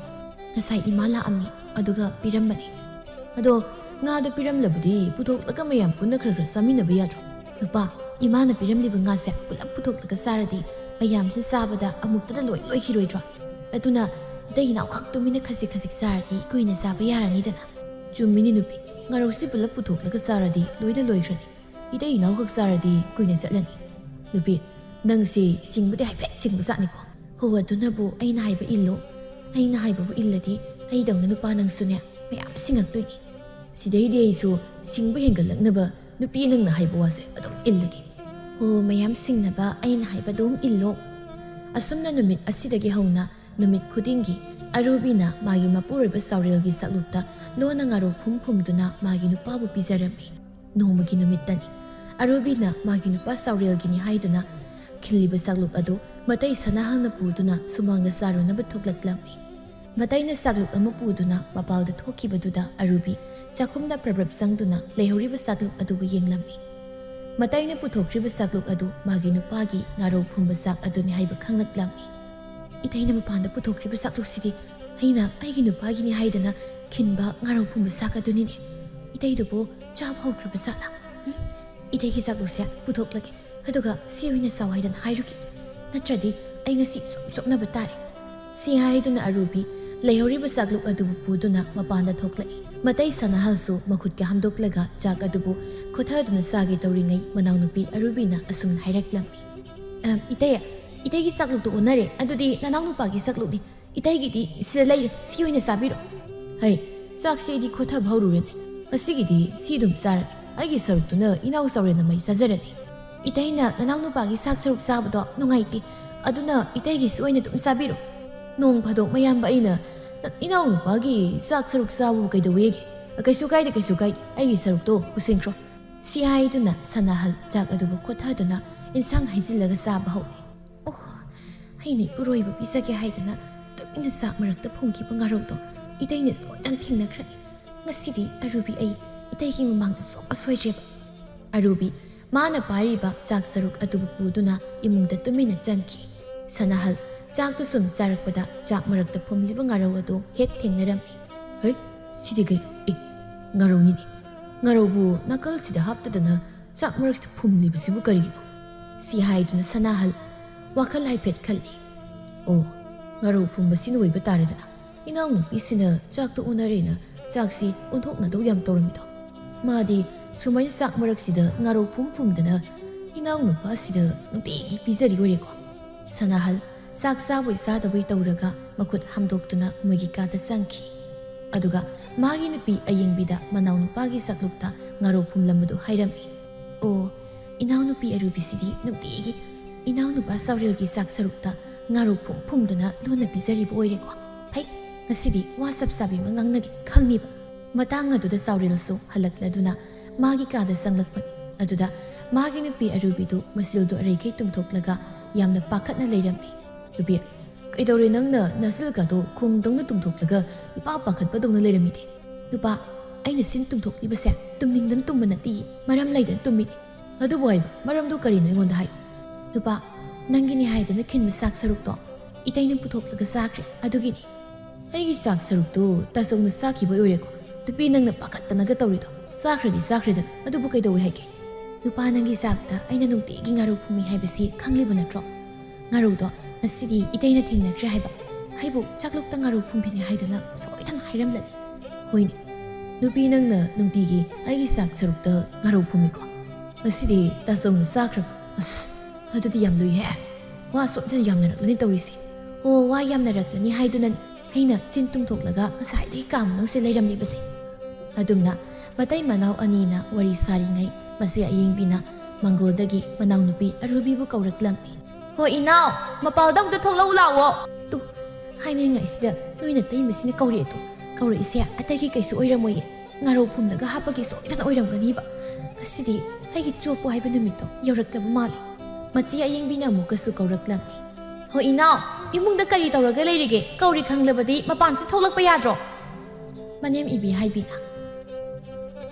ꯉꯁꯥꯏ ꯏꯃꯥ ꯂꯥꯛꯑꯝꯃꯤ, ꯑꯗꯨꯒ ꯄꯤꯔꯝꯕꯅꯤ꯫" "ꯑꯗꯣ ꯉꯥꯗꯣ ꯄꯤꯔꯝꯂꯕꯗꯤ ꯄꯨꯊꯣꯛꯂꯒ ꯃꯌꯥꯝ ꯄꯨꯟꯅ ꯈꯔ ꯈꯔ ꯆꯥꯃꯤꯟꯅꯕ ꯌꯥꯗ꯭ꯔꯣ?" "ꯅꯨꯄꯥ, ꯏꯃꯥꯅ ꯄꯤꯔꯝꯂꯤꯕ ꯉꯥꯁꯦ ꯄꯨꯂꯞ ꯄꯨꯊꯣꯛꯂꯒ ꯆꯥꯔꯗꯤ ꯃꯌꯥꯝꯁꯦ ꯆꯥꯕꯗ ꯑꯃꯨꯛꯇꯗ ꯂꯣꯏ ꯂꯣꯏꯈꯤꯔꯣꯏꯗ꯭ꯔꯣ? ꯑꯗꯨꯅ ꯏꯇꯩ ꯏꯅꯥꯎꯈꯛ ꯇꯨꯃꯤꯟꯅ ꯈꯖꯤꯛ ꯈꯖꯤꯛ ꯆꯥꯔꯗꯤ ꯀꯨꯏꯅ ꯆꯥꯕ ꯌꯥꯔꯅꯤꯗꯅ꯫" "ꯆꯨꯝꯃꯤꯅꯤ ꯅꯨꯄꯤ, ꯉꯥꯔꯧꯁꯤ ꯄꯨꯂꯞ ꯄꯨꯊꯣꯛꯂꯒ ꯆꯥꯔꯗꯤ ꯂꯣꯏꯅ ꯂꯣꯏꯈ꯭ꯔꯅꯤ꯫ ꯏꯇꯩ ꯏꯅꯥꯎꯈꯛ ꯆꯥꯔꯗꯤ ꯀꯨꯏꯅ ꯆꯠꯂꯅꯤ꯫" "ꯅꯨꯄꯤ, ꯅꯪꯁꯤ ꯁꯤꯡꯕꯗꯤ ꯍꯥꯏꯐꯦꯠ ꯁꯤꯡꯕꯖꯥꯠꯅꯤꯀꯣ꯫" "ꯍꯣ, ꯑꯗꯨꯅꯕꯨ ꯑꯩꯅ ꯍꯥꯏꯕ ꯏꯜꯂꯣ꯫ ꯑꯩꯅ ꯍꯥꯏꯕꯕꯨ ꯏꯜꯂꯗꯤ ꯑꯩꯗꯧꯅ ꯅꯨꯄꯥ ꯅꯪꯁꯨꯅꯦ ꯃꯌꯥꯝ ꯁꯤꯡꯉꯛꯇꯣꯏꯅꯤ꯫ ꯁꯤꯗꯩꯗꯤ ꯑꯩꯁꯨ ꯁꯤꯡꯕ ꯍꯦꯟꯒꯠꯂꯛꯅꯕ ꯅꯨꯄꯤ ꯅꯪꯅ ꯍꯥꯏꯕ ꯋꯥꯁꯦ ꯑꯗꯨꯝ ꯏꯜꯂꯒꯦ꯫" "ꯍꯣ, ꯃꯌꯥꯝ ꯁꯤꯡꯅꯕ ꯑꯩꯅ ꯍꯥꯏꯕ ꯑꯗꯨꯝ ꯏꯜꯂꯣ꯫" ꯑꯁꯨꯝꯅ ꯅꯨꯃꯤꯠ ꯑꯁꯤꯗꯒꯤ ꯍꯧꯅ ꯅꯨꯃꯤꯠ ꯈꯨꯗꯤꯡꯒꯤ ꯑꯔꯨꯕꯤꯅ ꯃꯥꯒꯤ ꯃꯄꯨꯔꯣꯏꯕ ꯆꯥꯎꯔꯦꯜꯒꯤ ꯆꯥꯛꯂꯨꯛꯇ ꯂꯣꯟꯅ ꯉꯥꯔꯧ ꯐꯨꯝ ꯐꯨꯝꯗꯨꯅ ꯃꯥꯒꯤ ꯅꯨꯄꯥꯕꯨ ꯄꯤꯖꯔꯝꯃꯤ꯫ ꯅꯣꯡꯃꯒꯤ ꯅꯨꯃꯤꯠꯇꯅꯤ꯫ ꯑꯔꯨꯕꯤꯅ ꯃꯥꯒꯤ ꯅꯨꯄꯥ ꯆꯥꯎꯔꯦꯜꯒꯤꯅꯤ ꯍꯥꯏꯗꯨꯅ ꯈꯤꯜꯂꯤꯕ ꯆꯥꯛꯂꯨꯛ ꯑꯗꯨ ꯃꯇꯩ ꯁꯅꯥꯍꯜꯅ ꯄꯨꯗꯨꯅ ꯁꯨꯃꯥꯡꯗ ꯆꯥꯔꯨꯅꯕ ꯊꯣꯛꯂꯛꯂꯝꯃꯤ꯫ ꯃꯇꯩꯅ ꯆꯥꯛꯂꯨꯛ ꯑꯃ ꯄꯨꯗꯨꯅ ꯃꯄꯥꯜꯗ ꯊꯣꯛꯈꯤꯕꯗꯨꯗ ꯑꯔꯨꯕꯤ ꯆꯥꯛꯈꯨꯝꯗ ꯄ꯭ꯔꯞ ꯄ꯭ꯔꯞ ꯆꯪꯗꯨꯅ ꯂꯩꯍꯧꯔꯤꯕ ꯆꯥꯛꯂꯨꯛ ꯑꯗꯨꯕꯨ ꯌꯦꯡꯂꯝꯃꯤ꯫ ꯃꯇꯩꯅ ꯄꯨꯊꯣꯛꯈ꯭ꯔꯤꯕ ꯆꯥꯛꯂꯨꯛ ꯑꯗꯨ ꯃꯥꯒꯤ ꯅꯨꯄꯥꯒꯤ ꯉꯥꯔꯧ ꯐꯨꯝꯕ ꯆꯥꯛ ꯑꯗꯨꯅꯤ ꯍꯥꯏꯕ ꯈꯪꯂꯛꯂꯝꯃꯤ꯫ "ꯏꯇꯩꯅ ꯃꯄꯥꯟꯗ ꯄꯨꯊꯣꯛꯈ꯭ꯔꯤꯕ ꯆꯥꯛꯂꯨꯛꯁꯤꯗꯤ ꯑꯩꯅ ꯑꯩꯒꯤ ꯅꯨꯄꯥꯒꯤꯅꯤ ꯍꯥꯏꯗꯅ ꯈꯤꯟꯕ ꯉꯥꯔꯧ ꯐꯨꯝꯕ ꯆꯥꯛ ꯑꯗꯨꯅꯤꯅꯦ꯫ ꯏꯇꯩꯗꯨꯕꯨ ꯆꯥꯕ ꯍꯧꯈ꯭ꯔꯕ ꯖꯥꯠꯂꯥ? ꯎꯝ, ꯏꯇꯩꯒꯤ ꯆꯥꯛꯂꯨꯛꯁꯦ ꯄꯨꯊꯣꯛꯂꯒꯦ, ꯑꯗꯨꯒ ꯁꯤ ꯑꯣꯏꯅ ꯆꯥꯎ ꯍꯥꯏꯗꯅ ꯍꯥꯏꯔꯨꯈꯤꯒꯦ꯫ ꯅꯠꯇ꯭ꯔꯗꯤ ꯑꯩ ꯉꯁꯤ ꯁꯨꯝ ꯆꯣꯛꯅꯕ ꯇꯥꯔꯦ꯫" ꯁꯤ ꯍꯥꯏꯗꯨꯅ ꯑꯔꯨꯕꯤ ꯂꯩꯍꯧꯔꯤꯕ ꯆꯥꯛꯂꯨꯛ ꯑꯗꯨꯕꯨ ꯄꯨꯗꯨꯅ ꯃꯄꯥꯟꯗ ꯊꯣꯛꯂꯛꯏ꯫ ꯃꯇꯩ ꯁꯅꯥꯍꯜꯁꯨ ꯃꯈꯨꯠꯀ ꯍꯥꯝꯗꯣꯛꯂꯒ ꯆꯥꯛ ꯑꯗꯨꯕꯨ ꯈꯣꯊꯗꯨꯅ ꯆꯥꯒꯦ ꯇꯧꯔꯤꯉꯩ, ꯃꯅꯥꯎꯅꯨꯄꯤ ꯑꯔꯨꯕꯤꯅ ꯑꯁꯨꯝꯅ ꯍꯥꯏꯔꯛꯂꯝꯃꯤ, "ꯑ, ꯏꯇꯩ, ꯏꯇꯩꯒꯤ ꯆꯥꯛꯂꯨꯛꯇꯨ ꯑꯣꯟꯅꯔꯦ꯫ ꯑꯗꯨꯗꯤ ꯅꯅꯥꯎ ꯅꯨꯄꯥꯒꯤ ꯆꯥꯛꯂꯨꯛꯅꯤ꯫ ꯏꯇꯩꯒꯤꯗꯤ ꯁꯤꯗ ꯂꯩꯔꯦ, ꯁꯤ ꯑꯣꯏꯅ ꯆꯥꯕꯤꯔꯣ꯫" "ꯍꯩ, ꯆꯥꯛꯁꯦ ꯑꯩꯗꯤ ꯈꯣꯊꯕ ꯍꯧꯔꯨꯔꯦꯅꯦ꯫ ꯉꯁꯤꯒꯤꯗꯤ ꯁꯤ ꯑꯗꯨꯝ ꯆꯥꯔꯒꯦ꯫ ꯑꯩꯒꯤ ꯁꯔꯨꯛꯇꯨꯅ ꯏꯅꯥꯎ ꯆꯥꯎꯔꯦꯟꯅ ꯃꯩ ꯆꯥꯖꯔꯅꯤ꯫ ꯏꯇꯩꯅ ꯅꯅꯥꯎ ꯅꯨꯄꯥꯒꯤ ꯆꯥꯛ ꯁꯔꯨꯛ ꯆꯥꯕꯗꯣ ꯅꯨꯡꯉꯥꯏꯇꯦ꯫ ꯑꯗꯨꯅ ꯏꯇꯩꯒꯤꯁꯤ ꯑꯣꯏꯅ ꯑꯗꯨꯝ ꯆꯥꯕꯤꯔꯣ꯫" "ꯅꯣꯡ ꯐꯥꯗꯣꯛ ꯃꯌꯥꯝꯕ ꯑꯩꯅ ꯅ-, ꯏꯅꯥꯎ ꯅꯨꯄꯥꯒꯤ ꯆꯥꯛ ꯁꯔꯨꯛ ꯆꯥꯕꯕꯨ ꯀꯩꯗꯧꯋꯦꯒꯦ? ꯀꯩꯁꯨ ꯀꯥꯏꯗꯦ, ꯀꯩꯁꯨ ꯀꯥꯏꯗꯦ꯫ ꯑꯩꯒꯤ ꯁꯔꯨꯛꯇꯣ ꯄꯨꯁꯤꯟꯈ꯭ꯔꯣ꯫" ꯁꯤ ꯍꯥꯏꯗꯨꯅ ꯁꯅꯥꯍꯜ ꯆꯥꯛ ꯑꯗꯨꯕꯨ ꯈꯣꯠꯊꯗꯨꯅ ꯏꯟꯁꯥꯡ ꯍꯩꯖꯤꯜꯂꯒ ꯆꯥꯕ ꯍꯧꯏ꯫ ꯑꯣ, ꯑꯩꯅ ꯏꯄꯨꯔꯣꯏꯕ ꯄꯤꯖꯒꯦ ꯍꯥꯏꯗꯅ ꯇꯨꯃꯤꯟꯅ ꯆꯥꯛ ꯃꯔꯛꯇ ꯐꯨꯝꯈꯤꯕ ꯉꯥꯔꯧꯗꯣ ꯏꯇꯩꯅ ꯁꯣꯏꯗꯅ ꯊꯦꯡꯅꯈ꯭ꯔꯅꯤ꯫ ꯉꯁꯤꯗꯤ ꯑꯔꯨꯕꯤ ꯑꯩ ꯏꯇꯩꯒꯤ ꯃꯃꯥꯡꯗ ꯁꯣꯛꯑ ꯁꯣꯏꯗ꯭ꯔꯦꯕ꯫ ꯑꯔꯨꯕꯤ ꯃꯥꯅ ꯄꯥꯏꯔꯤꯕ ꯆꯥꯛ ꯁꯔꯨꯛ ꯑꯗꯨꯕꯨ ꯄꯨꯗꯨꯅ ꯏꯃꯨꯡꯗ ꯇꯨꯃꯤꯟꯅ ꯆꯪꯈꯤ꯫ ꯁꯅꯥꯍꯜ ꯆꯥꯛꯇꯨ ꯁꯨꯝ ꯆꯥꯔꯛꯄꯗ ꯆꯥꯛ ꯃꯔꯛꯇ ꯐꯨꯝꯂꯤꯕ ꯉꯥꯔꯧ ꯑꯗꯨ ꯍꯦꯛ ꯊꯦꯡꯅꯔꯝꯃꯤ꯫ "ꯍꯩ, ꯁꯤꯗꯤ ꯀꯩꯅꯣ? ꯑꯦ, ꯉꯥꯔꯧꯅꯤꯅꯦ꯫ ꯉꯥꯔꯧꯕꯨ ꯅꯥꯀꯜꯁꯤꯗ ꯍꯥꯞꯇꯗꯅ ꯆꯥꯛ ꯃꯔꯛꯁꯤꯗ ꯐꯨꯝꯂꯤꯕꯁꯤꯕꯨ ꯀꯔꯤꯒꯤꯅꯣ?" ꯁꯤ ꯍꯥꯏꯗꯨꯅ ꯁꯅꯥꯍꯜ ꯋꯥꯈꯜ ꯍꯥꯏꯐꯦꯠ ꯈꯜꯂꯤ꯫ "ꯑꯣ, ꯉꯥꯔꯧ ꯐꯨꯝꯕꯁꯤꯅ ꯑꯣꯏꯕ ꯇꯥꯔꯦꯗꯅ꯫ ꯏꯅꯥꯎꯅꯨꯄꯤꯁꯤꯅ ꯆꯥꯛꯇ ꯑꯣꯟꯅꯔꯦꯅ ꯆꯥꯛꯁꯤ ꯑꯣꯟꯊꯣꯛꯅꯗꯧ ꯌꯥꯝ ꯇꯧꯔꯝꯃꯤꯗꯣ꯫ ꯃꯥꯗꯤ ꯁꯨꯃꯥꯏꯅ ꯆꯥꯛ ꯃꯔꯛꯁꯤꯗ ꯉꯥꯔꯧ ꯐꯨꯝ ꯐꯨꯝꯗꯅ ꯏꯅꯥꯎꯅꯨꯄꯥꯁꯤꯗ ꯅꯨꯡꯇꯤꯒꯤ ꯄꯤꯖꯔꯤ ꯑꯣꯏꯔꯦꯀꯣ?" ꯁꯅꯥꯍꯜ ꯆꯥꯛ ꯆꯥꯕꯣꯏ ꯆꯥꯗꯕꯣꯏ ꯇꯧꯔꯒ ꯃꯈꯨꯠ ꯍꯥꯝꯗꯣꯛꯇꯨꯅ ꯃꯣꯏꯒꯤ ꯀꯥꯗ ꯆꯪꯈꯤ꯫ ꯑꯗꯨꯒ ꯃꯥꯒꯤ ꯅꯨꯄꯤ ꯑꯌꯤꯡꯕꯤꯗ ꯃꯅꯥꯎꯅꯨꯄꯥꯒꯤ ꯆꯥꯛꯂꯨꯛꯇ ꯉꯥꯔꯧ ꯐꯨꯝꯂꯝꯕꯗꯨ ꯍꯥꯏꯔꯝꯃꯤ꯫ "ꯑꯣ, ꯏꯅꯥꯎꯅꯨꯄꯤ ꯑꯔꯨꯕꯤꯁꯤꯗꯤ ꯅꯨꯡꯇꯤꯒꯤ ꯏꯅꯥꯎꯅꯨꯄꯥ ꯆꯥꯎꯔꯦꯜꯒꯤ ꯆꯥꯛ ꯁꯔꯨꯛꯇ ꯉꯥꯔꯧ ꯐꯨꯝ ꯐꯨꯝꯗꯨꯅ ꯂꯣꯟꯅ ꯄꯤꯖꯔꯤꯕ ꯑꯣꯏꯔꯦꯀꯣ꯫ ꯐꯩ, ꯉꯁꯤꯗꯤ ꯋꯥ ꯆꯞ ꯆꯥꯕꯤ ꯑꯃ ꯉꯥꯡꯅꯒꯦ ꯈꯪꯅꯤꯕ꯫" ꯃꯇꯥꯡ ꯑꯗꯨꯗ ꯆꯥꯎꯔꯦꯜꯁꯨ ꯍꯜꯂꯛꯂꯗꯨꯅ ꯃꯥꯒꯤ ꯀꯥꯗ ꯆꯪꯂꯛꯄꯅꯤ꯫ ꯑꯗꯨꯗ ꯃꯥꯒꯤ ꯅꯨꯄꯤ ꯑꯔꯨꯕꯤꯗꯨ ꯃꯆꯤꯜꯗꯨ ꯑꯔꯩꯈꯩ ꯇꯨꯝꯊꯣꯛꯂꯒ ꯌꯥꯝꯅ ꯄꯥꯈꯠꯅ ꯂꯩꯔꯝꯃꯤ꯫ "ꯅꯨꯄꯤ, ꯀꯩꯗꯧꯔꯦ ꯅꯪꯅ ꯅꯆꯤꯜꯒꯗꯣ ꯈꯣꯡꯗꯧꯅ ꯇꯨꯝꯊꯣꯛꯂꯒ ꯏꯄꯥ ꯄꯥꯈꯠꯄꯗꯧꯅ ꯂꯩꯔꯝꯃꯤꯗꯤ?" "ꯅꯨꯄꯥ, ꯑꯩꯅ ꯆꯤꯟ ꯇꯨꯝꯊꯣꯛꯂꯤꯕꯁꯦ ꯇꯨꯝꯅꯤꯡꯗꯅ ꯇꯨꯝꯕ ꯅꯠꯇꯤꯌꯦ, ꯃꯔꯝ ꯂꯩꯗꯅ ꯇꯨꯝꯃꯤꯅꯤ꯫" "ꯑꯗꯨꯕꯨ ꯍꯥꯏꯕ ꯃꯔꯝꯗꯣ ꯀꯔꯤꯅꯣ ꯑꯩꯉꯣꯟꯗ ꯍꯥꯏꯌꯨ꯫" "ꯅꯨꯄꯥ, ꯅꯪꯒꯤꯅꯤ ꯍꯥꯏꯗꯅ ꯈꯤꯟꯕ ꯆꯥꯛ ꯁꯔꯨꯛꯇꯣ ꯏꯇꯩꯅ ꯄꯨꯊꯣꯛꯂꯒ ꯆꯥꯈ꯭ꯔꯦ, ꯑꯗꯨꯒꯤꯅꯤ꯫" "ꯑꯩꯒꯤ ꯆꯥꯛ ꯁꯔꯨꯛꯇꯨ ꯇꯥꯆꯧꯅ ꯆꯥꯈꯤꯕ ꯑꯣꯏꯔꯦꯀꯣ?" "ꯅꯨꯄꯤ, ꯅꯪꯅ ꯄꯥꯈꯠꯇꯅꯒ ꯇꯧꯔꯤꯗꯣ, ꯆꯥꯈ꯭ꯔꯗꯤ ꯆꯥꯈ꯭ꯔꯦꯗꯅ, ꯑꯗꯨꯕꯨ ꯀꯩꯗꯧꯋꯦ ꯍꯥꯏꯒꯦ?" "ꯅꯨꯄꯥ, ꯅꯪꯒꯤ ꯆꯥꯛꯇ ꯑꯩꯅ ꯅꯨꯡꯇꯤꯒꯤ ꯉꯥꯔꯧ ꯐꯨꯝꯃꯤ ꯍꯥꯏꯕꯁꯤ ꯈꯪꯂꯤꯕ ꯅꯠꯇ꯭ꯔꯣ? ꯉꯥꯔꯧꯗꯣ ꯉꯁꯤꯗꯤ ꯏꯇꯩꯅ ꯊꯦꯡꯅꯈ꯭ꯔꯦ ꯍꯥꯏꯕ꯫ ꯑꯩꯕꯨ ꯆꯥꯛꯂꯨꯛꯇ ꯉꯥꯔꯧ ꯐꯨꯝꯕꯤꯅꯤ ꯍꯥꯏꯗꯅ ꯁꯣꯏꯗꯅ ꯍꯥꯏꯔꯝꯂꯅꯤ꯫" "ꯍꯣꯏꯅꯦ, ꯅꯨꯄꯤ, ꯅꯪꯅ ꯅꯨꯡꯇꯤꯒꯤ ꯑꯩꯒꯤ ꯆꯥꯛ ꯁꯔꯨꯛꯇ ꯉꯥꯔꯧ ꯐꯨꯝꯃꯤꯀꯣ? ꯉꯁꯤꯗꯤ ꯇꯥꯆꯧꯅ ꯆꯥꯈ꯭ꯔꯕ? ꯑꯁ, ꯑꯗꯨꯗꯤ ꯌꯥꯝ ꯂꯨꯏꯍꯦ꯫ ꯋꯥ ꯁꯣꯏꯗꯅ ꯌꯥꯝꯅꯔꯛꯂꯅꯤ ꯇꯧꯔꯤꯁꯦ꯫ ꯑꯣ, ꯋꯥ ꯌꯥꯝꯅꯔꯛꯂꯅꯤ ꯍꯥꯏꯗꯨꯅ ꯑꯩꯅ ꯆꯤꯟ ꯇꯨꯝꯊꯣꯛꯂꯒ ꯉꯁꯥꯏꯗꯒꯤ ꯀꯥ ꯃꯅꯨꯡꯁꯦ ꯂꯩꯔꯝꯂꯤꯕꯁꯦ꯫" ꯑꯗꯨꯝꯅ ꯃꯇꯩ ꯃꯅꯥꯎ ꯑꯅꯤꯅ ꯋꯥꯔꯤ ꯁꯥꯔꯤꯉꯩ ꯃꯆꯦ ꯑꯌꯤꯡꯕꯤꯅ ꯃꯪꯒꯣꯜꯗꯒꯤ ꯃꯅꯥꯎꯅꯨꯄꯤ ꯑꯔꯨꯕꯤꯕꯨ ꯀꯧꯔꯛꯂꯝꯃꯤ꯫ "ꯍꯣ ꯏꯅꯥꯎ, ꯃꯄꯥꯜꯗ ꯑꯃꯨꯛꯇ ꯊꯣꯛꯂꯛꯎ ꯂꯥꯛꯑꯣ꯫" ꯇꯨ, ꯍꯥꯏꯅꯤꯡꯉꯥꯏꯁꯤꯗ ꯅꯣꯏ ꯅꯇꯩꯃꯁꯤꯅ ꯀꯧꯔꯛꯑꯦ ꯇꯨ꯫ ꯀꯧꯔꯛꯏꯁꯦ ꯑꯇꯩꯒꯤ ꯀꯩꯁꯨ ꯑꯣꯏꯔꯝꯃꯣꯏꯌꯦ꯫ ꯉꯥꯔꯧ ꯐꯨꯝꯂꯒ ꯍꯥꯞꯄꯒꯤ ꯁꯣꯏꯗꯅ ꯑꯣꯏꯔꯝꯒꯅꯤꯕ꯫ ꯁꯤꯗꯤ ꯑꯩꯒꯤ ꯆꯣꯞꯄꯨ ꯍꯥꯏꯕ ꯅꯨꯃꯤꯠꯇꯣ ꯌꯧꯔꯛꯂꯕ ꯃꯥꯜꯂꯦ꯫ ꯃꯆꯦ ꯑꯌꯦꯡꯕꯤꯅ ꯑꯃꯨꯛꯀꯁꯨ ꯀꯧꯔꯛꯂꯝꯃꯤ꯫ "ꯍꯣ ꯏꯅꯥꯎ, ꯏꯃꯨꯡꯗ ꯀꯔꯤ ꯇꯧꯔꯒ ꯂꯩꯔꯤꯒꯦ? ꯀꯧꯔꯤ ꯈꯪꯂꯕꯗꯤ ꯃꯄꯥꯟꯁꯤ ꯊꯣꯛꯂꯛꯄ ꯌꯥꯗ꯭ꯔꯣ?" ꯃꯅꯦꯝ ꯏꯕꯤ ꯍꯥꯏꯕꯤꯅ꯫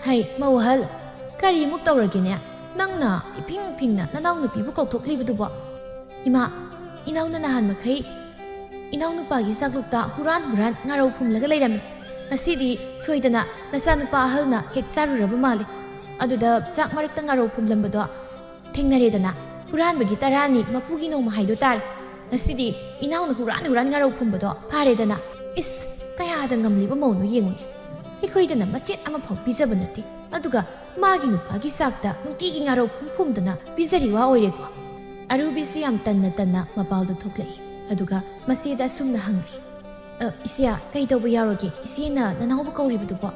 "ꯍꯩ ꯃꯧ ꯑꯍꯜ, ꯀꯔꯤꯃꯨꯛ ꯇꯧꯔꯒꯦꯅꯦ? ꯅꯪꯅ ꯏꯐꯤꯡ ꯐꯤꯡꯅ ꯅꯅꯥꯎ ꯅꯨꯄꯤꯕꯨ ꯀꯧꯊꯣꯛꯂꯤꯕꯗꯨꯕꯣ? ꯏꯃꯥ, ꯏꯅꯥꯎꯅ ꯅꯍꯥꯟ ꯃꯈꯩ ꯏꯅꯥꯎꯅꯨꯄꯥꯒꯤ ꯆꯥꯛꯂꯨꯛꯇ ꯍꯨꯔꯥꯟ ꯍꯨꯔꯥꯟ ꯉꯥꯔꯧ ꯐꯨꯝꯂꯒ ꯂꯩꯔꯝꯃꯤ꯫ ꯉꯁꯤꯗꯤ ꯁꯣꯏꯗꯅ ꯅꯆꯥꯅꯨꯄꯥ ꯑꯍꯜꯅ ꯍꯦꯛ ꯆꯥꯔꯨꯔꯕ ꯃꯥꯜꯂꯦ꯫ ꯑꯗꯨꯗ ꯆꯥꯛ ꯃꯔꯛꯇ ꯉꯥꯔꯧ ꯐꯨꯝꯂꯝꯕꯗꯣ ꯊꯦꯡꯅꯔꯦꯗꯅ꯫ ꯍꯨꯔꯥꯟꯕꯒꯤ ꯇꯔꯥꯅꯤ ꯃꯄꯨꯒꯤ ꯅꯣꯡꯃ ꯍꯥꯏꯗꯣ ꯇꯥꯔꯦ꯫ ꯉꯁꯤꯗꯤ ꯏꯅꯥꯎꯅ ꯍꯨꯔꯥꯟ ꯍꯨꯔꯥꯟ ꯉꯥꯔꯧ ꯐꯨꯝꯕꯗꯣ ꯐꯥꯔꯦꯗꯅ꯫ ꯏꯁ, ꯀꯌꯥꯗ ꯉꯝꯂꯤꯕ ꯃꯧꯅꯣ ꯌꯦꯡꯉꯨꯅꯦ꯫ ꯑꯩꯈꯣꯏꯗꯅ ꯃꯆꯦꯠ ꯑꯃꯐꯥꯎ ꯄꯤꯖꯕ ꯅꯠꯇꯦ, ꯑꯗꯨꯒ ꯃꯥꯒꯤ ꯅꯨꯄꯥꯒꯤ ꯆꯥꯛꯇ ꯅꯨꯡꯇꯤꯒꯤ ꯉꯥꯔꯧ ꯐꯨꯝ ꯐꯨꯝꯗꯅ ꯄꯤꯖꯔꯤ ꯋꯥ ꯑꯣꯏꯔꯦꯀꯣ?" ꯑꯔꯨꯕꯤꯁꯨ ꯌꯥꯝ ꯇꯟꯅ ꯇꯟꯅ ꯃꯄꯥꯜꯗ ꯊꯣꯛꯂꯛꯏ꯫ ꯑꯗꯨꯒ ꯃꯆꯦꯗ ꯑꯁꯨꯝꯅ ꯍꯪꯂꯤ꯫ "ꯑ, ꯏꯆꯦ, ꯀꯩ ꯇꯧꯕ ꯌꯥꯎꯔꯒꯦ? ꯏꯆꯦꯅ ꯅꯅꯥꯎꯕꯨ ꯀꯧꯔꯤꯕꯗꯨꯕꯣ?"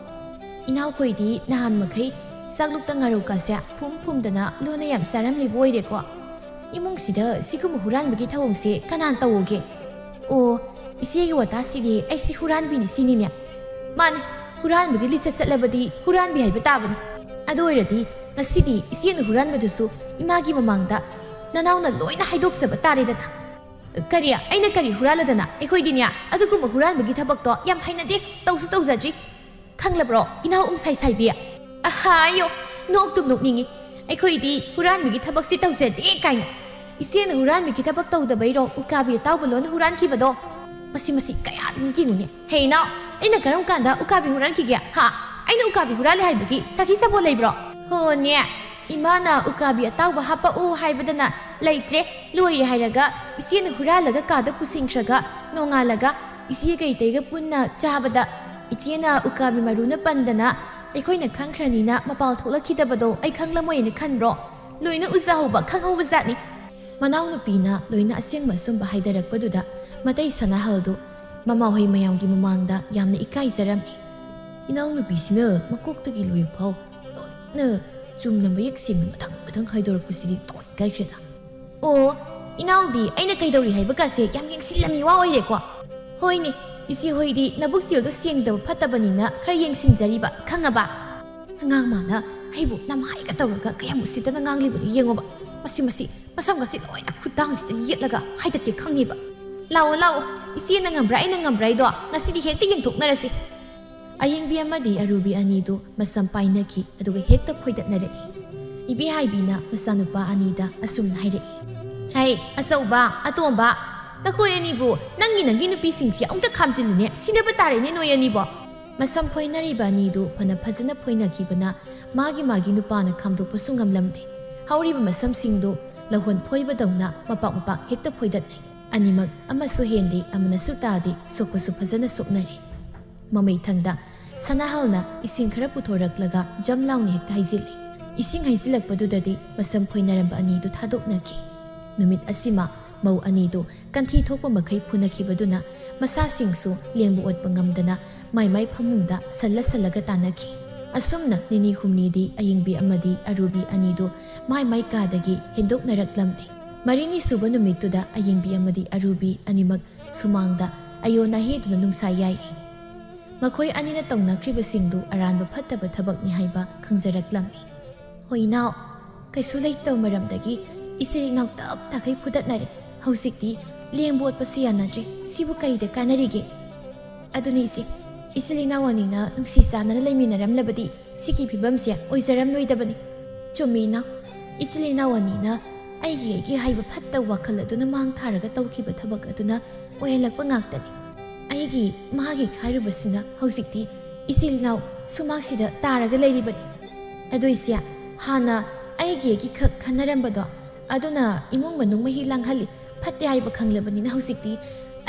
"ꯏꯅꯥꯎꯈꯣꯏꯗꯤ ꯅꯍꯥꯟ ꯃꯈꯩ ꯆꯥꯛꯂꯨꯛꯇ ꯉꯥꯔꯧꯀꯥꯁꯦ ꯐꯨꯝ ꯐꯨꯝꯗꯅ ꯂꯣꯟꯅ ꯌꯥꯝ ꯆꯥꯔꯝꯂꯤꯕ ꯑꯣꯏꯔꯦꯀꯣ꯫ ꯏꯃꯨꯡꯁꯤꯗ ꯁꯤꯒꯨꯝꯕ ꯍꯨꯔꯥꯟꯕꯒꯤ ꯊꯧꯑꯣꯡꯁꯦ ꯀꯅꯥꯅ ꯇꯧꯒꯦ?" "ꯑꯣ, ꯏꯆꯦꯒꯤ ꯋꯥꯇꯥꯁꯤꯗꯤ ꯑꯩꯁꯤ ꯍꯨꯔꯥꯟꯕꯤꯅꯤ ꯁꯤꯅꯤꯅꯦ?" "ꯃꯥꯅꯦ, ꯍꯨꯔꯥꯟꯕꯒꯤ ꯂꯤꯆꯠ ꯆꯠꯂꯕꯗꯤ ꯍꯨꯔꯥꯟꯕꯤ ꯍꯥꯏꯕ ꯇꯥꯕꯅꯤ꯫ ꯑꯗꯨ ꯑꯣꯏꯔꯗꯤ ꯉꯁꯤꯗꯤ ꯏꯆꯦꯅ ꯍꯨꯔꯥꯟꯕꯗꯨꯁꯨ ꯏꯃꯥꯒꯤ ꯃꯃꯥꯡꯗ ꯅꯅꯥꯎꯅ ꯂꯣꯏꯅ ꯍꯥꯏꯗꯣꯛꯆꯕ ꯇꯥꯔꯦꯗꯅ꯫" "ꯀꯔꯤ? ꯑꯩꯅ ꯀꯔꯤ ꯍꯨꯔꯥꯜꯂꯗꯅ? ꯑꯩꯈꯣꯏꯗꯤꯅꯦ ꯑꯗꯨꯒꯨꯝꯕ ꯍꯨꯔꯥꯟꯕꯒꯤ ꯊꯕꯛꯇꯣ ꯌꯥꯝ ꯍꯩꯅꯗꯦ, ꯇꯧꯁꯨ ꯇꯧꯖꯗ꯭ꯔꯤ꯫ ꯈꯪꯂꯕ꯭ꯔꯣ, ꯏꯅꯥꯎ ꯎꯝꯁꯥꯏ ꯁꯥꯏꯕꯤ?" "ꯑꯍꯥ, ꯑꯌꯣ, ꯅꯣꯛꯇꯨꯝ ꯅꯣꯛꯅꯤꯡꯉꯤ꯫ ꯑꯩꯈꯣꯏꯗꯤ ꯍꯨꯔꯥꯟꯕꯒꯤ ꯊꯕꯛꯁꯤ ꯇꯧꯖꯗꯦ ꯀꯥꯏꯅ꯫ ꯏꯆꯦꯅ ꯍꯨꯔꯥꯟꯕꯒꯤ ꯊꯕꯛ ꯇꯧꯗꯕꯩꯔꯣ ꯎꯀꯥꯕꯤ ꯑꯇꯥꯎꯕ ꯂꯣꯟꯅ ꯍꯨꯔꯥꯟꯈꯤꯕꯗꯣ? ꯃꯁꯤ, ꯃꯁꯤ ꯀꯌꯥꯗꯅꯤ ꯌꯦꯡꯉꯨꯅꯦ꯫ ꯍꯦ ꯏꯅꯥꯎ, ꯑꯩꯅ ꯀꯔꯝ ꯀꯥꯟꯗ ꯎꯀꯥꯕꯤ ꯍꯨꯔꯥꯟꯈꯤꯒꯦ? ꯍꯥ? ꯑꯩꯅ ꯎꯀꯥꯕꯤ ꯍꯨꯔꯥꯜꯂꯦ ꯍꯥꯏꯕꯒꯤ ꯁꯥꯈꯤ ꯁꯥꯕꯣꯜ ꯂꯩꯕ꯭ꯔꯣ?" "ꯍꯣꯅꯦ, ꯏꯃꯥꯅ ꯎꯀꯥꯕꯤ ꯑꯇꯥꯎꯕ ꯍꯥꯞꯄꯛꯎ ꯍꯥꯏꯕꯗꯅ ꯂꯩꯇ꯭ꯔꯦ, ꯂꯣꯏꯔꯦ ꯍꯥꯏꯔꯒ ꯏꯆꯦꯅ ꯍꯨꯔꯥꯜꯂꯒ ꯀꯥꯗ ꯄꯨꯁꯤꯟꯈ꯭ꯔꯒ ꯅꯣꯡꯉꯥꯜꯂꯒ ꯏꯆꯦ ꯀꯩꯇꯩꯒ ꯄꯨꯟꯅ ꯆꯥꯕꯗ ꯏꯆꯦꯅ ꯎꯀꯥꯕꯤ ꯃꯔꯨꯅ ꯄꯟꯗꯅ ꯑꯩꯈꯣꯏꯅ ꯈꯪꯈ꯭ꯔꯅꯤꯅ ꯃꯄꯥꯜ ꯊꯣꯛꯂꯛꯈꯤꯗꯕꯗꯣ ꯑꯩ ꯈꯪꯂꯝꯃꯣꯏꯅ ꯈꯟꯕ꯭ꯔꯣ? ꯂꯣꯏꯅ ꯎꯖꯍꯧꯕ, ꯈꯪꯍꯧꯕ ꯖꯥꯠꯅꯤ꯫" ꯃꯅꯥꯎꯅꯨꯄꯤꯅ ꯂꯣꯏꯅ ꯑꯁꯦꯡꯕ ꯑꯆꯨꯝꯕ ꯍꯥꯏꯗꯔꯛꯄꯗꯨꯗ ꯃꯇꯩ ꯁꯅꯥꯍꯜꯗꯨ ꯃꯃꯥꯍꯣꯏ ꯃꯌꯥꯝꯒꯤ ꯃꯃꯥꯡꯗ ꯌꯥꯝꯅ ꯏꯀꯥꯏꯖꯔꯝꯃꯤ꯫ ꯏꯅꯥꯎꯅꯨꯄꯤꯁꯤꯅ ꯃꯀꯣꯛꯇꯒꯤ ꯂꯣꯏꯐꯥꯎ ꯂꯣꯏꯅ ꯆꯨꯝꯅ ꯃꯌꯦꯛ ꯁꯦꯡꯅ ꯃꯊꯪ ꯃꯊꯪ ꯍꯥꯏꯗꯣꯔꯛꯄꯁꯤꯗꯤ ꯊꯃꯣꯏ ꯀꯥꯏꯈ꯭ꯔꯦꯗ꯫ "ꯑꯣ, ꯏꯅꯥꯎꯗꯤ ꯑꯩꯅ ꯀꯩꯗꯧꯔꯤ ꯍꯥꯏꯕꯀꯥꯁꯦ ꯌꯥꯝ ꯌꯦꯡꯁꯤꯜꯂꯝꯃꯤ ꯋꯥ ꯑꯣꯏꯔꯦꯀꯣ?" "ꯍꯣꯏꯅꯦ, ꯏꯆꯦ ꯍꯣꯏꯗꯤ ꯅꯕꯨꯛ ꯆꯦꯜꯗꯣ ꯁꯦꯡꯗꯕ ꯐꯠꯇꯕꯅꯤꯅ ꯈꯔ ꯌꯦꯡꯁꯤꯟꯖꯔꯤꯕ, ꯈꯪꯉꯕ?" ꯑꯉꯥꯡ ꯃꯥꯅ ꯑꯩꯕꯨ ꯅꯝꯍꯥꯏꯒ ꯇꯧꯔꯒ ꯀꯌꯥꯝ ꯎꯁꯤꯠꯇꯅ ꯉꯥꯡꯂꯤꯕꯅꯣ ꯌꯦꯡꯉꯣꯕ꯫ ꯃꯁꯤ, ꯃꯁꯤ, ꯃꯁꯝꯒꯁꯤ ꯂꯣꯏꯅ ꯈꯨꯗꯥꯡꯁꯤꯗ ꯌꯦꯠꯂꯒ ꯍꯥꯏꯗꯠꯀꯦ ꯈꯪꯉꯤꯕ꯫ ꯂꯥꯛꯑꯣ, ꯂꯥꯛꯑꯣ, ꯏꯆꯦꯅ ꯉꯝꯕ꯭ꯔꯥ, ꯑꯩꯅ ꯉꯝꯕ꯭ꯔꯥ ꯍꯥꯏꯗꯣ ꯉꯁꯤꯗꯤ ꯍꯦꯛꯇ ꯌꯦꯡꯊꯣꯛꯅꯔꯁꯤ꯫ ꯑꯌꯤꯡꯕꯤ ꯑꯃꯗꯤ ꯑꯔꯨꯕꯤ ꯑꯅꯤꯗꯨ ꯃꯁꯝ ꯄꯥꯏꯅꯈꯤ, ꯑꯗꯨꯒ ꯍꯦꯛꯇ ꯐꯣꯏꯗꯠꯅꯔꯛꯏ꯫ ꯏꯕꯦꯍꯥꯏꯕꯤꯅ ꯃꯆꯥꯅꯨꯄꯥ ꯑꯅꯤꯗ ꯑꯁꯨꯝꯅ ꯍꯥꯏꯔꯛꯏ, "ꯍꯩ, ꯑꯆꯧꯕ, ꯑꯇꯣꯝꯕ, ꯅꯈꯣꯏ ꯑꯅꯤꯕꯨ, ꯅꯪꯒꯤ, ꯅꯪꯒꯤ ꯅꯨꯄꯤꯁꯤꯡꯁꯤ ꯑꯃꯨꯛꯇ ꯈꯥꯝꯖꯤꯜꯂꯨꯅꯦ, ꯁꯤꯅꯕ ꯇꯥꯔꯦꯅꯦ ꯅꯣꯏ ꯑꯅꯤꯕꯣ"꯫ ꯃꯁꯝ ꯐꯣꯏꯅꯔꯤꯕ ꯑꯅꯤꯗꯨ ꯐꯅ ꯐꯖꯅ ꯐꯣꯏꯅꯈꯤꯕꯅ ꯃꯥꯒꯤ ꯃꯥꯒꯤ ꯅꯨꯄꯥꯅ ꯈꯥꯝꯗꯣꯛꯄꯁꯨ ꯉꯝꯂꯝꯗꯦ꯫ ꯍꯧꯔꯤꯕ ꯃꯁꯝꯁꯤꯡꯗꯨ ꯂꯧꯍꯣꯟ ꯐꯣꯏꯕꯗꯧꯅ ꯃꯄꯥꯛ ꯃꯄꯥꯛ ꯍꯦꯛꯇ ꯐꯣꯏꯗꯠꯅꯩ꯫ ꯑꯅꯤꯃꯛ ꯑꯃꯁꯨ ꯍꯦꯟꯗꯦ, ꯑꯃꯅꯁꯨ ꯇꯥꯗꯦ, ꯁꯣꯛꯄꯁꯨ ꯐꯖꯅ ꯁꯣꯛꯅꯔꯦ꯫ ꯃꯃꯩꯊꯪꯗ ꯁꯅꯥꯍꯜꯅ ꯏꯁꯤꯡ ꯈꯔ ꯄꯨꯊꯣꯔꯛꯂꯒ ꯖꯝ ꯂꯥꯎꯅ ꯍꯦꯛꯇ ꯍꯩꯖꯤꯜꯂꯤ꯫ ꯏꯁꯤꯡ ꯍꯩꯖꯤꯜꯂꯛꯄꯗꯨꯗꯗꯤ ꯃꯁꯝ ꯐꯣꯏꯅꯔꯝꯕ ꯑꯅꯤꯗꯨ ꯊꯥꯗꯣꯛꯅꯈꯤ꯫ ꯅꯨꯃꯤꯠ ꯑꯁꯤꯃ ꯃꯧ ꯑꯅꯤꯗꯨ ꯀꯟꯊꯤ ꯊꯣꯛꯄ ꯃꯈꯩ ꯐꯨꯅꯈꯤꯕꯗꯨꯅ ꯃꯁꯥꯁꯤꯡꯁꯨ ꯂꯦꯡꯕ ꯑꯣꯠꯄ ꯉꯝꯗꯅ ꯃꯥꯏ ꯃꯥꯏ ꯐꯃꯨꯡꯗ ꯁꯜꯂ ꯁꯜꯂꯒ ꯇꯥꯅꯈꯤ꯫ ꯑꯁꯨꯝꯅ ꯅꯤꯅꯤ ꯍꯨꯝꯅꯤꯗꯤ ꯑꯌꯤꯡꯕꯤ ꯑꯃꯗꯤ ꯑꯔꯨꯕꯤ ꯑꯅꯤꯗꯨ ꯃꯥꯏ ꯃꯥꯏ ꯀꯥꯗꯒꯤ ꯍꯦꯟꯗꯣꯛꯅꯔꯛꯂꯝꯗꯦ꯫ ꯃꯔꯤꯅꯤ ꯁꯨꯕ ꯅꯨꯃꯤꯠꯇꯨꯗ ꯑꯌꯤꯡꯕꯤ ꯑꯃꯗꯤ ꯑꯔꯨꯕꯤ ꯑꯅꯤꯃꯛ ꯁꯨꯃꯥꯡꯗ ꯑꯌꯣꯟ ꯑꯍꯦꯗꯨꯅ ꯅꯨꯡꯁꯥ ꯌꯥꯏꯔꯤ꯫ ꯃꯈꯣꯏ ꯑꯅꯤꯅ ꯇꯧꯅꯈ꯭ꯔꯤꯕꯁꯤꯡꯗꯨ ꯑꯔꯥꯟꯕ ꯐꯠꯇꯕ ꯊꯕꯛꯅꯤ ꯍꯥꯏꯕ ꯈꯪꯖꯔꯛꯂꯝꯃꯤ꯫ "ꯍꯣꯏ ꯏꯅꯥꯎ, ꯀꯩꯁꯨ ꯂꯩꯇꯕ ꯃꯔꯝꯗꯒꯤ ꯏꯆꯤꯜ ꯏꯅꯥꯎ ꯇꯞ ꯇꯥꯈꯩ ꯐꯨꯗꯠꯅꯔꯦ꯫ ꯍꯧꯖꯤꯛꯇꯤ ꯂꯦꯡꯕ ꯑꯣꯠꯄꯁꯨ ꯌꯥꯅꯗ꯭ꯔꯦ꯫ ꯁꯤꯕꯨ ꯀꯔꯤꯗ ꯀꯥꯟꯅꯔꯤꯒꯦ?" "ꯑꯗꯨꯅꯤ ꯏꯆꯦ, ꯏꯆꯤꯜ ꯏꯅꯥꯎ ꯑꯅꯤꯅ ꯅꯨꯡꯁꯤ ꯆꯥꯟꯅꯅ ꯂꯩꯃꯤꯟꯅꯔꯝꯂꯕꯗꯤ ꯁꯤꯒꯤ ꯐꯤꯕꯝꯁꯦ ꯑꯣꯏꯖꯔꯝꯂꯣꯏꯗꯕꯅꯤ꯫" "ꯆꯨꯝꯃꯤ ꯏꯅꯥꯎ, ꯏꯆꯤꯜ ꯏꯅꯥꯎ ꯑꯅꯤꯅ ꯑꯩꯒꯤ ꯑꯩꯒꯤ ꯍꯥꯏꯕ ꯐꯠꯇꯕ ꯋꯥꯈꯜ ꯑꯗꯨꯅ ꯃꯥꯡ ꯊꯥꯔꯒ ꯇꯧꯈꯤꯕ ꯊꯕꯛ ꯑꯗꯨꯅ ꯑꯣꯏꯍꯜꯂꯛꯄ ꯉꯥꯛꯇꯅꯤ꯫ ꯑꯩꯒꯤ ꯃꯥꯒꯤ ꯍꯥꯏꯔꯨꯕꯁꯤꯅ ꯍꯧꯖꯤꯛꯇꯤ ꯏꯆꯤꯜ ꯏꯅꯥꯎ ꯁꯨꯃꯥꯡꯁꯤꯗ ꯇꯥꯔꯒ ꯂꯩꯔꯤꯕꯅꯤ꯫ ꯑꯗꯨ ꯏꯆꯦ, ꯍꯥꯟꯅ ꯑꯩꯒꯤ ꯑꯩꯒꯤ ꯈꯛ ꯈꯟꯅꯔꯝꯕꯗꯣ ꯑꯗꯨꯅ ꯏꯃꯨꯡ ꯃꯅꯨꯡ ꯃꯍꯤ ꯂꯥꯡꯍꯜꯂꯤ, ꯐꯠꯇꯦ ꯍꯥꯏꯕ ꯈꯪꯂꯕꯅꯤꯅ ꯍꯧꯖꯤꯛꯇꯤ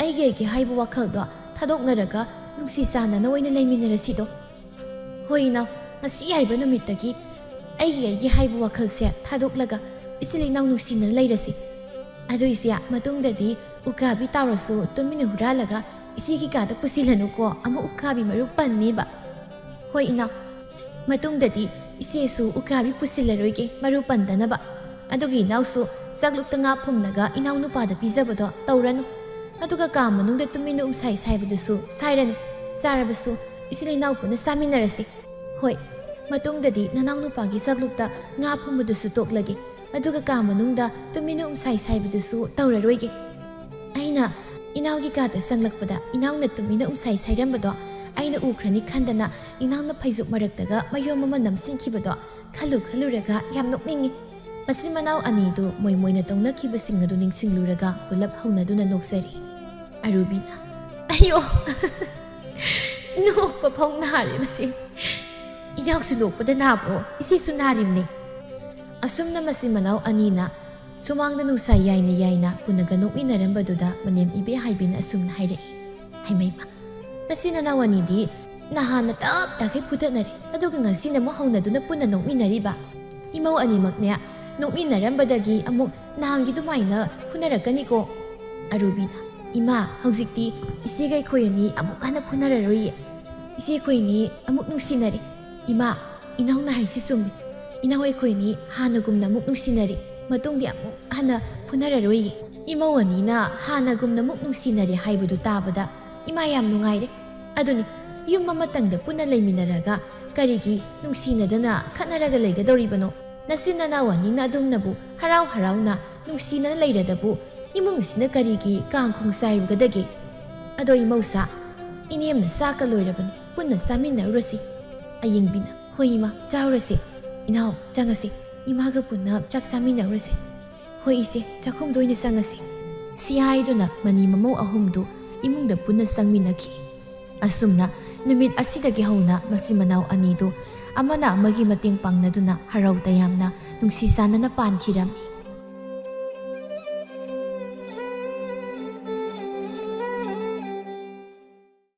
ꯑꯩꯒꯤ ꯑꯩꯒꯤ ꯍꯥꯏꯕ ꯋꯥꯈꯜꯗꯣ ꯊꯥꯗꯣꯛꯅꯔꯒ ꯅꯨꯡꯁꯤ ꯆꯥꯟꯅꯅ ꯑꯣꯏꯅ ꯂꯩꯃꯤꯟꯅꯔꯁꯤꯗꯣ꯫" "ꯍꯣꯏ ꯏꯅꯥꯎ, ꯉꯁꯤ ꯍꯥꯏꯕ ꯅꯨꯃꯤꯠꯇꯒꯤ ꯑꯩꯒꯤ ꯑꯩꯒꯤ ꯍꯥꯏꯕ ꯋꯥꯈꯜꯁꯦ ꯊꯥꯗꯣꯛꯂꯒ ꯏꯆꯤꯜ ꯏꯅꯥꯎ ꯅꯨꯡꯁꯤꯅꯅ ꯂꯩꯔꯁꯤ꯫ ꯑꯗꯨ ꯏꯆꯦ, ꯃꯇꯨꯡꯗꯗꯤ ꯎꯀꯥꯕꯤ ꯇꯥꯎꯔꯁꯨ ꯇꯨꯃꯤꯟꯅ ꯍꯨꯔꯥꯜꯂꯒ ꯏꯆꯦꯒꯤ ꯀꯥꯗ ꯄꯨꯁꯤꯜꯂꯅꯨꯀꯣ, ꯑꯃꯨꯛ ꯎꯀꯥꯕꯤ ꯃꯔꯨ ꯄꯟꯅꯦꯕ꯫" "ꯍꯣꯏ ꯏꯅꯥꯎ, ꯃꯇꯨꯡꯗꯗꯤ ꯏꯆꯦꯁꯨ ꯎꯀꯥꯕꯤ ꯄꯨꯁꯤꯜꯂꯔꯣꯏꯒꯦ, ꯃꯔꯨ ꯄꯟꯗꯅꯕ꯫ ꯑꯗꯨꯒꯤ ꯏꯅꯥꯎꯁꯨ ꯆꯥꯛꯂꯨꯛꯇ ꯉꯥ ꯐꯨꯝꯂꯒ ꯏꯅꯥꯎ ꯅꯨꯄꯥꯗ ꯄꯤꯖꯕꯗꯣ ꯇꯧꯔꯅꯨ꯫ ꯑꯗꯨꯒ ꯀꯥ ꯃꯅꯨꯡꯗ ꯇꯨꯃꯤꯟꯅ ꯎꯝꯁꯥꯏ ꯁꯥꯏꯕꯗꯨꯁꯨ ꯁꯥꯏꯔꯅꯨ꯫ ꯆꯥꯔꯕꯁꯨ ꯏꯆꯤꯜ ꯏꯅꯥꯎ ꯄꯨꯟꯅ ꯆꯥꯃꯤꯟꯅꯔꯁꯤ꯫" "ꯍꯣꯏ, ꯃꯇꯨꯡꯗꯗꯤ ꯅꯅꯥꯎꯅꯨꯄꯥꯒꯤ ꯁꯛꯂꯨꯛꯇ ꯉꯥ ꯐꯨꯝꯕꯗꯨꯁꯨ ꯇꯣꯛꯂꯒꯦ, ꯑꯗꯨꯒ ꯀꯥ ꯃꯅꯨꯡꯗ ꯇꯨꯃꯤꯟꯅ ꯎꯝꯁꯥꯏ ꯁꯥꯏꯕꯗꯨꯁꯨ ꯇꯧꯔꯔꯣꯏꯒꯦ꯫ ꯑꯩꯅ ꯏꯅꯥꯎꯒꯤ ꯀꯥꯗ ꯆꯪꯂꯛꯄꯗ ꯏꯅꯥꯎꯅ ꯇꯨꯃꯤꯟꯅ ꯎꯝꯁꯥꯏ ꯁꯥꯏꯔꯝꯕꯗꯣ ꯑꯩꯅ ꯎꯈ꯭ꯔꯅꯤ ꯈꯟꯗꯅ ꯏꯅꯥꯎꯅ ꯐꯩꯖꯨꯞ ꯃꯔꯛꯇꯒ ꯃꯌꯣꯝ ꯑꯃ ꯅꯝꯁꯤꯟꯈꯤꯕꯗꯣ ꯈꯜꯂꯨ ꯈꯜꯂꯨꯔꯒ ꯌꯥꯝ ꯅꯣꯛꯅꯤꯡꯉꯤ꯫ ꯃꯆꯤꯟ ꯃꯅꯥꯎ ꯑꯅꯤꯗꯨ ꯃꯣꯏ ꯃꯣꯏꯅ ꯇꯧꯅꯈꯤꯕꯁꯤꯡ ꯑꯗꯨ ꯅꯤꯡꯁꯤꯡꯂꯨꯔꯒ ꯄꯨꯂꯞ ꯍꯧꯅꯗꯨꯅ ꯅꯣꯛꯆꯔꯤ꯫ ꯑꯔꯨꯕꯤꯅ, "ꯑꯌꯣ! ꯅꯣꯛꯄ ꯐꯥꯎ ꯅꯥꯔꯦ ꯃꯁꯤ꯫ ꯏꯅꯥꯎꯁꯨ ꯅꯣꯛꯄꯗ ꯅꯥꯕ꯭ꯔꯣ? ꯏꯆꯦꯁꯨ ꯅꯥꯔꯤꯕꯅꯦ꯫" ꯑꯁꯨꯝꯅ ꯃꯆꯤꯟ ꯃꯅꯥꯎ ꯑꯅꯤꯅ ꯁꯨꯃꯥꯡꯗ ꯅꯨꯡꯁꯥ ꯌꯥꯏꯅ ꯌꯥꯏꯅ ꯄꯨꯟꯅꯒ ꯅꯣꯛꯃꯤꯟꯅꯔꯝꯕꯗꯨꯗ ꯃꯅꯦꯝ ꯏꯕꯦꯍꯥꯏꯕꯤꯅ ꯑꯁꯨꯝꯅ ꯍꯥꯏꯔꯛꯏ, "ꯍꯩꯃꯩꯃ, ꯅꯆꯤꯟ ꯅꯅꯥꯎ ꯑꯅꯤꯗꯤ ꯅꯍꯥꯟꯅ ꯇꯞ ꯇꯥꯈꯩ ꯐꯨꯗꯠꯅꯔꯦ, ꯑꯗꯨꯒ ꯉꯁꯤꯅ ꯑꯃꯨꯛ ꯍꯧꯅꯗꯨꯅ ꯄꯨꯟꯅ ꯅꯣꯛꯃꯤꯟꯅꯔꯤꯕ꯫ ꯏꯃꯧ ꯑꯅꯤꯃꯛꯅꯦ ꯅꯣꯛꯃꯤꯟꯅꯔꯝꯕꯗꯒꯤ ꯑꯃꯨꯛ ꯅꯍꯥꯟꯒꯤ ꯑꯗꯨꯃꯥꯏꯅ ꯐꯨꯅꯔꯛꯀꯅꯤꯀꯣ꯫" ꯑꯔꯨꯕꯤꯅ, "ꯏꯃꯥ, ꯍꯧꯖꯤꯛꯇꯤ ꯏꯆꯦꯒ ꯑꯩꯈꯣꯏ ꯑꯅꯤ ꯑꯃꯨꯛ ꯍꯟꯅ ꯐꯨꯅꯔꯔꯣꯏꯌꯦ꯫ ꯏꯆꯦ ꯑꯩꯈꯣꯏ ꯑꯅꯤ ꯑꯃꯨꯛ ꯅꯨꯡꯁꯤꯅꯔꯦ꯫ ꯏꯃꯥ, ꯏꯅꯥꯎꯅ ꯍꯥꯏꯁꯤ ꯆꯨꯝꯃꯤ꯫ ꯏꯅꯥꯎ ꯑꯩꯈꯣꯏꯅꯤ ꯍꯥꯟꯅꯒꯨꯝꯅ ꯑꯃꯨꯛ ꯅꯨꯡꯁꯤꯅꯔꯤ꯫ ꯃꯇꯨꯡꯗꯤ ꯑꯃꯨꯛ ꯍꯟꯅ ꯐꯨꯅꯔꯔꯣꯏꯌꯦ꯫" ꯏꯃꯧ ꯑꯅꯤꯅ ꯍꯥꯟꯅꯒꯨꯝꯅ ꯑꯃꯨꯛ ꯅꯨꯡꯁꯤꯅꯔꯦ ꯍꯥꯏꯕꯗꯨ ꯇꯥꯕꯗ ꯏꯃꯥ ꯌꯥꯝ ꯅꯨꯡꯉꯥꯏꯔꯦ꯫ ꯑꯗꯨꯅꯤ, ꯌꯨꯝ ꯑꯃꯇꯪꯗ ꯄꯨꯟꯅ ꯂꯩꯃꯤꯟꯅꯔꯒ ꯀꯔꯤꯒꯤ ꯅꯨꯡꯁꯤꯅꯗꯅ ꯈꯠꯅꯔꯒ ꯂꯩꯒꯗꯧꯔꯤꯕꯅꯣ? ꯅꯆꯤꯟ ꯅꯅꯥꯎ ꯑꯅꯤꯅ ꯑꯗꯨꯝꯅꯕꯨ ꯍꯔꯥꯎ ꯍꯔꯥꯎꯅ ꯅꯨꯡꯁꯤꯅꯅ ꯂꯩꯔꯗꯕꯨ ꯏꯃꯨꯡꯁꯤꯅ ꯀꯔꯤꯒꯤ ꯀꯥꯡ ꯈꯣꯡ ꯆꯥꯏꯔꯨꯒꯗꯒꯦ? ꯑꯗꯣ ꯏꯃꯧꯁꯥ, ꯏꯅꯦꯝꯅ ꯆꯥꯛꯀ ꯂꯣꯏꯔꯕꯅꯤ, ꯄꯨꯟꯅ ꯆꯥꯃꯤꯟꯅꯔꯨꯔꯁꯤ꯫ ꯑꯌꯤꯡꯕꯤꯅ, "ꯍꯣꯏ ꯏꯃꯥ, ꯆꯥꯔꯨꯔꯁꯤ꯫ ꯏꯅꯥꯎ, ꯆꯪꯉꯁꯤ꯫ ꯏꯃꯥꯒ ꯄꯨꯟꯅ ꯆꯥꯛ ꯆꯥꯃꯤꯟꯅꯔꯨꯔꯁꯤ꯫" "ꯍꯣꯏ ꯏꯆꯦ, ꯆꯥꯛꯈꯨꯝꯗ ꯑꯣꯏꯅ ꯆꯪꯉꯁꯤ꯫" ꯁꯤ ꯍꯥꯏꯗꯨꯅ ꯃꯅꯤ ꯃꯃꯧ ꯑꯍꯨꯝꯗꯨ ꯏꯃꯨꯡꯗ ꯄꯨꯟꯅ ꯆꯪꯃꯤꯟꯅꯈꯤ꯫ ꯑꯁꯨꯝꯅ ꯅꯨꯃꯤꯠ ꯑꯁꯤꯗꯒꯤ ꯍꯧꯅ ꯃꯆꯤꯟ ꯃꯅꯥꯎ ꯑꯅꯤꯗꯨ ꯑꯃꯅ ꯑꯃꯒꯤ ꯃꯇꯦꯡ ꯄꯥꯡꯅꯗꯨꯅ ꯍꯔꯥꯎ ꯇꯌꯥꯝꯅ ꯅꯨꯡꯁꯤ ꯆꯥꯟꯅꯅ ꯄꯥꯟꯈꯤꯔꯝꯃꯤ꯫